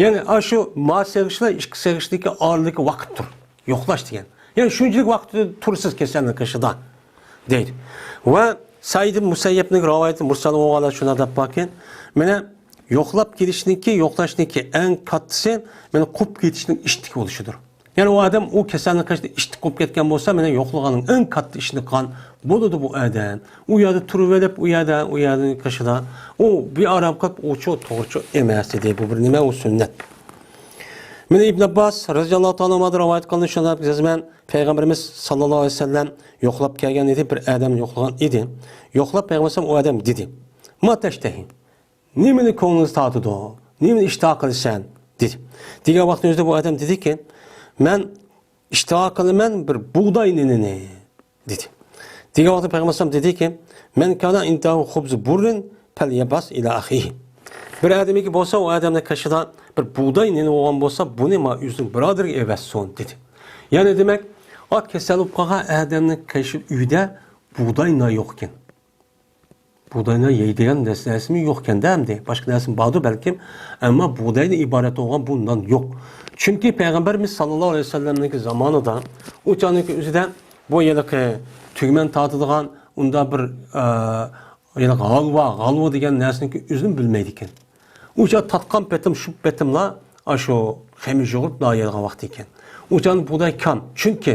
يەنى ئاشۇ ما سېغىش بىلەن ئىككى سېغىشنىڭكى ئارىلىقى ۋاقىتتۇر. يوقلاش دېگەن. يەنى شۇنچىلىك ۋاقىت تۇرىسىز كېسەلنىڭ قېشىدا دەيدۇ. ۋە سەئىد ئىبن مۇسەييەبنىڭ رىۋايىتى مۇرسەل بولغانلار شۇنداق دەپ باركەن، مانا يوقلاپ كېلىشنىڭكى، يوقلاشنىڭكى ئەڭ كاتتىسى مانا قوپۇپ كېتىشنىڭ ئىتتىك بولۇشىدۇر. يەنى ئۇ ئادەم ئۇ كېسەلنىڭ قېشىدا ئىتتىك قوپۇپ كەتكەن بولسا، مانا يوقلىغاننىڭ ئەڭ كاتتا ئىشىنى قىلغان بولىدۇ بۇ ئادەم. ئۇ يەردە تۇرۇۋېلىپ، ئۇ يەردە، ئۇ يەردە قېشىدا ئۇ بىئارام قىلىپ، ئۇچۇ توغرىچۇ ئەمەس دېدى. بۇ بىر نېمە، ئۇ سۈننەت. مانا ئىبن ئابباس رەزىياللاھۇ تائالا ئەنھۇدىن رىۋايەت قىلىندى، شۇنداق دېمەن، پەيغەمبىرىمىز ساللاللاھۇ ئەلەيھى ۋەسەللەم يوقلاپ كەلگەن ئىدى، بىر ئادەمنى يوقلىغان ئىدى. يوقلاپ پەيغەمبەر ئەلەيھىسسالام ئۇ ئادەم دېدى، ما تەشتەھى؟ نېمىنى كۆڭلىڭىز تارتىدۇ؟ نېمىنى ئىشتىھا قىلىسەن؟ دېدى. دېگەن ۋاقتىمىزدا بۇ ئادەم دېدىكى، مەن ئىشتىھا قىلىمەن بىر بۇغداي نېنىنى، دېدى. دېگەن ۋاقتىدا پەيغەمبەر ئەلەيھىسسالام دېدىكى، مەن كانە ئىندەھۇ خۇبزۇ بۇررىن پەليەبئەس ئىلا ئەخىھى. بىر ئادەمنىڭكى بولسا، ئۇ ئادەمنىڭ قېشىدا بىر بۇغداي نېنى بولغان بولسا، بۇنى ما ئۆزىنىڭ بۇرادىرىگە ئەۋەتسۇن، دېدى. يەنى دېمەك، ئا كېسەل بولۇپ قالغان ئادەمنىڭ قېشى ئۆيدە بۇغداي نان يوق ئىكەن. بۇغداينى يەيدىغان نەرسىمۇ يوقكەن-دە ئەمدى. باشقا نەرسىمۇ باردۇ بەلكىم، ئەمما بۇغدايدىن ئىبارەت بولغان بۇ نان يوق. چۈنكى پەيغەمبىرىمىز ساللاللاھۇ ئەلەيھى ۋەسەللەمنىڭكى زامانىدا ئۇ چاغنىڭكى ئۆزىدە بۇ ھېلىقى تۈگمەن تارتىدىغان ئۇنداق بىر، ئە، ھېلىقى ھالۋا، غالۋا دېگەن نەرسىنىڭكى ئۆزىنى بىلمەيدىكەن. ئۇ چاغ تارتقان پېتىم، شۇ پېتىملا ئاشۇ خېمىر يۇغۇرۇپ نان يەيدىغان ۋاقتى ئىكەن. ئۇ چاغنىڭ بۇغداي كام. چۈنكى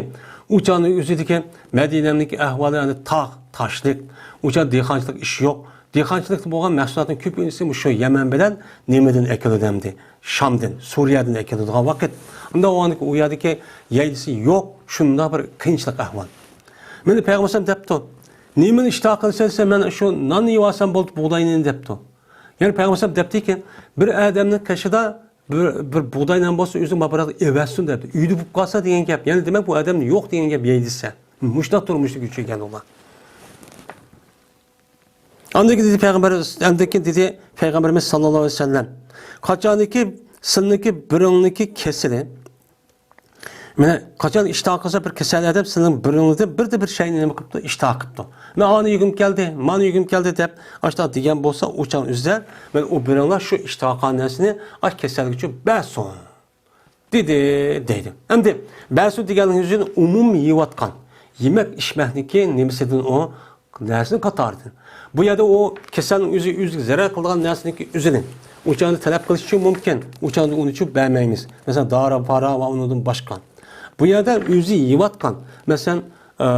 ئۇ چاغنىڭ ئۆزىدىكى مەدىنەمنىڭكى ئەھۋالى، يەنى تاغ، تاشلىق. ئۇ چاغ دېھقانچىلىق ئىش يوق. دېھقانچىلىقتا بولغان مەھسۇلاتنىڭ كۆپىنچىسى مۇشۇ يەمەن بىلەن نېمىدىن ئەكېلىدۇ ئەمدى؟ شامدىن، سۈرىيەدىن ئەكېلىدىغان ۋاقىت. ئۇندا ئۇ يەردىكى يەيلىسى يوق، شۇنداق بىر قىيىنچىلىق ئەھۋال. مانا پەيغەمبەر دەپتۇ، نېمىنى ئىشتىھا قىلىسەن دېسە، مەن شۇ ناننى يېۋالسام بولدى، بۇغداينى دەپتۇ. يەنى پەيغەمبەر دەپتىكى، بىر ئادەمنىڭ قېشىدا بىر، بىر بۇغداي نان بولسا، ئۆزى ماپىراق ئەۋەتسۇن دەپتۇ. ئۆيدە بولۇپ قالسا دېگەن گەپ. يەنى دېمەك، بۇ ئادەمدە يوق دېگەن گەپ يەيلىسە. مۇشۇنداق تۇرمۇشتا كۆچۈرگەن ئۇلار. ئاندىن كېيىن دېدى پەيغەمبەر، ئاندىن كېيىن دېدى پەيغەمبىرىمىز ساللاللاھۇ ئەلەيھى ۋەسەللەم، قاچانكى سىلىنىڭكى بىرىڭنىڭكى كېسىلى، مانا قاچان ئىشتىھا قىلسا بىر كېسەل ئادەم سىلىنىڭ بىرىڭلىرىدىن بىردە بىر شەينى نېمە قىپتۇ؟ ئىشتىھا قىپتۇ. مانا ئانا يېگۈم كەلدى، مانا يېگۈم كەلدى دەپ ئاشۇنداق دېگەن بولسا، ئۇ چاغ ئۆزىدە مانا ئۇ بىرىڭلار شۇ ئىشتىھا قىلغان نەرسىنى ئاش كېسەلگە چۈشۈرۈپ بەرسۇن. دېدى، دەيدۇ. ئەمدى بەسۇ دېگەنلىكىنىڭ ئۆزىدىن ئومۇمىي يەۋاتقان يېمەك ئىچمەكنىكى نېمىسىدىن ئۇ نەرسىنى قاتارىدىن. بۇ يەردە ئۇ كېسەلنىڭ ئۆزى ئۆزىگە زەرەر قىلىدىغان نەرسىنىڭكى ئۆزىدىن. ئۇ چاغدا تەلەپ قىلىشى مۇمكىن. ئۇ چاغدا ئۇنى چۈشۈرۈپ بەرمەيمىز. مەسىلەن، دارى پارا ۋە ئۇنىڭدىن باشقا. بۇ يەردە ئۆزى يەۋاتقان، مەسىلەن، ئە،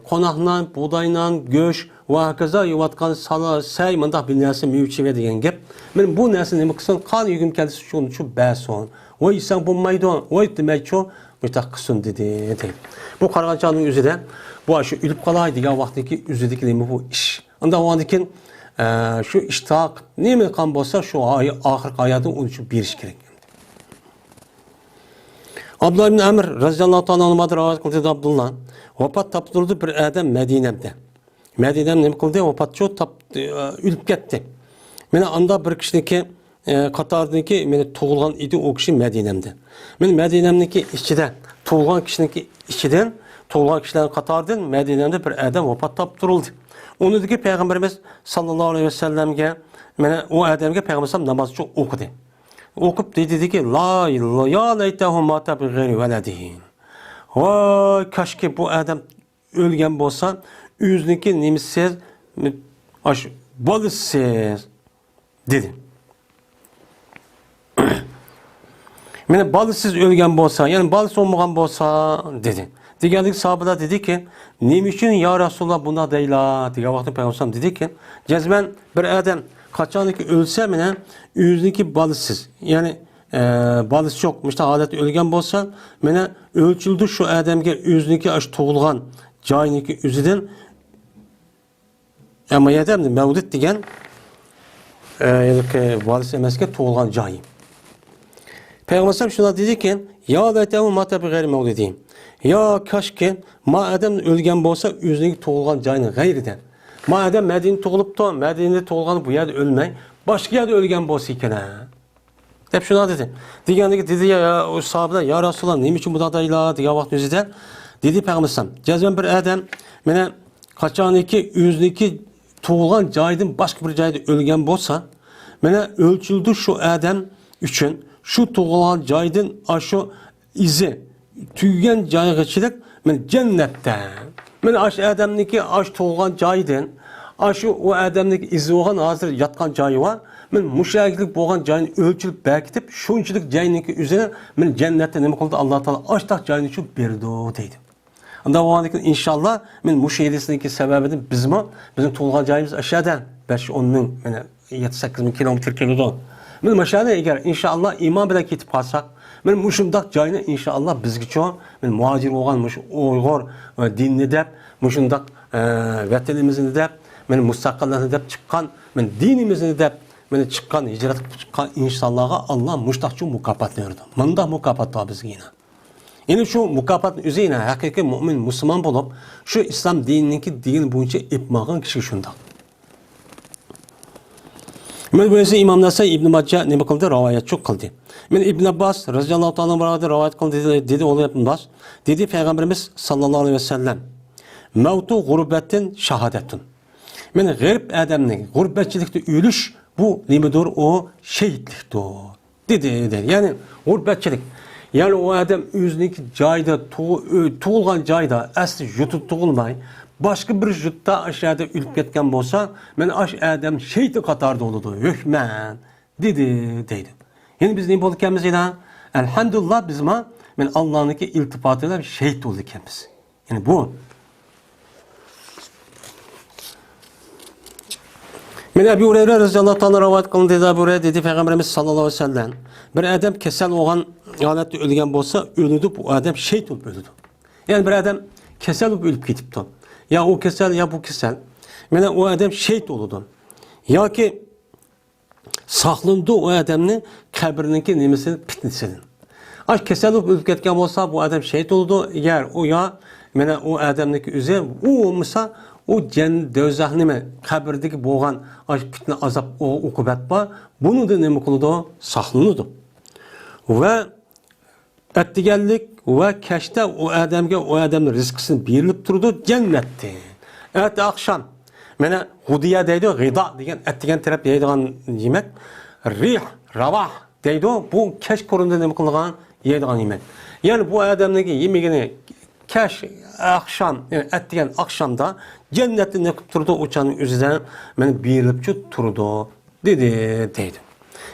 قوناق نان، بۇغداي نان، گۆش ۋە ھاكازا يەۋاتقان سالا، سەي، مۇنداق بىر نەرسە، مېۋە چىۋە دېگەن گەپ. مانا بۇ نەرسە نېمە قىلسۇن؟ قان يېگۈم كەلسە شۇنى چۈشۈرۈپ بەرسۇن. ۋاي يېسەڭ بولمايدۇ، ۋاي دېمەيچۇ، مۇشۇنداق قىلسۇن دېدى، دەيدۇ. بۇ قارىغان چاغنىڭ ئۆزىدە، بۇ شۇ ئۆلۈپ قالاي دېگەن ۋاقىتتىكى ئۆزىدىكى نېمە بۇ ئىش؟ ئۇنداق بولغاندىن كېيىن، ئە، شۇ ئىشتىھا نېمە قىلغان بولسا، شۇ ئاي-، ئاخىرقى ھاياتىنى ئۇنى چۈشۈرۈپ بېرىش كېرەك. ئابدۇللا ئىبن ئەمر رەزىياللاھۇ تائالا ئەنھۇمدىن رىۋايەت قىلدى، ئابدۇللا، ۋاپات تاپتۇردى بىر ئادەم مەدىنەمدە. مەدىنەم نېمە قىلدى؟ ۋاپاتچۇ تاپتى، ئۆلۈپ كەتتى. مانا ئاندا بىر كىشىنىڭكى، ئە، قاتارىدىكى مانا تۇغۇلغان ئىدى ئۇ كىشى مەدىنەمدە. مانا مەدىنەمنىڭكى ئىچىدە، تۇغۇلغان كىشىنىڭكى ئىچىدىن، تۇغۇلغان كىشىلەرنىڭ قاتارىدىن مەدىنەمدە بىر ئادەم ۋاپات تاپتۇرۇلدى. ئۇنىڭدىكى پەيغەمبىرىمىز ساللاللاھۇ ئەلەيھى ۋەسەللەمگە، مانا ئۇ ئادەمگە پەيغەمبەر نامازچۇ ئوقۇدى. ئوقۇپ دېدىكى، لا، يا لەيتەھۇ ماتە بىغەيرى ۋەلەدىھى. ۋاي، كاشكى بۇ ئادەم ئۆلگەن بولسا، ئۆزىنىڭكى نېمىسىز، ئاش، بالىسىز، دېدى. مانا بالىسىز ئۆلگەن بولسا، يەنى بالىسى بولمىغان بولسا، دېدى. دېگەندىكى ساھابىلار دېدىكى، نېمە ئۈچۈن يا رەسۇلاللا بۇنداق دەيلا؟ دېگەن ۋاقىتتا پەيغەمبەر دېدىكى، جەزمەن بىر ئادەم قاچانكى ئۆلسە، مانا ئۆزىنىڭكى بالىسىز، يەنى ئە، بالىسى يوق، مۇشۇنداق ھالەتتە ئۆلگەن بولسا، مانا ئۆلچىلىدۇ شۇ ئادەمگە ئۆزىنىڭكى ئاشۇ تۇغۇلغان جايىنىڭكى ئۆزىدىن. ئەمما يەردە ئەمدى مەۋلىد دېگەن، ئە، ھېلىقى بالىسى ئەمەسكەن، تۇغۇلغان جايى. پەيغەمبەر شۇنداق دېدىكى، يا لەيتەھۇ ماتە بىغەيرى مەۋلىدىھى. يا كاشكى، ما ئادەم ئۆلگەن بولسا ئۆزىنىڭكى تۇغۇلغان جايىنىڭ غەيرىدە. ما ئادەم مەدىنىدە تۇغۇلۇپتۇ، مەدىنىدە تۇغۇلغان بۇ يەردە ئۆلمەي، باشقا يەردە ئۆلگەن بولسا ئىكەن. دەپ شۇنداق دېدى. دېگەندىكى دېدى، يا، يا، ئۇ ساھابىلەر، يا رەسۇلاللا، نېمە ئۈچۈن بۇنداق دەيلا؟ دېگەن ۋاقىت ئۆزىدە دېدى پەيغەمبەر ئەلەيھىسسالام، جەزمەن بىر ئادەم، مانا، قاچانكى ئۆزىنىڭكى تۇغۇلغان جايىدىن باشقا بىر جايدا ئۆلگەن بولسا، مانا، ئۆلچىلىدۇ شۇ ئادەم ئۈچۈن، شۇ تۇغۇلغان جايدىن ئاشۇ ئىزى تۈگىگەن جايغىچىلىك، مانا، جەننەتتە. مانا، ئاشۇ ئادەمنىڭكى ئاشۇ تۇغۇلغان جايىدىن، ئاشۇ ئۇ ئادەمنىڭكى ئىزى بولغان ھازىر ياتقان جايى بار. مانا مۇشۇ ئەگىلىك بولغان جاينى ئۆلچىلىپ بەركىتىپ، شۇنچىلىك جاينىڭكى ئۆزىنى مانا جەننەتتە نېمە قىلدى؟ ئاللا تائالا ئاشتاق جاينى چۈشۈرۈپ بېرىدۇ دەيدۇ. ئۇنداق بولغاندىكىن ئىنشاللا مانا مۇشۇ ھەدىسنىڭكى سەۋەبىدىن بىزمۇ بىزنىڭ تۇغۇلغان جايىمىز ئاشۇ يەردە بەش ئون مىڭ، مانا يەتتە سەككىز مىڭ كىلومېتىر كېلىدۇ. مانا مۇشۇ يەردە ئەگەر ئىنشاللا ئىمان بىلەن كېتىپ قالساق، مانا مۇشۇنداق جاينى ئىنشاللا بىزگىچۇ، مانا مۇھاجىر بولغان مۇشۇ ئۇيغۇر، ئە، دىنىنى دەپ، مۇشۇنداق، ئە، ۋەتىنىمىزنى دەپ، مانا مۇستەقىللىقنى دەپ چىققان، مانا دىنىمىزنى دەپ، مانا چىققان، ھىجرەت قىلىپ چىققان ئىنسانلارغا ئاللا مۇشۇنداقچۇ مۇكاپات بېرىدۇ. مۇنداق مۇكاپات بار بىزگە يەنە. يەنى شۇ مۇكاپاتنىڭ ئۆزى يەنە ھەقىقىي مۇئمىن، مۇسۇلمان بولۇپ، شۇ ئىسلام دىنىنىڭكى دىنى بويىچە ئېلىپ ماڭغان كىشىگە شۇنداق. مانا بۇ ئىسى ئىمام نەسائىي، ئىبن ماجە نېمە قىلدى؟ رىۋايەتچۇ قىلدى. مانا ئىبن ئابباس رەزىياللاھۇ تائالا ئانھۇ رىۋايەت قىلدى، دېدى، دېدى ئۇلار ئىبن ئابباس، دېدى پەيغەمبىرىمىز ساللاللاھۇ ئەلەيھى ۋەسەللەم، مەۋتۇ غۇربەتتىن شاھادەتتۇن. مانا غېرىب ئادەمنىڭ غۇربەتچىلىكتە ئۆلۈش، بۇ نېمىدۇر؟ ئۇ شېھىتلىكتۇر. دېدى، دېدى. يەنى غۇربەتچىلىك. يەنى ئۇ ئادەم ئۆزىنىڭكى جايىدا، تۇغ-، ئۆ-، تۇغۇلغان جايىدا، ئەسلى يۇرتىدا تۇغۇلماي، باشقا بىر يۇرتتا ئاشۇ يەردە ئۆلۈپ كەتكەن بولسا، مانا ئاشۇ ئادەم شېھىتلەر قاتارىدا بولىدۇ. ھۆكمەن. دېدى، دەيدۇ. يەنى بىز نېمە بولىدىكەنمىز يەنە؟ ئەلھەمدۇلىللا، بىز ما، مەن ئاللانىڭكى ئىلتىپاتى بىلەن شېھىت بولىدىكەنمىز. يەنى بۇ. مەن ئەبۇ ھۇرەيرە رەزىياللاھۇ تائالا رىۋايەت قىلىندى، ئەبۇ ھۇرەيرە دېدى، پەيغەمبىرىمىز ساللاللاھۇ ئەلەيھى ۋەسەللەم، بىر ئادەم كېسەل بولغان ھالەتتە ئۆلگەن بولسا، ئۆلىدۇ، بۇ ئادەم شېھىت بولۇپ ئۆلىدۇ. يەنى بىر ئادەم كېسەل بولۇپ ئۆلۈپ كېتىپتۇ. يا ئۇ كېسەل، يا بۇ كېسەل. مانا ئۇ ئادەم شېھىت بولىدۇ. ياكى ساقلىنىدۇ ئۇ ئادەمنى قەبرىنىڭكى نېمىسىدىن، پىتنىسىدىن. ئاش كېسەل بولۇپ ئۆلۈپ كەتكەن بولسا، بۇ ئادەم شېھىت بولىدۇ. ئەگەر ئۇ يا، مانا ئۇ ئادەمنىڭكى ئۆزى، ئۇ بولمىسا، ئۇ جەن-، دوزاخ نېمە، قەبرىدىكى بولغان ئاش پىتنە، ئازاب، ئۇ-، ئوقۇبەت بار. بۇنىڭدىن نېمە قىلىدۇ؟ ساقلىنىدۇ. ۋە ئەتىگەنلىك ۋە كەچتە ئۇ ئادەمگە ئۇ ئادەمنىڭ رىزقىسىنى بېرىلىپ تۇرىدۇ جەننەتتىن. ئەتە ئاخشام، مانا غۇدىيە دەيدۇ، غىدا دېگەن ئەتىگەن تەرەپ يەيدىغان يېمەك. رىھ، راۋاھ دەيدۇ، بۇ كەچ قۇرۇندا نېمە قىلىدىغان، يەيدىغان يېمەك. يەنى بۇ ئادەمنىڭ يېمىكىنى كەچ، ئاخشام، يەنى ئەتىگەن ئاخشامدا جەننەتتە نېمە قىلىپ تۇرىدۇ، ئۇ چاغنىڭ ئۆزىدە مانا بېرىلىپچۇ تۇرىدۇ. دېدى، دەيدۇ.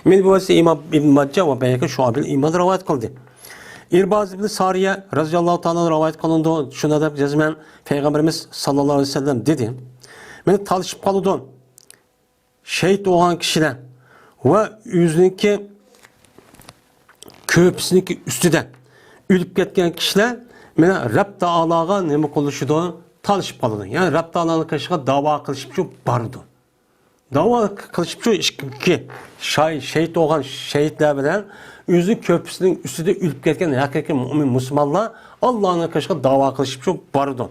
مەن بۇ ھەدىسنى ئىمام ئىبن ماججا ۋە بەيھەقى شۇئەبىل ئىمان رىۋايەت قىلدى. ئىرباز ئىبن سارىيە رەزىياللاھۇ تائالا رىۋايەت قىلىنىدۇ. شۇنى دەپ جەزمەن پەيغەمبىرىمىز ساللاللاھۇ ئەلەيھى ۋەسەللەم دېدى. مانا تالىشىپ قالىدۇ شېھىت بولغان كىشىلەر ۋە ئۆزىنىڭكى كۆرپىسىنىڭكى ئۈستىدە ئۆلۈپ كەتكەن كىشىلەر مانا رەب تائالاغا نېمە قىلىشىدۇ؟ تالىشىپ قالىدۇ. يەنى رەب تائالانىڭ قېشىغا داۋا قىلىشىپ شۇ بارىدۇ. داۋا قىلىشىپ شۇ ئىككى شاي-، شېھىت بولغان شېھىتلەر بىلەن ئۆزى كۆرپىسىنىڭ ئۈستىدە ئۆلۈپ كەتكەن ھەقىقىي مۇئمىن مۇسۇلمانلار ئاللانىڭ قېشىغا داۋا قىلىشىپ شۇ بارىدۇ.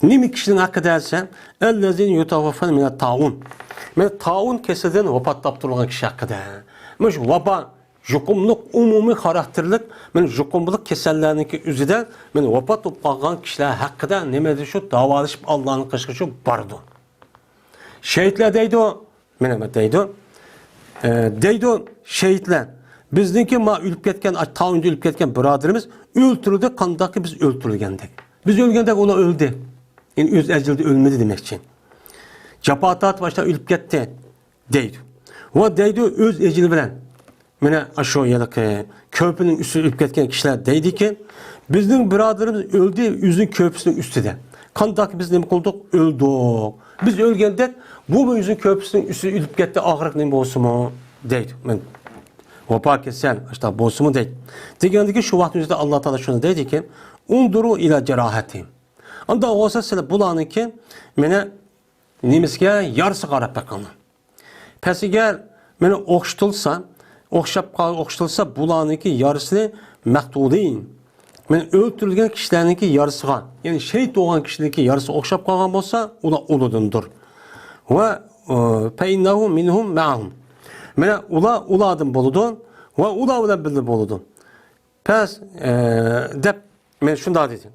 نېمە كىشىنىڭ ھەققىدە دېسە، ئەللەزىنە يۇتەۋەففەنە مىنەت تائۇن. مانا تائۇن كېسىلىدىن ۋاپات تاپتۇرغان كىشى ھەققىدە. مۇشۇ ۋابا يۇقۇملۇق، ئومۇمىي خاراكتېرلىك، مانا يۇقۇملۇق كېسەللەرنىڭكى ئۆزىدە، مانا ۋاپات بولۇپ قالغان كىشىلەر ھەققىدە نېمە دېدى؟ شۇ داۋالىشىپ، ئاللانىڭ قېشىغا شۇ بارىدۇ. شېھىتلەر دەيدۇ، مانا دەيدۇ، ئە، دەيدۇ شېھىتلەر، بىزنىڭكى ما ئۆلۈپ كەتكەن، تائۇندا ئۆلۈپ كەتكەن بۇرادىرىمىز ئۆلتۈرۈلدى، قانداقكى بىز ئۆلتۈرۈلگەندەك. بىز ئۆلگەندەك ئۇلار ئۆلدى. يەنى ئۆز ئەجىلىدە ئۆلمىدى دېمەكچى. جاپا تارتىپ ئاشۇنداق ئۆلۈپ كەتتى. دەيدۇ. ۋە دەيدۇ، ئۆز ئەجىلى بىلەن. مانا ئاشۇ ھېلىقى كۆرپىنىڭ ئۈستىدە ئۆلۈپ كەتكەن كىشىلەر دەيدىكى، بىزنىڭ بۇرادىرىمىز ئۆلدى، ئۆزىنىڭ كۆرپىسىنىڭ ئۈستىدە. قانداق بىز نېمە قىلدۇق؟ ئۆلدۇق. بىز ئۆلگەندەك، بۇمۇ ئۆزىنىڭ كۆرپىسىنىڭ ئۈستىدە ئۆلۈپ كەتتى، ئاخىرقى نېمە بولسىمۇ؟ دەيدۇ. مانا ۋاپا كېسەل، ئاشۇنداق بولسىمۇ دەيدۇ. دېگەندىكى شۇ ۋاقىتنىڭ ئۆزىدە ئاللا تائالا شۇنى دەيدىكى، ئۇنزۇرۇ ئىلا جاراھەتىھىم. ئانداق بولسا سىلەر بۇلارنىڭكى، مانا نېمىسىگە، يارىسىغا قاراپ بېقىڭلار. پەس ئەگەر مانا ئوخشىتىلسا، ئوخشاپ قال-، ئوخشىتىلسا، بۇلارنىڭكى يارىسىنى مەقتۇلىن، مانا ئۆلتۈرۈلگەن كىشىلەرنىڭكى يارىسىغا، يەنى شېھىت بولغان كىشىنىڭكى يارىسىغا ئوخشاپ قالغان بولسا، ئۇلار ئۇلاردىندۇر. ۋە، ئە، فەئىننەھۇ مىنھۇم مەئەھۇم. مانا ئۇلار ئۇلاردىن بولىدۇ ۋە ئۇلار بىلەن بىللە بولىدۇ. پەس، ئە، دەپ مەن شۇنداق دېدىم.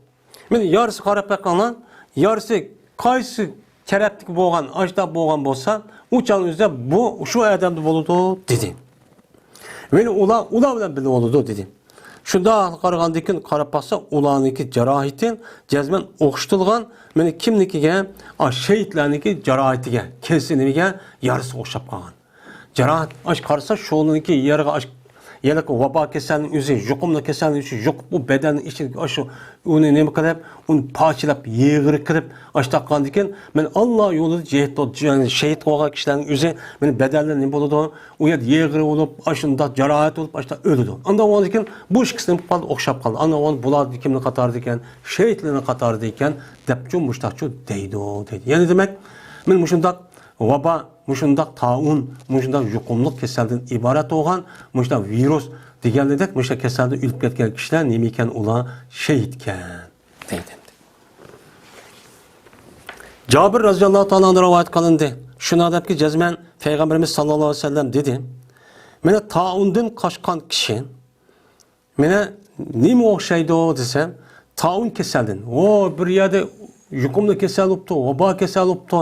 مانا يارىسىغا قاراپ بېقىڭلار، يارىسى قايسى تەرەپتىكى بولغان، ئاشۇنداق بولغان بولسا، ئۇ چاغنىڭ ئۆزىدە بۇ شۇ ئادەمدە بولىدۇ، دېدى. مانا ئۇلار، ئۇلار بىلەن بىللە بولىدۇ، دېدى. شۇنداق قارىغاندىن كېيىن قاراپ باقسا، ئۇلارنىڭكى جاراھىتى جەزمەن ئوخشىتىلغان، مانا كىمنىڭكىگە؟ ئا، شېھىتلەرنىڭكى جاراھىتىگە، كېسىلىگە، يارىسىغا ئوخشاپ قالغان. جاراھەت، ئاش قارىسا، شۇنىڭكى يەرگە ئاش، يەنىكى ۋابا كېسەلنىڭ ئۆزى، يۇقۇملۇق كېسەلنىڭ ئۆزى يۇقۇپ، بۇ بەدەننىڭ ئىچىدىكى ئاشۇ، ئۇنى نېمە قىلىپ، ئۇنى پارچىلاپ، يېغىر قىلىپ، ئاشتاققاندىن كېيىن، مەن ئاللا يولىدا جىھاد، شېھىت بولغان كىشىلەرنىڭ ئۆزى، مەن بەدەنلىرى نېمە بولىدۇ؟ ئۇ يەردە يېغىر بولۇپ، ئاشۇنداق جاراھەت بولۇپ، ئاشۇنداق ئۆلىدۇ. ئاندا بولغاندىن كېيىن، بۇ ئىككىسى نېمە قالدى؟ ئوخشاپ قالدى. ئاندا بۇلار كىمنىڭ قاتارىدا ئىكەن؟ شېھىتلەرنىڭ قاتارىدا ئىكەن، دەپچۇ، مۇشتاقچۇ دەيدۇ، دەيدۇ. يەنى دېمەك، مەن مۇشۇنداق ۋابا، مۇشۇنداق تائۇن، مۇشۇنداق يۇقۇملۇق كېسەلدىن ئىبارەت بولغان مۇشۇنداق ۋىرۇس دېگەنلىدەك مۇشۇنداق كېسەلدىن ئۆلۈپ كەتكەن كىشىلەر نېمە ئىكەن؟ ئۇلار شېھىتكەن، دەيدۇ. جابىر رەزىياللاھۇ تائالا ئەنھۇ رىۋايەت قىلىندى. شۇنداق دەپكى، جەزمەن پەيغەمبىرىمىز ساللاللاھۇ ئەلەيھى ۋەسەللەم دېدى، مانا تائۇندىن قاچقان كىشى مانا نېمە ئوخشايدۇ دېسەم، تائۇن كېسەلدىن. ۋو، بىر يەردە يۇقۇملۇق كېسەل بوپتۇ، ۋابا كېسەل بوپتۇ.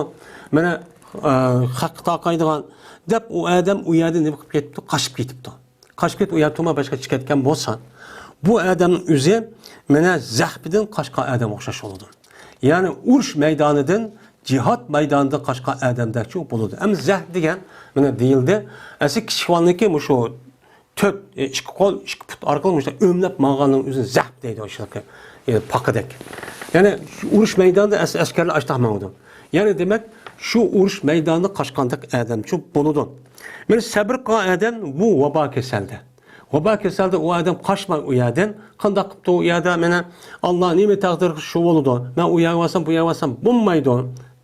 مانا، ئە، خەققە تارقايدىغان دەپ ئۇ ئادەم ئۇ يەردە نېمە قىلىپ كېتىپتۇ؟ قاچىپ كېتىپتۇ. قاچىپ كېتىپ ئۇ يەردە تۇرماي باشقا چىقىپ كەتكەن بولسا، بۇ ئادەمنىڭ ئۆزى مانا زەخمىدىن قاچقان ئادەم ئوخشاش بولىدۇ. يەنى ئۇرۇش مەيدانىدىن جىھاد مەيدانىدا قاچقان ئادەمدەكچۇ بولىدۇ. ئەمما زەھپ دېگەن مانا دېيىلدى. ئەسلى كىچىك بالىنىڭكى مۇشۇ تۆت، ئە، ئىككى قول، ئىككى پۇت ئارقىلىق مۇشۇنداق ئۆمىلەپ ماڭغاننىڭ ئۆزىنى زەھپ دەيدۇ، ئاشۇنداق، ئە، پاقىدەك. يەنى شۇ ئۇرۇش مەيدانىدا ئەس-، ئەسكەرلەر ئاشتاق ماڭىدۇ. يەنى دېمەك، شۇ ئۇرۇش مەيدانىدا قاچقاندەك ئادەمچۇ بولىدۇ. مانا سەبرى قىلغان ئادەم بۇ ۋابا كېسەلدە. ۋابا كېسەلدە ئۇ ئادەم قاچماي ئۇ يەردىن. قانداق قىپتۇ ئۇ يەردە مانا ئاللا نېمە تەقدىر قىلسا شۇ بولىدۇ. مەن ئۇ يەرگە بارسام، بۇ يەرگە بارسام بولمايدۇ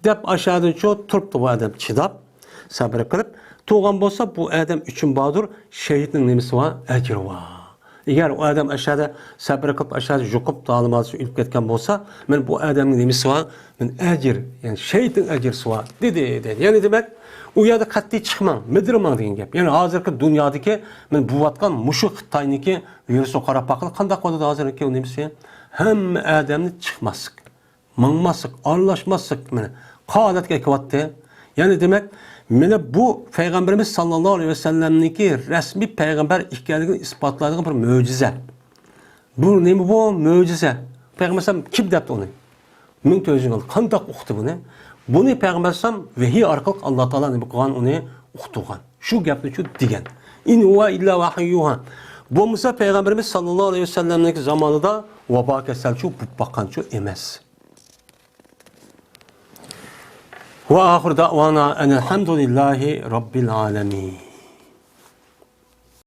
دەپ ئاشۇ يەردىنچۇ تۇرۇپتۇ بۇ ئادەم چىداپ. سەبرى قىلىپ تۇرغان بولسا، بۇ ئادەم ئۈچۈن باردۇر، شېھىتنىڭ نېمىسى بار؟ ئەجرى بار. ئەگەر ئۇ ئادەم ئاشۇ يەردە سەبرى قىلىپ، ئاشۇ يەردە يۇقۇپ، تالىمالسا ئۆلۈپ كەتكەن بولسا، مەن بۇ ئادەمنىڭ نېمىسى بار؟ مەن ئەجىر، يەنى شېھىتنىڭ ئەجرىسى بار، دېدى، دېدى. يەنى دېمەك، ئۇ يەردە قەتئىي چىقماڭ، مىدىرماڭ دېگەن گەپ. يەنى ھازىرقى دۇنيادىكى مەن بوۋاتقان مۇشۇ خىتاينىڭكى ۋىرۇسىغا قاراپ باققىلى، قانداق بولىدۇ ھازىرقى نېمىسى؟ ھەممە ئادەمنى چىقماسلىق. ماڭماسلىق، ئارىلاشماسلىق، مانا، قالەتكە ئەكىۋاتتى. يەنى دېمەك، مانا بۇ پەيغەمبىرىمىز ساللاللاھۇ ئەلەيھى ۋەسەللەمنىڭكى رەسمىي پەيغەمبەر ئىكەنلىكىنى ئىسپاتلايدىغان بىر مۆجىزە. بۇ نېمە بۇ؟ مۆجىزە. پەيغەمبەر ئەلەيھىسسالام كىم دەپتۇ ئۇنى؟ مىڭ تۆت يۈز يىل قانداق ئۇقتى بۇنى؟ بۇنى پەيغەمبەر ئەلەيھىسسالام ۋەھىي ئارقىلىق ئاللا تائالا نېمە قىلغان، ئۇنى ئۇقتۇرغان. شۇ گەپنىچۇ دېگەن. «إن هو إلا وحي يوحى». بولمىسا پەيغەمبىرىمىز ساللاللاھۇ ئەلەيھى ۋەسەللەمنىڭكى زامانىدا ۋابا كېسەلچۇ بولۇپ باققانچۇ ئەمەس. وآخر دعوانا أن الحمد لله رب العالمين.